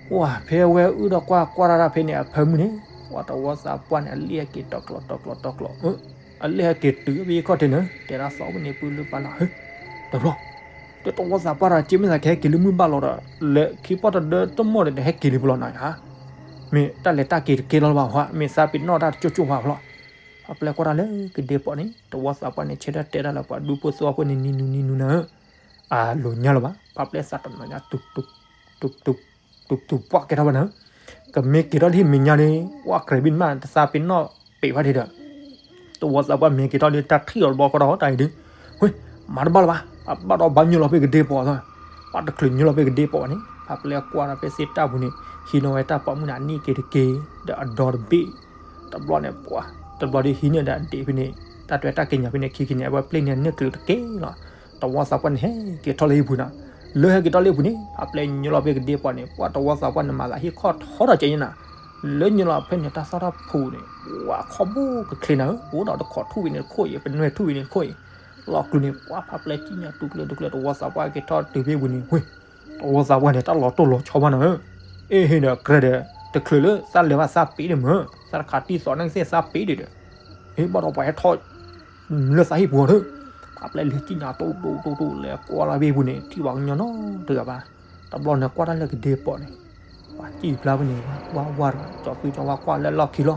ပှၤဖဲဝဲအုၣ်ဒီးကွၢ်ကွၢ်တၢ်တၢ်ဖဲန့ၣ် အဖၢမုၢ်န့ၣ် ပှၤတဝီသးပှၢ်န့ၣ် အလ့ၣ်ဟဲက့ၤတီကျိးတီကျိးတီကျိး, အလ့ၣ်ဟဲက့ၤတုၤဖဲခီၣ်ထံးန့ၣ် တဲဒၣ်သီဖဲန့ၣ် ပုၢ်လၢပၢ်လၢ ဟ့ တဘျီ တဝီသးပှၢ်ဒီး က့မ့ၢ်သးကဟဲက့ၤလၢမုၢ်ဘၣ်လီၤဒီး လဲၤခံပီၢ်တဒၢတမီၢ်ဒီး ဟဲက့ၤလံဖျီၣ်နၤဧါ, မ့ၢ်တၢ်လဲၤတၢ်က့ၤတကဲလီၤလၢၤဘၣ်ဧါ, မ့ၢ်သးပ့ၤနီၣ်တၢ်တကၠိၣ်ကၠိၣ်ဘၣ်ဖျီၣ်, ဖးပျဲၢ်ကွၢ်တၢ်လၢကဒ့ပီၣ်န့ၣ် တဝီသးပှၢ်န့ၣ် ဆၢထၢၣ်တဲဒၣ်လၢပှၤဒူဖိသဝီဖိန့ၣ် နံၤနူနံၤနူနၤဧၢ, အလိၤညါလၢၤဘၣ်, ဖးပျဲၢ်သးတနီၤညါ တူၤတူၤ တူၤတူၤ ပှၢ်ကဲထီၣ်ဝဲနၤဧၢ, ကမ့ၢ်က့ၤထီၣ်လၢဟံၣ်မဲာ်ညါန့ၣ် ပှၢ်ကြဲးဘံၣ်မး တသးပ့ၤနီၣ်ပ့ၤဖးထံးဒီး တဝီသးပှၢ်မ့ၢ်က့ၤထီၣ်လၢတၢ်ထံၣ်အီၤတဘျီဃီဒီးတၢ်အံၤဒုး, ဝ့ၢ် မၤတဘၣ်လၢၤဘၣ်, ပဘၣ်ဒီးဘၣ်ညိလီၤဖဲကဒ့ပီၣ်သီ, ပှၢ်တချုးညိလီၤဖဲကဒ့ပီၣ်ဘၣ်န့ၣ် ဖးပျဲၢ်ကွၢ်ဒီးဖဲသ့ၣ်တၢ်ပူၤန့ၣ် ဟံးန့ၢ်ဝဲတၢ်ပိာ်မုၣ်န့ၣ် အနံၣ်က့တက့ၢ် ဒီးအဒီတဘ့ၣ်, တဘျီန့ၣ်ပှၢ် တဘျီဒီးဟံးန့ၢ်ဒီးအဒ့ၣ်ဖဲန့ၣ် တၢ်တွဲတၢ်က့ၤညါဖဲန့ၣ် ခံခံန့ၣ် အဝဲပျ့ၢ်န့ၢ်န့ၢ်ကျုးတက့ၢ်လီၤ, တဝီသးပှၢ်န့ၣ် ဟဲက့ၤထီၣ်လၢဟံၣ်ပူၤနၤ, လၢဟဲက့ၤထီၣ်လၢဟံၣ်ပူၤန့ၣ် ဖးပျဲၢ်ညိလီၤဖဲကဒ့ပီၣ်န့ၣ် ပှၢ်တဝီသးပှၢ်န့ၣ် မၤသးဟ့ၣ်ခီၣ်ထီထီၣ်ကဲးညါနၤ လၢညိလီၤဖဲန့ၣ် တၢ်သီၣ်တၢ်ဖှိၣ်န့ၣ် ပှၤခီဘိကချ့နၤဧၢ, အိၣ်ဒီးတခိးထူၣ်ဝံၤန့ၣ်တခိၣ်အံၤ ပနွဲၢ်ထူၣ်ဝံၤန့ၣ်တခိၣ်အံၤ, လီၤကျူၤန့ၣ် ပှၤဖးပျဲၢ်ကံၣ်ညါတူကျၢၤတူကျၢၤ တဝီသးပှၢ်က့ၤထီၣ်တုၤဖဲပူၤန့ၣ် ဝ့ၢ် တဝီသးပှၢ်န့ၣ် တၢ်လီၤတိၢ်လီၤဆီဘၣ်နၤဧၢ, အ့ၣ်ဟ့ၣ်ဒီးကြဲးဒီး တချုးလၢသးလဲၤဘၣ်သးပ့ၤဒံးမၢ်, သးတခးတံၢ်သီၣ်န့ၣ်ကသ့ၣ်သးပ့ၤဒံးဒီး, အ့ၣ် ဘၣ်ဒီးပှၤဟဲထီၣ် လၢသးဟံၣ်ပူၤအီၤဒီး, ဖးပျဲၢ်လဲၤကံၣ်ညါတိၢ်တိၢ်တိၢ်တိၢ် လဲၤကွၢ်လီၤဖဲပူၤန့ၣ် ထံၣ်ပှၤကညီနီတဂၤဘၣ်, တဘျီန့ၣ်ကွၢ်တၢ်လၢကဒ့ပီၣ်န့ၣ်, ပှၤကံၣ်ဖျါဖဲန့ၣ် ဝါဝါတဂၤ ကၠီၤသူကၠီၤဝါကွၢ်လၢလီၢ်ခံလီၤ,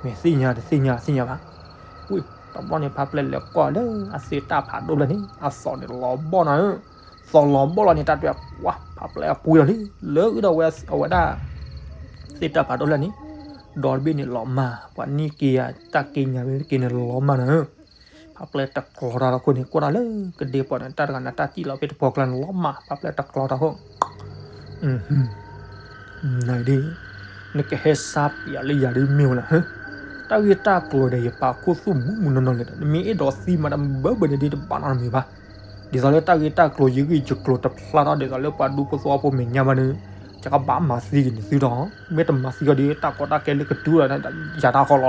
မ့ၢ်သ့ၣ်ညါတသ့ၣ်ညါသ့ၣ်ညါဘၣ်, ဝ့ၢ် တဘျီန့ၣ် ဖးပျဲၢ်လဲၤကွၢ်လၢအသ့ၣ်တၢ်ဖးဒိၣ်ဖျၢၣ်န့ၣ် အသီၣ်န့ၣ်လီၤဘီၣ်နၤဧၢ, သီၣ်လီၤဘီၣ်လီၤန့ၣ် တၢ်တဲ ပှၤဖးပျဲၢ်အပှ့ၤလီၤလံ, လၢအုၣ်ဒီးဝဲအဝဲဒၣ် သ့ၣ်တၢ်ဖးဒိၣ်ဖျၢၣ်န့ၣ်, ဒီတဘ့ၣ်န့ၣ်လီၤမၢ်, ပှၤနံၣ်က့ၤယၤ တၢ်က့ၤညါဝဲတက့ၢ်န့ၣ်လီၤမၢ်နၤဧၢ, ဖးပျဲၢ်တကျီတၢ်လီၤခိၣ်န့ၣ် ကွၢ်တၢ်လၢကဒ့ပီၣ်န့ၣ် တၢ်တဂၤန့ၣ် တၢ်စံၣ်လီၤဖဲတပီၤကျါန့ၣ်လီၤမၢ်, ဖးပျဲၢ်တကျီတၢ်ခိၣ် နဒ့, နကဟဲစါပယၤလၢယၤဒ်မ့ၢ်ဝဲလီၤ, တၢ်ဂ့ၢ်တၢ်ကျိၤဒီး ယပာ်ခူသူၣ်မူးမူးနီၢ်နီၢ်လၢၤဒီး နမ့ၢ်အဲၣ်ဒိးသံမးတဘၢဘၢန့ၣ်ဒ်တဘၣ်နီတမံၤဘၣ်, ဒ်သိးလၢတၢ်ဂ့ၢ်တၢ်ကျိၤယဂံၢ်ယကျိၤတဖျါထီၣ် ဒ်သိးလၢပှၤဒူဖိသဝီဖိမဲာ်ညါဘၣ်န့ၣ် ယကဘၣ်မၤသံက့ၤနသုဒီး မ့ၢ်တမၤသံက့ၤဒီး တၢ်ကီတၢ်ခဲလၢကတုၤဒီး ယၤတၢ်ဃီလီၤတဲာ်လံ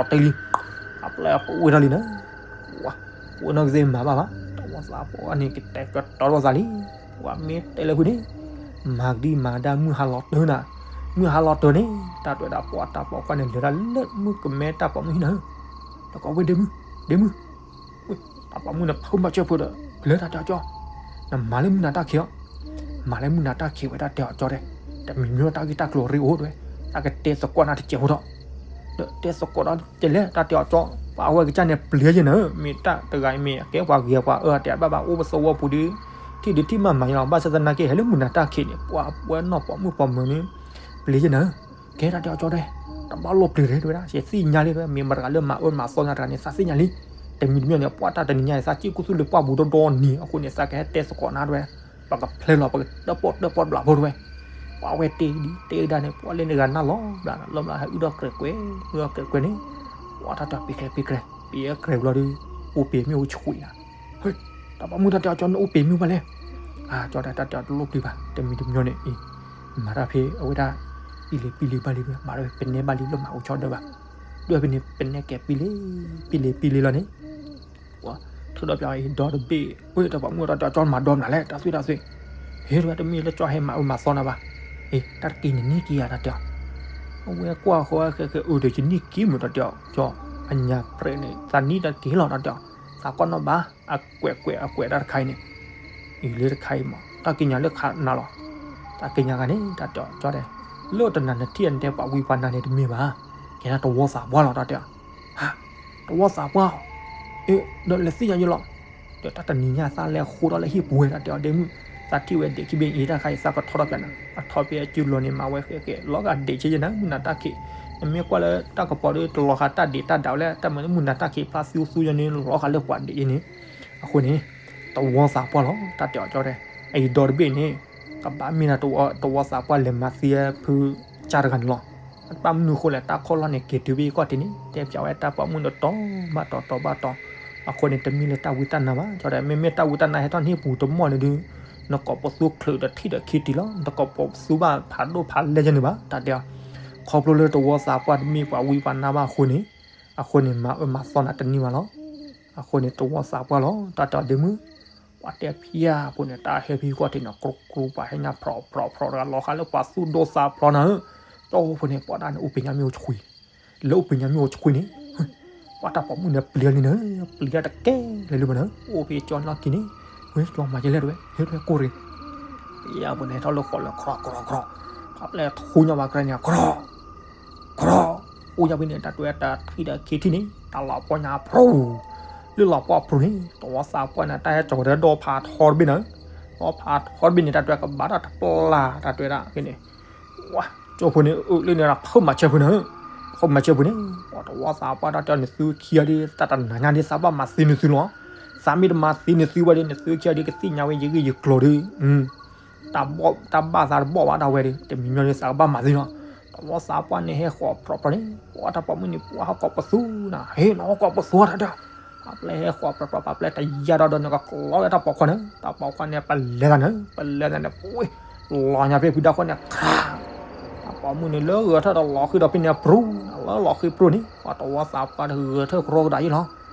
အပျဲၢ်ပဝဲထီၣ်လံနၤ ပှၤနီၢ်ကသ့ၣ်မၤဘၣ်ဘၣ် တဝီသးပှၢ်န့ၣ် ကတဲာ်ကတီၤလိာ်သးလံ ပှၤမ့ၢ်တဲလၢဃုာ်န့ၣ် မၤကဒံမၤဒၣ်မုၢ်ဟါလီၤတၢ်နၤ မုၢ်ဟါလီၤတၢ်န့ၣ် တၢ်တဲဝဲဒၣ်ပှၤတၢ်ပိာ်ခွါန့ၣ် လဲၤဒၣ်လၢမုၣ်ကမဲတၢ်ပိာ်မုၣ်ဟံၣ်နၤ တကီဝဲဒ့မုၣ် ဒ့မုၣ် တၢ်ပိာ်မုၣ်န့ၣ် ဖုမၤစၢၤဖိဒီး လဲၤတၢ်တဲအီၤကၠီ နမၤလၢမုၢ်နၤတၢ်ခံးအီၤ မၤလၢမုၢ်နၤတၢ်ခံးဝဲတၢ်တဲအီၤကၠီတဲ တမံၤမံၤတၢ်ဂ့ၢ်တၢ်ကျိၤရ့အိၣ်တဲဝဲ တၢ်ကတဲသကိးနၤတစဲးဖိဒီး ဒီးတဲသကိးဒီးတလဲၤတၢ်တဲအီၤကၠီ ပှၤအဝဲကစၢ်န့ၣ်ပျံၤယဲၢ်နၤ မ့ၢ်တၢ်တဂၤအံၤမ့ၢ်အကဲပှၤဂ့ၤပှၤအၢအတဲဘၣ်ဘၣ်အိၣ်ပသဝီပူၤဒီး ထံၣ်ဒုးထံၣ်မၤမၤယလီၤ ဘၣ်ဆၣ်သနာ်က့ ဟဲလၢမုၢ်နၤတၢ်ခံးန့ၣ် ပှၤဝဲနီၢ်ပိာ်မုၣ်ပိာ်မၢၤန့ၣ် ပျံၤယဲၢ်နၤ ကဲတၢ်တဲအီၤကၠီတဲ တဘၣ်လိၣ်ပျံၤတဂ့ၤတဲဝဲဒၣ် ယသ့ၣ်ညါလံတဲဝဲ မ့ၢ်မတၤတဂၤလၢမၤအၢမၤသီနၤတဂၤန့ၣ် သးသ့ၣ်ညါလံ တမံၤတမံၤန့ၣ် ပှၤတၢ်တနံၤညါန့ၣ် သးစ့ၢ်ကီးသူၣ်လၢပှၢ်ပူၤဒီဒီနံၤ အဃိန့ၣ် သးကဟဲတဲသကိးနၤတဲဝဲ ပကဖျဲလီၤ ပကတၢၣ်ပီၣ်တၢၣ်ပီၣ်တဘျးဖိတဲဝဲ ပှၤဝဲတ့ၢ်ဒ်တ့ၢ်ဒၣ်န့ၣ် ပှၤလၢန့ၣ်ဂၤနၢ်လီၤဘျးနၤ လီၤဘျးဟဲအုၣ်ဒီးကြဲးကွဲး အုၣ်ဒီးကြဲးကွဲးန့ၣ် ပှၤတၢ်တဲအီၤပ့ၤကြဲးပ့ၤကြဲး ပ့ၤအကြဲးဘျီဒီး အိၣ်ပ့ၤမ့ၢ်အိၣ်ဆှံနၤ တၢ်ပိာ်မုၣ်တၢ်တဲအီၤကၠီန့ၣ်အိၣ်ပ့ၤမ့ၢ်ဘၣ်လဲၣ် အကၠီတဲတၢ်တဲအီၤတလိၣ်ပျံၤဘၣ် တမံၤတမံၤန့ၣ်အံၤ မၤတၢ်ဖဲအဝဲဒၣ် အံၤလံပံလံဘၣ်လံ မၤတၢ်ဖဲပနဲဘၣ်လံ လၢမၤအိၣ်ဆီဒၢဘၣ် ဒ်ဖဲန့ၣ် ပနဲကဲပံလံ ပံလံပံလံလီၤန့ၣ် ထုးဒီးပၠးအံၤဒီတဘ့ၣ် ဝဲတၢ်ပိာ်မုၣ်တၢ်တဲအီၤကၠီမၤဒီမနုၤလဲၣ် တၢ်သွံၣ်တၢ်သွံၣ် ဟ့ၣ်တဝဲတမ့ၢ်လၢကၠီဟဲမၤအၢမၤသီနၤဘၣ် အ့ တၢ်တက့ၤန့ၣ်န့ၢ်က့ၤယၤတၢ်တဲအီၤ အဝဲကွၢ်ဃီဝဲဃဲဃဲအၢဒီးယန့ၢ်က့ၤမုာ်တၢ်တဲအီၤ ကၠီ အညါပြဲးန့ၣ် သးနံၣ်တၢ်တက့ၤလီၤတၢ်တဲအီၤ သးကွၢ်နီၣ်ဘၣ် အကွဲးကွဲးအကွဲးတၢ်တခါအံၤန့ၣ် အံၤလၢတခါအံၤမး တၢ်က့ၤညါလၢခါနၤလီၤ တၢ်က့ၤညါဂၤန့ၣ် တၢ်တဲအီၤကၠီတဲ လၢတနၤနထံၣ်အတဲပှၤဝံပှၤနါန့ၣ်တမ့ၢ်ဘၣ် ကဲဒၣ်တဝီသးပှၢ်လီၤတၢ်တဲအီၤ ဟါ တဝီသးပှၢ် အ့ ဒီးလဲၤသ့ၣ်ညါယလီၤ ဒီးတၢ်တနံၤညါသးလဲၤဃိထီၣ်လၢဟံၣ်ပူၤဝဲတၢ်တဲအီၤဒ့မုၣ် သးထံၣ်ဝဲဒ့ခံဘ့ၣ်အံၤတၢ်ခါအံၤသးကထီထီၣ်ပၠးနၤ အထီၣ်ဖဲအစုလီၤန့ၣ် မၤဝဲဃဲဃဲ လီၤဂာ်ဒ့ဆ့ယဲၢ်နၤ မုၢ်နၤတၢ်ခံး နမ့ၢ်ကွၢ်လၢတၢ်ကပီၤဒီးတလီၤဃာ်တၢ်ဒ့တၢ်ဒၣ်ဝဲလဲၣ် တၢ်မၤလၢမုၢ်နၤတၢ်ခံးဖျါသူသူယဲၢ်န့ၣ် လီၤဃာ်လၢပှၤဒ့ယဲၢ်န့ၣ် အဃိန့ၣ် တဝီသးပှၢ်လီၤ တၢ်တဲအီၤကၠီတဲ အံၤဒီတဘ့ၣ်န့ၣ် ကဘၣ်မ့ၢ်နၤ တဝီသးပှၢ်လဲၤမၤသံဖုကၢ်တဂၤန့ၣ်လီၤ. ဘၣ်မနုၤအဃိလဲၣ် တၢ်ခီၣ်လီၢ်န့ၣ် က့ၤတုၤဘ့ၣ်ကီၢ်တံၢ်န့ၣ် တဲပၠးဝဲတၢ်ပိာ်မုၣ်န့ၣ်တီဘၣ်တီၤတီဘၣ်တီၤ, အဃိန့ၣ် တမ့ၢ်လၢတၢ်ဝံတၢ်နါဘၣ် ကၠီဒီး မ့မ့ၢ်တၢ်ဝံတၢ်နါဟဲထီၣ်န့ၢ်ပူၤတမီၢ်န့ၣ်ဒုး နကိးပသူချုးဒီးထံၣ်ဒီးခံတံၢ်လီၤ. နတကိးပသူဘၣ်ဖးဒိၣ်ဖးလဲၢ်ယဲၢ်န့ၣ်ဘၣ် တၢ်တဲအီၤ, ခီဖျိလၢတဝီသးပှၢ်တမ့ၢ်ပှၤဝံပှၤနါဘၣ်အဃိန့ၣ်, အဃိန့ၣ် မၤအၢမၤသီနၤတန့ၢ်ဘၣ်လီၤ. အဃိန့ၣ် တဝီသးပှၢ်လီၤ တၢ်တဲအီၤဒ့မုၣ် ပှၤတဲဖျါဖိန့ၣ် တၢ်ဟဲဖဲကီၢ်တံၢ်န့ၣ် ကြူကြူပှၤဟဲညါဖျိးဖျိးဖျိးတဂၤ လီၤဃာ်လၢပှၤသူၣ်ဒိၣ်သးဖျိးနၤဧၢ, ကၠီဖိန့ၣ် ပှၤဒၣ်န့ၣ် အိၣ်ပ့ၤညါမ့ၢ်အိၣ်ဆှံ, လၢအိၣ်ပ့ၤညါမ့ၢ်အိၣ်ဆှံန့ၣ်, ပှၤတၢ်ပိာ်မုၣ်န့ၣ်ပျံၤလံနၤ, ပျံၤတၢ်တကဲလၢၤလံဘၣ်နၤ, အိၣ်ဖဲကၠီနီၢ်ကံန့ၣ်, ဝဲကၠီမၤယဲလဲၣ်တဝဲ ဟဲတဝဲကိၢ်ရ့ၣ်, ပျါဖိန့ၣ်ထီၣ်လၢဃီလၢ ကြီကြီကြီ, ဖးပျဲၢ်ထူညါဘၣ်ကြၢးန့ၣ် ကြီ ကြီ, အိၣ်ညါဖဲန့ၣ် တၢ်တွဲတၢ်ထံၣ်တၢ်ခံထံၣ်န့ၣ် တၢ်လီၤပှီၢ်ညါဖျိ, လၢလီၤပှီၢ်ဖျိန့ၣ် တဝီသးပှၢ်န့ၣ် တၢ်ဟဲကၠီၤဝဲဒီးဖးထီတဘ့ၣ်နၤ, ဒီးဖးထီတဘ့ၣ်န့ၣ် တၢ်တွဲကဘၣ်တၢ်တပျၢ် တၢ်တွဲဒၣ်ဖဲန့ၣ်, ကၠီဖိန့ၣ် အၢၣ်လၢန့ၣ် ဖုမၤစၢၤဖိန့ၣ်, ဖုမၤစၢၤဖိန့ၣ်, တဝီသးပှၢ်တၢ်တဲနသုခံဂၤဒီး တၢ်တနၤညါဒီး သးဘၣ်မၤသံနသုလီၤ, သးမ့ၢ်တမၤသံနသုဘၣ်ဒီး နသုခံဂၤဒီး ကသ့ၣ်ညါဝဲယဂ့ၢ်ယကျိၤဒီး တၢ်ဘၣ်သးတဘီၣ်ဘၣ်ဒၣ်ဝဲဒီး တမံၤမံၤဒီးသးကဘၣ်မၤသံလီၤ. တဝီသးပှၢ်န့ၣ်ဟဲဃီးဖျိးဖျိးန့ၣ် ပှၤတၢ်ပိာ်မုၣ်န့ၣ် ပှၤဟီၣ်ကိးပသူနၤ, ဟ့ၣ်နဟီၣ်ကိးပသူတၢ်ဒီး, ဖးပျဲၢ်ဟဲဃီးဖျိးဖျိး ဖးပျဲၢ်တယါဒီးဒီးန့ၣ် ကကျီဝဲတၢ်ပိာ်ခွါန့ၣ်, တၢ်ပိာ်ခွါန့ၣ် ပလဲၤသးန့ၣ် ပလဲၤသးန့ၣ် ပှ့ၤ လီၤညါဖဲဖုဒါခိၣ်န့ၣ် ခး တၢ်ပိာ်မုၣ်န့ၣ်လၢဂဲၤထၢၣ်ဒီးလီၤဃံဒီးဖဲန့ၣ်ပြူၤ, လၢလီၤဃံပြူၤန့ၣ် ပှၤတဝီသးပှၢ်တဂဲၤထၢၣ်ကရီကဒါယ့ၣ်လီၤ.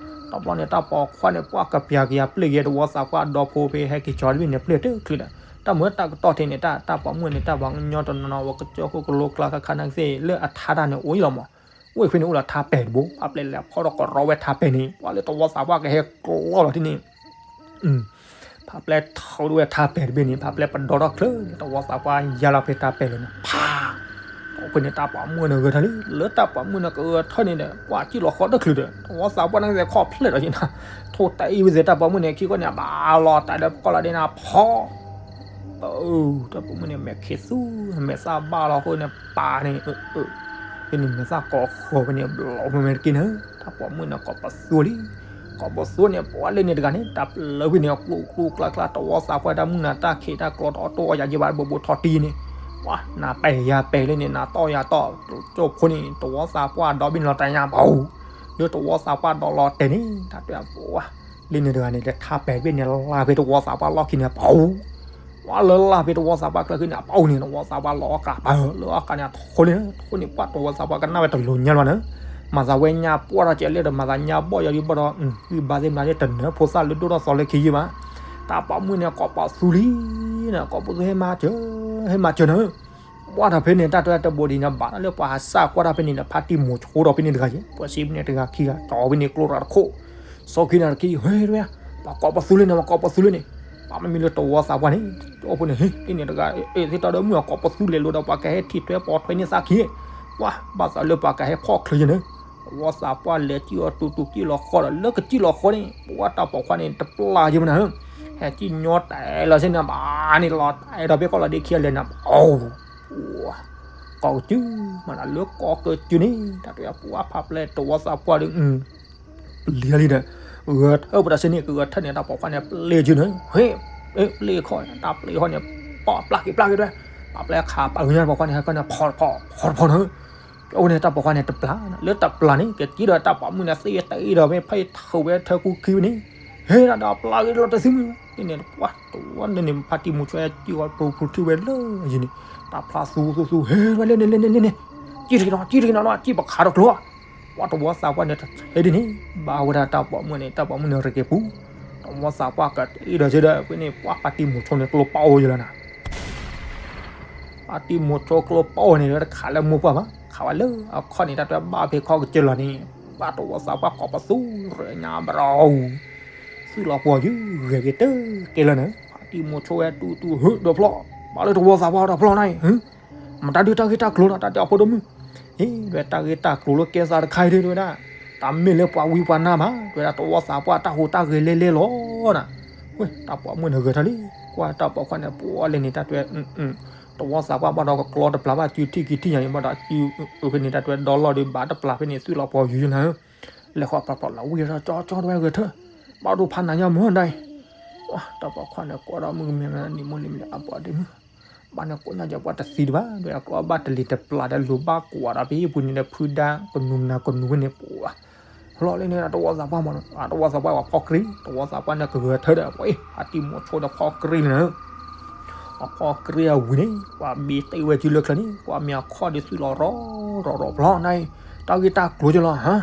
တဘျီန့ၣ် တၢ်ပိာ်ခွါန့ၣ် ပှၤကပျၤကယၤပျဲၢ်က့ၤ တဝီသးပှၢ်ဒီဖိဖဲဟဲက့ၤကၠီတဘ့ၣ်န့ၣ် ပျဲၢ်တချုးဒီး တၢ်မုာ်တၢ်ကတီၢ်ထဲန့ၣ် တၢ် တၢ်ပိာ်မုၣ်န့ၣ် တၢ်ပှၤကညီတနီၤနီၤ ဝဲကစၢၢ်ခိၣ်ကလိကျါခါခါနကသ့ၣ် လၢအထါတၢ်န့ၣ်အိၣ်အံၤလီၤမး, ဝဲဖဲန့ၣ်အိၣ်လၢထါပဲာ်တဘိ ဖးပျဲၢ်လဲၤဖီၣ်ဒီးကရီဝဲထါပဲာ်န့ၣ် ပှၤလၢတဝီသးပှၢ်ကဟဲကျီလီၤဒ်န့ၣ် ဖးပျဲၢ်ထီၣ်ဒိၣ်ဝဲထါပဲာ်တဘ့ၣ်န့ၣ် ဖးပျဲၢ်ပဒီထီၣ်ချၢန့ၣ် တဝီသးပှၢ်ယါလီၤဖဲထါပဲာ်လၢာ်န့ၣ် ဖး တဝီဖိန့ၣ် တၢ်ပိာ်မုၣ်န့ၣ်ဂဲၤထၢၣ်လံ လၢတၢ်ပိာ်မုၣ်န့ၣ်ကဂဲၤထၢၣ်န့ၣ်ဒီး ပှၤစံၣ်လီၤဃီတချုးဒီး တဝီသးပှၢ်န့ၣ်ကသ့ၣ်ခီၣ်ဖျဲၣ်ဒီးယံၤနၤ, ထိၣ်တၢ်အံၤဝဲသ့ၣ်တၢ်ပိာ်မုၣ်န့ၣ် ခံခီန့ၣ် ဘၣ်လီၤတၢ်ဒီးကီၢ်လီၤဒ်နၤဖီ တၢ်ပိာ်မုၣ်န့ၣ် မဲာ်ခံးသူ မဲာ်သၣ်ဘၣ်လီၤဃိန့ၣ် ပာ်န့ၣ် ဖဲန့ၣ်မဲာ်သၣ်ကိးဃီၤဖဲန့ၣ် ဘျီဖဲမဲာ်တက့ၢ်န့ၣ် တၢ်ပိာ်မုၣ်န့ၣ် ကိးပသူလံ, ကိးပသူန့ၣ် ပှၤလၢန့ၣ်တဂၤန့ၣ် တၢ်ပျဲၢ်ဖဲန့ၣ် ကျူကျူကျါကျါ တဝီသးပှၢ်တၢ်မုၢ်နၤတၢ်ခံးတၢ်ကျီတအီၣ်တိၢ်အီၣ်ယၤယဲၢ်ဘၣ် ဘိးဘိးထီၣ်တံၢ်န့ၣ် ပှၤ နၤပဲာ်ယၤပဲာ်လၢန့ၣ် နၤတီၢ်ယၤတီၢ် ကၠိဖိန့ၣ် တဝီသးပှၢ်ဒီဘ့ၣ်န့ၣ်လီၤတဲာ်ညါဘၣ်, လၢတဝီသးပှၢ်ဒီလီၤတဲာ်န့ၣ် တၢ်တဲပှၤ လၢန့ၣ်တဂၤန့ၣ် လဲၤထါပဲာ်ဘ့ၣ်န့ၣ် လၢ်ဖဲတဝီသးပှၢ်လီၢ်ခံန့ၣ် ပူၤ, ပှၤလၢလၢ်ဖဲတဝီသးပှၢ်ကျၢၢ်ခံန့ၣ် အပူၤန့ၣ် တဝီသးပှၢ်လီၤအီၣ်ကးပၢၢ်လၢအီၣ်ကးန့ၣ် အထိန့ၣ် ထိန့ၣ် ပှၤတဝီသးပှၢ်ကနၣ်ဝဲတလိၤညါလီၤန့ၣ်, မၤသးဝဲညါပှၢ်ထီၣ်ကဲလၢဒီး မၤသးညါဘီၣ်ယီၤဒ်ဘၣ်ဒီး ဂံၢ်ဘါသ့ၣ်မနုၤန့ၣ် တနၢၤဖိသၣ်လၢဒိၣ်ထီၣ်သီလၢခံယုၢ်ဘၣ်, တၢ်ပိာ်မုၣ်န့ၣ် ကိးပသူလံန့ၣ် ကိးပသူဟဲမၤစၢၤ ဟဲမၤစၢၤန့ၣ် ပှၢ်ထီၣ်ဖဲန့ၣ် တၢ်တဲတဘိဒံးန့ၣ် ဘၣ်တၢ်လၢပှၤဟးစၢ်ကွၢ်တၢ်ဖဲန့ၣ်ဒီး ဖါတံၢ်မိၤဆိထီၣ်ဖဲန့ၣ်တဂၤယဲၢ် ပှၤစံးဖဲန့ၣ်တဂၤခံဂၤ ကၠီဖဲန့ၣ်ကျိရၤတခိၣ်, စီခံနၤတခံ ဟဲတဝဲ, ပှၤကိးပသူလၢန့ၣ် ပှၤကိးပသူလၢန့ၣ်, ပှၤမ့မ့ၢ်လၢတဝီသးပှၢ်န့ၣ် တအိၣ်ဖိန့ၣ် ဟ့ၣ် လၢန့ၣ်တဂၤ အဲၣ်သ့ၣ်တၢ်ဒီးမုၢ်အကိးပသူလဲၤလိာ်ဒီး ပှၤကဟဲထံၣ်ထွဲပိာ်ထွဲန့ၢ်သးခံ, ပှၤ ဘၣ်သးလၢပှၤကဟဲဖီၣ်ချၢယဲၢ်န့ၣ်, တဝီသးပှၢ်လဲၤစံၣ်အီၤတူၤတူၤစံၣ်လီၤဃီဒီး လၢကစံၣ်လီၤဃီန့ၣ် ပှၤတၢ်ပိာ်ခွါန့ၣ် တပျၢ်ယဲၢ်မနၤ ဟဲစံၣ်ညီတၢ်လီၤဆ့န့ၣ် ဘၣ်န့ၣ်လီၤတၢ်အဲၣ်ဒိးဖဲကီၢ်လီၤဒ့ခံအလဲၤနၤ အိၣ် ကိးကစု မၤနၤလၢကိးကစုန့ၣ် တၢ်တဝဲပှၤဖးပျဲၢ်တဝီသးပှၢ်ဒီး ပျံၤလံဒီး ဂဲၤထၢၣ်ပတၢ်ဆ့န့ၣ် ကဂဲၤထၢၣ်န့ၣ် တၢ်ပိာ်ခွါန့ၣ် ပျံၤကစုန့ၣ် ဟ့ၣ် ပျံၤခီ တၢ်ပျံၤခီန့ၣ် ပှၤပျၢ်က့ၤပျၢ်က့ၤတဝဲ ပှၤပျဲခးပာ်ဝဲညါတၢ်ပိာ်ခွါန့ၣ် ဟဲကီန့ၣ် ဖီတဖီ ဖီတဖီန့ၣ် ကဲဝဲန့ၣ် တၢ်ပိာ်ခွါန့ၣ် တပျၢ် လၢတပျၢ်န့ၣ် ကကံဒီးတၢ်ပိာ်မုၣ်န့ၣ် သ့တအံၤဒီး မ့ၢ်ဖဲအံၤထုးဝဲထၢကူခံဝဲန့ၣ် ဟ့ၣ်ဒၣ်ဒီးပျၢ်က့ၤလီၤတသ့မုၢ် န့ၣ် ပှၤတဝီန့ၣ်န့ၣ် ဖါတံၢ်မိၤဆိထံၣ်ဝဲပူၤထံၣ်ဝဲလၢအယံၤန့ၣ် တၢ်ဖျါသူသူသူ ဟ့ၣ်ဝဲလဲၣ်န့ၣ်လဲၣ်န့ၣ်လဲၣ်န့ၣ် ကံတက့ၤနီၤ ကံတက့ၤနီၤနီၤ ကံပခးဒီးကျိ ပှၤတဝီသးပှၢ်န့ၣ် တထဲဒ်န့ၣ် ဘၣ်ဝဲဒၣ်တၢ်ပိာ်မုၣ်န့ၣ် တၢ်ပိာ်မုၣ်န့ၣ်ရက့ၤပူၤ တဝီသးပှၢ်ကတအံၤဒီးစ့ဒီး ဖဲန့ၣ် ပှၤဖါတံၢ်မိၤဆိန့ၣ် ကျိပအိၣ်ယလီၤနၤ ဖါတံၢ်မိၤဆိကျိပအိၣ်န့ၣ် တခးလၢမိၢ်ပှၢ်ဘၣ် ခးဝဲလၢအခီၣ်န့ၣ် တၢ်တဘၣ်ဖဲခီၣ်ကစၢၢ်လီၤန့ၣ် ပှၤတဝီသးပှၢ်ကိးပသူရၢညါဘရီ သုးလီၤပှီၤယုၢ်ဂဲၤက့ၤတကဲလၢာ်န့ၣ် ဖါတံၢ်မိၤဆိဝဲတူၢ်တူၢ်ဟၢဒီးဖျီၣ် ဘၣ်လၢတဝီသးပှၢ်ဒီးဖျီၣ်န့ၣ် မတၤဒုးတၢ်ဂ့ၢ်တၢ်ကျိၤလီၤ တၢ်တဲအဖိဒိၣ်မုၣ်, အ့ ဝဲတၢ်ဂ့ၢ်တၢ်ကျိၤလၢကဲသးတခါအံၤဒၣ်ဝဲဒၣ်, တၢ်မ့ၢ်လၢပှၤဝံပှၤနါဘၣ်, ဝဲဒၣ်တဝီသးပှၢ်တၢ်ဟူးတၢ်ဂဲၤလဲၤလဲၤလီၤနၤ, ဝဲတၢ်ပိာ်မုၣ်န့ၣ်ဂဲၤထၢၣ်လံ, ကွၢ်တၢ်ပိာ်ခွါန့ၣ် ပှၤလဲၤန့ၣ် တၢ်တဲ တဝီသးပှၢ်ဘၣ်ဒီးကကျီတပျၢ်ဘၣ် စုထံၣ်ကံထံၣ်ညါန့ၣ် ဘၣ်ဒီးစုဖဲန့ၣ် တၢ်တဲဒီလီၢ်ဒီးဘၣ်တပျၢ်ဖဲန့ၣ် သုးလီၤပှီၤယုၢ်နၤဧၢ, လဲၤဃီဖျီဖျီလီၤဝံၤဒီး ကၠီကၠီတဝဲဂဲၤထၢၣ်, ဘၣ်ဒိဖးနးညါမုၢ်ဒၣ်အံၤ, တၢ်ပိာ်ခွါန့ၣ် ကွၢ်ဒီးမုၢ်ကမဲမနံၤမိၢ်လံမနံၤအပှၤဒ့မုၢ် ဘၣ်န့ၣ်ကိးညါယပှၤတသံတဘၣ် ဒီးအကျီဘၣ်တလံၤတပျၢ်ဒီးလိၤဘၣ်ကွၢ်ဒီးဖဲအံၤပူၤန့ၣ်ဒီး ဖုဒါကနူၤမနၤကနူၤဝဲန့ၣ်ပှၤ, လီၤလၢန့ၣ် တဝီသးပှၢ်မ့ၢ်နီၤ တဝီသးပှၢ်ပှၤဖီၣ်ကြ့, တဝီသးပှၢ်န့ၣ်ကဂဲၤထၢၣ်ဒီး ပှၤအ့ၣ် ဖါတံၢ်မိၤဆိဒီးဖီၣ်ကြ့လီၤနၤ, ပှၤဖီၣ်ကြ့အဝံၤန့ၣ် ပှၤဘ့တ့ၢ်ဝဲစုလၢချၢန့ၣ် ပှၤမ့ၢ်အခီၣ်ဒီးသုးလီၤရီရီရီဖျီနၤအံၤ, တၢ်ဂ့ၢ်တၢ်ကျိၤကလီၤဟါ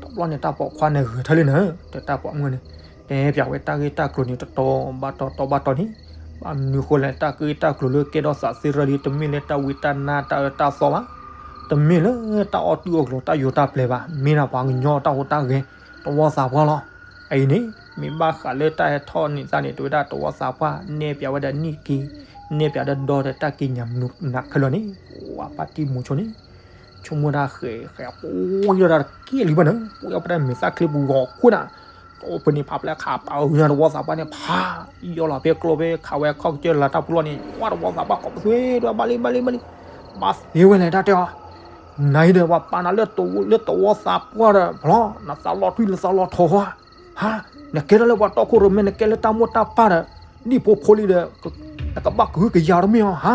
တဘျီန့ၣ် တၢ်ပိာ်ခွါန့ၣ်ဂဲၤထၢၣ်လံနၤ, ဒီးတၢ်ပိာ်မုၣ်န့ၣ် တဲပၠးဝဲတၢ်ဂ့ၢ်တၢ်ကျိၤန့ၣ် တတီဘၣ်တီတီဘၣ်တီန့ၣ်, ဘၣ်မနုၤဃိလဲၣ် တၢ်ဂ့ၢ်တၢ်ကျိၤလၢကဲထီၣ်သးသ့ၣ်ရၢလံ တမ့ၢ်လၢတၢ်ဝံတၢ်နါတၢ်အၢတၢ်သီဘၣ်, တမ့ၢ်လၢတၢ်အီၣ်တူၢ်အီၣ်ကျိၤတၢ်ယိာ်တၢ်ပျဲၤဘၣ်, မ့ၢ်ဒၣ်ပှၤကညီတၢ်ဟူးတၢ်ဂဲၤ, တဝီသးပှၢ်လီၤ. အအံၤန့ၣ် မ့ၢ်ဘၣ်ဃးလၢတၢ်ဟဲထီၣ်န့ၢ်သးန့ၣ် တဝဲဒၣ်တဝီသးပှၢ် နဲၣ်ပၠးဝဲဒၣ်နံၣ်က့, နဲၣ်ပၠးဒီးဒီဒီးတၢ်ကံးညာ်မနုၤနၤခဲလၢာ်န့ၣ်, ပှၤဖါတံၢ်မိၤဆိန့ၣ် ဆိကမိၣ်တၢ်ဃဲၤဃဲၤပူၤယီၤတၢ်တက့ၢ်လံဘၣ်န့ၣ်, ပူၤယီၤပတၢ်မဲာ်သၣ်ချ့ပူၤဂီၤခိၣ်နၤ, တအိၣ်ဖဲန့ၣ် ဖးပျဲခးပာ်အီၤညါတဝီသးပှၢ်န့ၣ် ဖးယီၤလီၤဖဲကျိဖဲခးဝဲခီၣ်ကစၢၢ်လၤတၢ်ပူၤလီၤန့ၣ် ပှၤတဝီသးပှၢ်ကိးပသူဒၣ် ဘၣ်လံ ဘၣ်လံ ဘၣ်လံ, ဘၣ်သ့ဝဲလဲၣ်တၢ်တဲအီၤ, နၤအံၤဒီး ပှၤပာ်နၤလၢတဝီသးပှၢ်ဒီးဖျီ နသးလီၤထွံလၢသးလီၤထီၣ်ဟါ, နကဲထီၣ်လၢပှၤတီခိၣ်ရိၣ်မဲ နကဲလၢတၢ်မိၢ်တၢ်ပၢ်ဒီး ဒ်ဖိဖိလံဒီး နကဘၣ်ကဟုကယာ်တမ့ၢ်အီၤဟါ,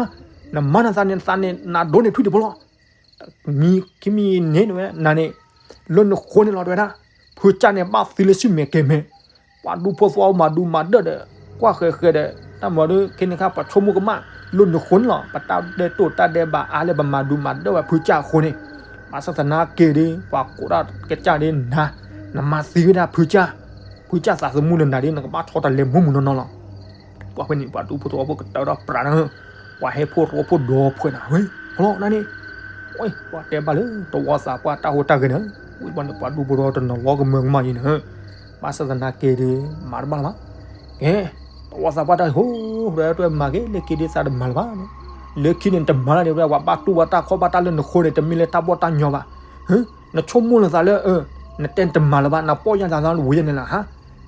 နမၤနသးန့ၣ် နသးန့ၣ် နဒိးန့ၢ်ထွံၣ်တဖျၢၣ်လီၤ. မံၤခံမံၤန့ၣ်ဝဲ နၤန့ၣ် လၢနဃိန့ၣ်လီၤ တဝဲဒၣ်, ဖုကၢ်န့ၣ် ဘၣ်သံလၢဆူမဲာ်ကဲၤမဲာ်, ပှၤဒူဖိသဝီမၤဒူမၤဒၢၣ်ဒီး ကွၢ်ဃဲၤဃဲၤဒီး တၢ်မၤဒီး ခဲန့ၣ်ခါပှၤဆိကမိၣ်ကမၣ် လၢနဃိန့ၣ်လီၤ. ပတၢ်ဒဲးတိၢ်တၢ်ဒဲးဘးအါလၢပမၤဒူမၤဒၢၣ်ဝဲဖုကၢ်အဃိန့ၣ်, ဘၣ်ဆၣ်သနာ်က့ဒီး ပှၤကိးတၢ်ကစၢ်ဒီးနၤ, နမၤသံဝဲဒၣ်ဖုကၢ်, ဖုကၢ်သးသမူလၢနၤဒီး နကဘၣ်ဆီတလဲမူမူနီၢ်နီၢ်လီၤ. ပှၤဖဲန့ၣ် ပှၤဒူဖိသဝီဖိကတၢၢ်ဒီးပြးနၤ, ပှၤဟဲဖိရိဖိဒီးဖှဲးနၤ, ဟဲလီၤနၤန့ၣ်, ပှၤတဲဘၣ်လၢတဝီသးပှၢ်တၢ်ဟူးတၢ်ဂဲၤန့ၣ်, ဝံၤဘၣ်န့ၣ် ပှၤဒူဖိသဝီတနီၤလီၤကမၢကမၣ်ယံၤန့ၣ်, ဘၣ်ဆၣ်သနာ်က့ဒီး မၤတဘၣ်လၢၤဘၣ်. ကဲ, တဝီသးပှၢ်တၢ်ဟူး, တဝဲမၤက့ၤလၢခံဒ်သးတမၤလၢၤဘၣ်န့ၣ်, လၢခံန့ၣ်တမၤလၢၤန့ၣ် ဝဲပှၤဘၣ်တူၢ်ဘၣ်တၢ်ခီၣ်ဘၣ်တၢ်လၢနဃိန့ၣ် တမ့ၢ်လၢတၢ်ဘီၣ်တၢ်ညီဘၣ်. နဆိကမိၣ်လၢသးလၢ နတဲတမၤလၢၤဘၣ် နပီၢ်ယၢ်သးသးဝံၤယဲန့ၣ်လီၤဟါ.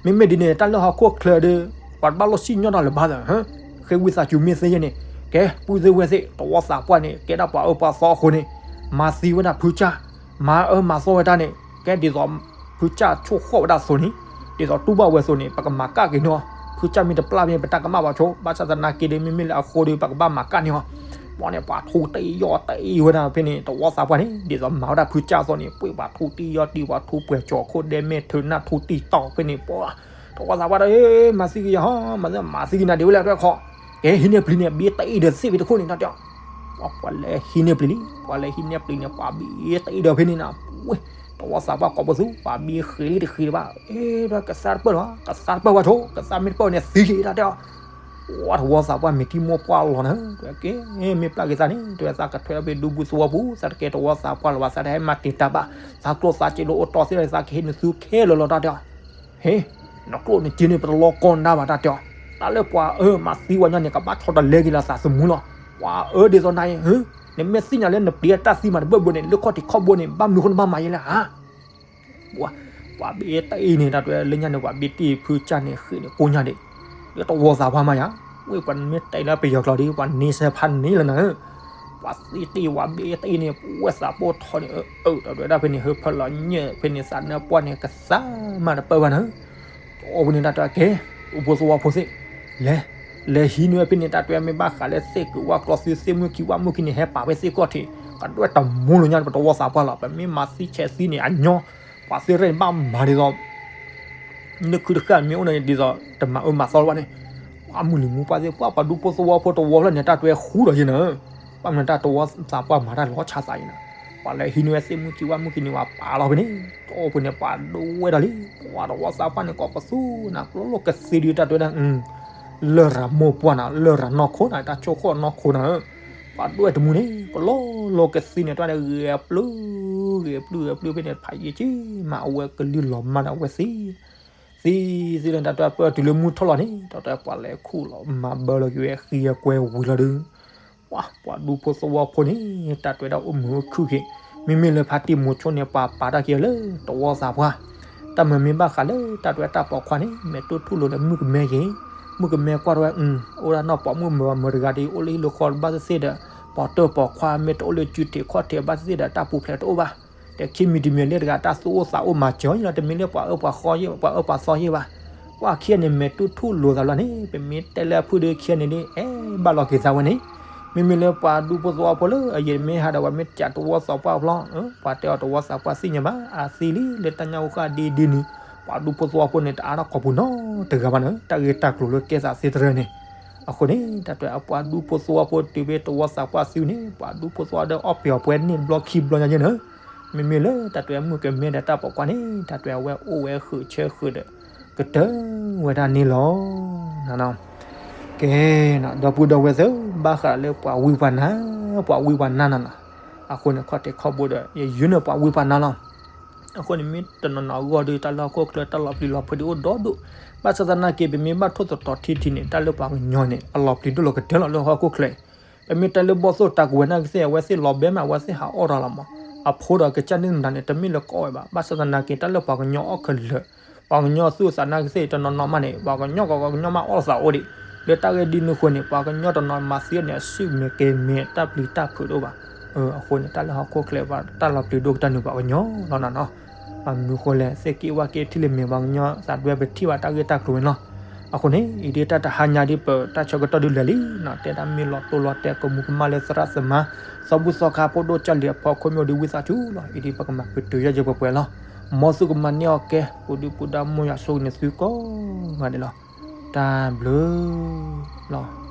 မ့မ့ၢ်ဒ်န့ၣ် တၢ်လၢဟီၣ်ခိၣ်ချၢဒီး ပှၤတဘၣ်လိၣ်စံၣ်ညီၣ်တၢ်လၢၤဘၣ်သး, ဃ့ဝံသးစူၤမ့ၢ်သ့ယဲန့ၣ်, ကဲ ပုၢ်သ့ၣ်ဝဲၢ်သ့ၣ် တဝီသးပှၢ်န့ၣ် ကဲဒၣ်ပှၤအၢပှၤသီအဃိန့ၣ်, မၤသံဝဲဒၣ်ဖုကၢ်, မၤအၢမၤသီဝဲဒၣ်န့ၣ်, ကဲဒ်သိး ဖုကၢ်ဆိၣ်ဃီၣ်ဝဲဒၣ်အသိးန့ၣ်, ဒ်သိးတူၢ်ဘၣ်ဝဲအသိးန့ၣ် ပကမၤကၣ်က့ၤန့ၢ်အီၤ, ဖုကၢ်မ့ၢ်တပျၢ်မ့ၢ် ပတၢ်ကမၣ်ဘၣ်ဆိ, ဘၣ်ဆၣ်သနာ်က့ဒီး မ့မ့ၢ်လၢအဃိဒီး ပကဘၣ်မၤကၣ်န့ၢ်အီၤ. ပှၤန့ၣ် ပှၤထူတံၢ်ယီၢ်တံၢ်ဝဲဒၣ်ဖဲန့ၣ် တဝီသးပှၢ်န့ၣ် ဒ်သိးမၤဝဲဒၣ်ဖုကၢ်အသိးန့ၣ် ပှ့ၤပှၤထူတံၢ်ယီၢ်တံၢ် ပှၤထူပှဲၤကၠီၤခိၣ်ဒဲမဲာ်ထၢနၢ်ထူတံၢ်တီၢ်ဖဲန့ၣ် ပှၤ တဝီသးပှၢ်ဒီး မၤသံက့ၤယၤဟီ မၤသံ မၤသံက့ၤနၤဒ်ဝဲလဲၣ်တခီ, ကဲဟံးန့ၢ်ပျံၤန့ၣ် ဘ့တအ့ၣ်ဒီးသ့ၣ်ဖဲတခိၣ်န့ၣ် တၢ်တဲအီၤ, ပှၤလဲၤဟံးန့ၢ်ပျံၤလံ, ပှၤလဲၤဟံးန့ၢ်ပျံၤန့ၣ် ပှၤဘ့တအ့ၣ်ဒီးဖဲန့ၣ်နီၤ, ဝဲ, တဝီသးပှၢ်ကိးပသူ ပှၤဘ့ဃ့လံတဃ့လၢၤဘၣ်, အဲၣ်ဒိးကစၢ်တပၢၢ်လီၤ, ကစၢ်တပၢၢ်ဝဲထိ, ကစၢ်မ့ၢ်တပၢၢ်န့ၣ်သံက့ၤ တၢ်တဲအီၤ ဝဲတဝီသးပှၢ်မ့ၢ်ထံၣ်မိၢ်ပှၢ်လီၤနၤ, ကဲ, မ့ၢ်ပျၢ်က့ၤသးန့ၣ် တဲဝဲသးကထွဲဖဲဒူပူၤသဝီပူၤ, သးတကဲတဝီသးပှၢ်လၢၤဘၣ်, သးတဟဲမၤတံာ်တာ်ဘၣ်, သးကျိၣ်သးစ့လိာ်အိၣ်တီသ့ၣ်ဒီး သးကဟ့ၣ်နသုခဲလၢာ်လီၤ တၢ်တဲအီၤ, ဟ့, နကျိၣ်နစ့န့ၣ် ပတလီၤကီနၤဘၣ် တၢ်တဲအီၤ, တၢ်လၢပှၤအၢမၤသံဝဲညီန့ၣ် ကဘၣ်ထီၣ်တလဲက့ၤလၢသးသမူလီၤ, ပှၤအၢဒ်သိးနၤအံၤ, နမ့ၢ်သ့ၣ်ညါလၢနပျံၤတၢ်သံမးတဘၢၣ်ဘိန့ၣ် လၢခီၣ်ထံးခီၣ်ဘိန့ၣ် ဘၣ်မနုၤဃိနဘၣ်မၤယဲလဲၣ်ဧါ ပှၤဘ့တအ့ၣ်န့ၣ် တၢ်တဲလၢညါန့ၣ် ပှၤဘ့တ့ၢ်ဖုကၢ်န့ၣ် ဃ့ၢ်န့ၣ်ကိးညါဒံး, လၢတဝီသးပှၢ်မးယၤ, ဝဲပှၤမ့ၢ်တဲလၢပယီၤကျိာ်ဒီး ပှၤန့ဆၢဖးန့ၣ်လီၤနၤ, ပှၤသ့တ့ၢ်ဝဲဘ့တအ့ၣ်န့ၣ် ပဝဲသးပိၢ်ထီန့ၣ်, အၢ တၢ်တဲဒၣ်ဖဲန့ၣ် ဟၢဖၢလီၤညၣ်ဖဲန့ၣ် သးနၢပှၢ်န့ၣ် ကစၢ်မးတပၢၢ်ဘၣ်နၤ တအိၣ်ဖဲန့ၣ် တၢ်တဲကဲ, ဒူဖိသဝီဖိသ့ၣ်, လဲၤ, လဲၤဟံးန့ၢ်ဝဲဖဲန့ၣ် တၢ်တဲမ့ၢ်ဘၣ်ဃးလၢသ့ၣ်ကုာ်ဝၣ်ကျီသံသ့ၣ်မုၣ်ခံဝၣ်မုၣ်ခံန့ၣ် ဟဲပာ်ဝဲသ့ၣ်ကီၢ်ထံး, ကဒွဲၣ်တမူလိာ်ညါပတဝီသးပှၢ်လီၤ, ပမ့ၢ်မၤသံဆဲးသံန့ၣ် အညီ, ပှၤသ့ၣ်ရဲၣ်န့ၣ် ဘၣ်မၤဒ်သိး နခုတဃၣ်မ့ၢ်အိၣ်န့ၣ်ဒ်သိး တမၤအၢမၤသီလၢၤဘၣ်န့ၣ်, ပှၤမုၢ်လံၤမူပှၢ်သ့ၣ် ပှၤပှၤဒူဖိသဝီဖိတဝီဖျၢၣ်န့ၣ် တၢ်တဲဃူဒီးယဲနၤ, ဘၣ်မနုၤတၢ်တဝီသးပှၢ်မၤတၢ်လီၤဆီသးယဲနၤ, ပှၤလဲၤဟံးန့ၢ်ဝဲသ့ၣ်မုၣ်ခံဝၣ်မုၣ်ခံန့ၣ် ပှၤပာ်လီၤဖဲန့ၣ်, တအိၣ်ဖဲန့ၣ် ပှၤဒိဝဲဒၣ်လံ, ပှၤတဝီသးပှၢ်န့ၣ် ကိးပသူနၤ ကလီလီကသ့ဒုး တၢ်တဲဝဲဒၣ် လရာ်မိၢ်ပှၢ်နၤ လရာ်နီၢ်ခိနၤ တၢ်ဆိၣ်ဃီၣ်နီၢ်ခိနၤဧၢ, ပှၤဒိဝဲတမူန့ၣ် ကလီလီကသ့န့ၣ် တၢ်ဂဲၤပျုၢ် ဂဲၤပျုၢ်ဂဲၤပျုၢ်ဖဲန့ၣ် ဖးယံာ်က့မး အဝဲကလုၢ်လီၤမၢ်ဒီးအဝဲသံ သံသံလၢတၢ်တဲပၢၢ်တုၤလၢမုၢ်ထီၣ်လီၤန့ၣ် တၢ်တဲပှၤလဲၤခူၣ်လီၤ မၤဘၢလီၤက့ၤဝဲဃံအကွဲဝံၤလီၤဒုး ပှၤဒူဖိသဝီဖိန့ၣ် တၢ်တဲဒၣ်အိၣ်မုာ်အိၣ်ခုၣ်က့ၤ, မ့မ့ၢ်လၢဖါတံၢ်မူၤဆိန့ၣ် ပှၤပာ်တၢ်က့ၤလၢတဝီသးပှၢ်, တၢ်မုာ်မ့ၢ်ဘၣ်ဃးလၢတၢ်တဲတၢ်ပိာ်ခွါန့ၣ် မဲာ်တိၢ်ထူၣ်လိာ်ဒီးမုၣ်ကမဲက့ၤ, မုၣ်ကမဲကွၢ်ထီၣ်ဝဲ အိၣ်ဒၣ်နီၢ်ပိာ်မုၣ်မုၣ်မုၣ်တဂၤဒီး အိၣ်လၢဟံၣ်လၢဃီဘၣ်သ့ၣ်သ့ၣ်ဒီး ပိာ်တၢၢ်ပိာ်ခွါ မ့ၢ်တအိၣ်လၢစုထံးခီၣ်ထံးဘၣ်သ့ၣ်သ့ၣ်ဒီး တၢ်ပူၤဖျဲးတအိၣ်ဘၣ်, ဒီးခံမံၤတမံၤလၢတဂၤ တၢ်သူၣ်အိၣ်သးအိၣ်မၤစၢၤအီၤလီၤ တမ့ၢ်လၢပှၤအၢပှၤသီယ့ၣ်ဘၣ်, ပှၤအၢပှၤသီယ့ၣ်ဘၣ်, ပှၤခံဂၤန့ၣ် မဲာ်တိၢ်ထူၣ်လိာ်သးလီၤန့ၣ် ပမ့ၢ်တဲလၢအဖုၣ်ဒီးခံဂၤန့ၣ်ဒ် အဲၣ်ဘၣ်လီၤက့ၤသးဝဲန့ၣ်, မ့မ့ၢ်လၢပှၤဒူဖိသဝီဖိလၢအယံာ်မ့ၢ်ဟးဒီး ပှၤမ့ၢ်တၢ်တဝီသးပှၢ်ဖျီ, ပှၤတဲအီၤတဝီသးပှၢ်သ့ၣ်ညါဘၣ် အသံလံ လၢတၢ်ညၣ်အူဃၢ်ဒ်ဒ်န့ၣ်, ပှၤဒူဖိသဝီဖိန့ၣ် တအါထီၣ်ကိာ်ပူၤနီတဂၤဘၣ်န့ၣ် တၢ်ဂ့ၢ်တၢ်ကျိၤလၢကဲသးသ့တရၢန့ၣ်, အဃိန့ၣ် တၢ်တဲအပှၤဒူဖိသဝီဖိတုၤဖဲတဝီသးပှၢ်သံန့ၣ် ပှၤဒူဖိသဝီဒီးအီၣ်ပ့ၤအီၣ်ပှဲၤန့ၢ်ဘျီခံဘျီညါယဲန့ၣ်, မ့မ့ၢ်လၢတၢ်တဲမုၣ်ကမဲဒီးတၢ်ပိာ်ခွါန့ၣ် တၢ်တဲအဝဲအိၣ်ဝဲဃုာ်ဆၢဃုာ်ဒီး ကတၢၢ်ဝဲဒၣ်န့ၣ်လီၤ. ကဲ, ဒီပုၢ်ဒီဝဲၢ်သ့ၣ် ဘၣ်ဃးလၢပှၤဝံပှၤနါ, ပှၤဝံပှၤနါနီၤနီၤ, အဃိန့ၣ် ခီၣ်ထံးခီၣ်ဘိဒီး ယယုၢ်န့ၢ်ပှၤဝံပှၤနါလီၤ. အဃိန့ၣ် မ့ၢ်တနီၤနီၤအဂီၢ်ဒီး တၢ်လၢဟီၣ်ခိၣ်ချၢ တၢ်လီၤပျံၤလီၤဖုးဒံးအိၣ်ဒိၣ်ဒိၣ်, ဘၣ်ဆၣ်သနာ်က့ ပမ့ၢ်ဘၣ်ထိၣ်သတြီၤထံထံန့ၣ် တၢ်လၢပှၤကညီန့ၣ် အလီၤပျံၤဒိၣ်လီၤကတၢၢ်လီၤလၢဟီၣ်ခိၣ်ချၢအံၤ, ပမ့ၢ်တဲလၢဘီၣ်သိၣ်တၢ်ကဝဲၤနာ်က့သ့ၣ် အဝဲသ့ၣ်လီၤဘဲမး အဝဲသ့ၣ်ဟးအီၣ်တၢ်လီၤမး, အဖိဒီးကစၢ်န့ၣ်မတၤန့ၣ် တမ့ၢ်လၢကအီၣ်ဝဲဘၣ်, ဘၣ်ဆၣ်သနာ်က့ တၢ်လၢပှၤကညီအီၣ်ခဲလၢာ်, ပှၤကညီသူၣ်သးနာ်က့သ့ၣ် တနီၤနီၤမးန့ၣ် ပှၤကညီကီး ပှၤကညီမးအီၣ်သးအိၣ်ဒံး, လၢတၢ်ဂ့ၢ်ဒ်န့ၣ်အဃိန့ၣ် ပှၤကညီတနီၤမၤသံန့ၣ် အစုၣ်မဲာ်ကဲမဲာ် တၢ်ပျံၤတၢ်ဖုးတအိၣ်ဘၣ်. အဃိန့ၣ် တၢ်လၢဟီၣ်ခိၣ်ချၢ တၢ်လီၤပျံၤဒိၣ်ကတၢၢ်န့ၣ် ပှၤကညီလီၤနီၤနီၤ. မနုၤဃိလဲၣ် သ့ၣ်က့ၣ်ဝၣ်က့ၣ်ထံၣ်လၢမဲာ် ပှၤကညီသးဒွဲ ပထံၣ်ဘၣ်တၢ်ဂ့ၢ်တၢ်ကျိၤဝဲနီၤ. အဃိန့ၣ် အံၤဒ်တၢ်တဟါညါဒ်ပတၢ်ဆၢကတီၢ်ဒုးလဲၤလံနီၤ, တဲဒၣ်မ့ၢ်လီၤတိၢ်လီၤတဲာ် ကမူၤကမၣ်လၢသရၣ်သမါ သီဘူၣ်သီခါဖိဒိၣ်ကၢ်လံၤအဖီခိၣ်မ့ၢ်အိၣ်ဒံးဝံသးစူၤလီၤ. အံၤဒ်ပကမၤပတုာ်ယဲၢ်ယဲၢ်ပှဲၤပှဲၤလီၤ. မ်သုကမၤန့ၢ်အီၣ်ကဲ ပူၤဒုၣ်ပူၤဒါ မိၢ်ယွၤဆိၣ်ဂ့ၤန့ၢ်သုကိးဂၤဒဲးလီၤ. တၢ်ဘျုးလီၤ.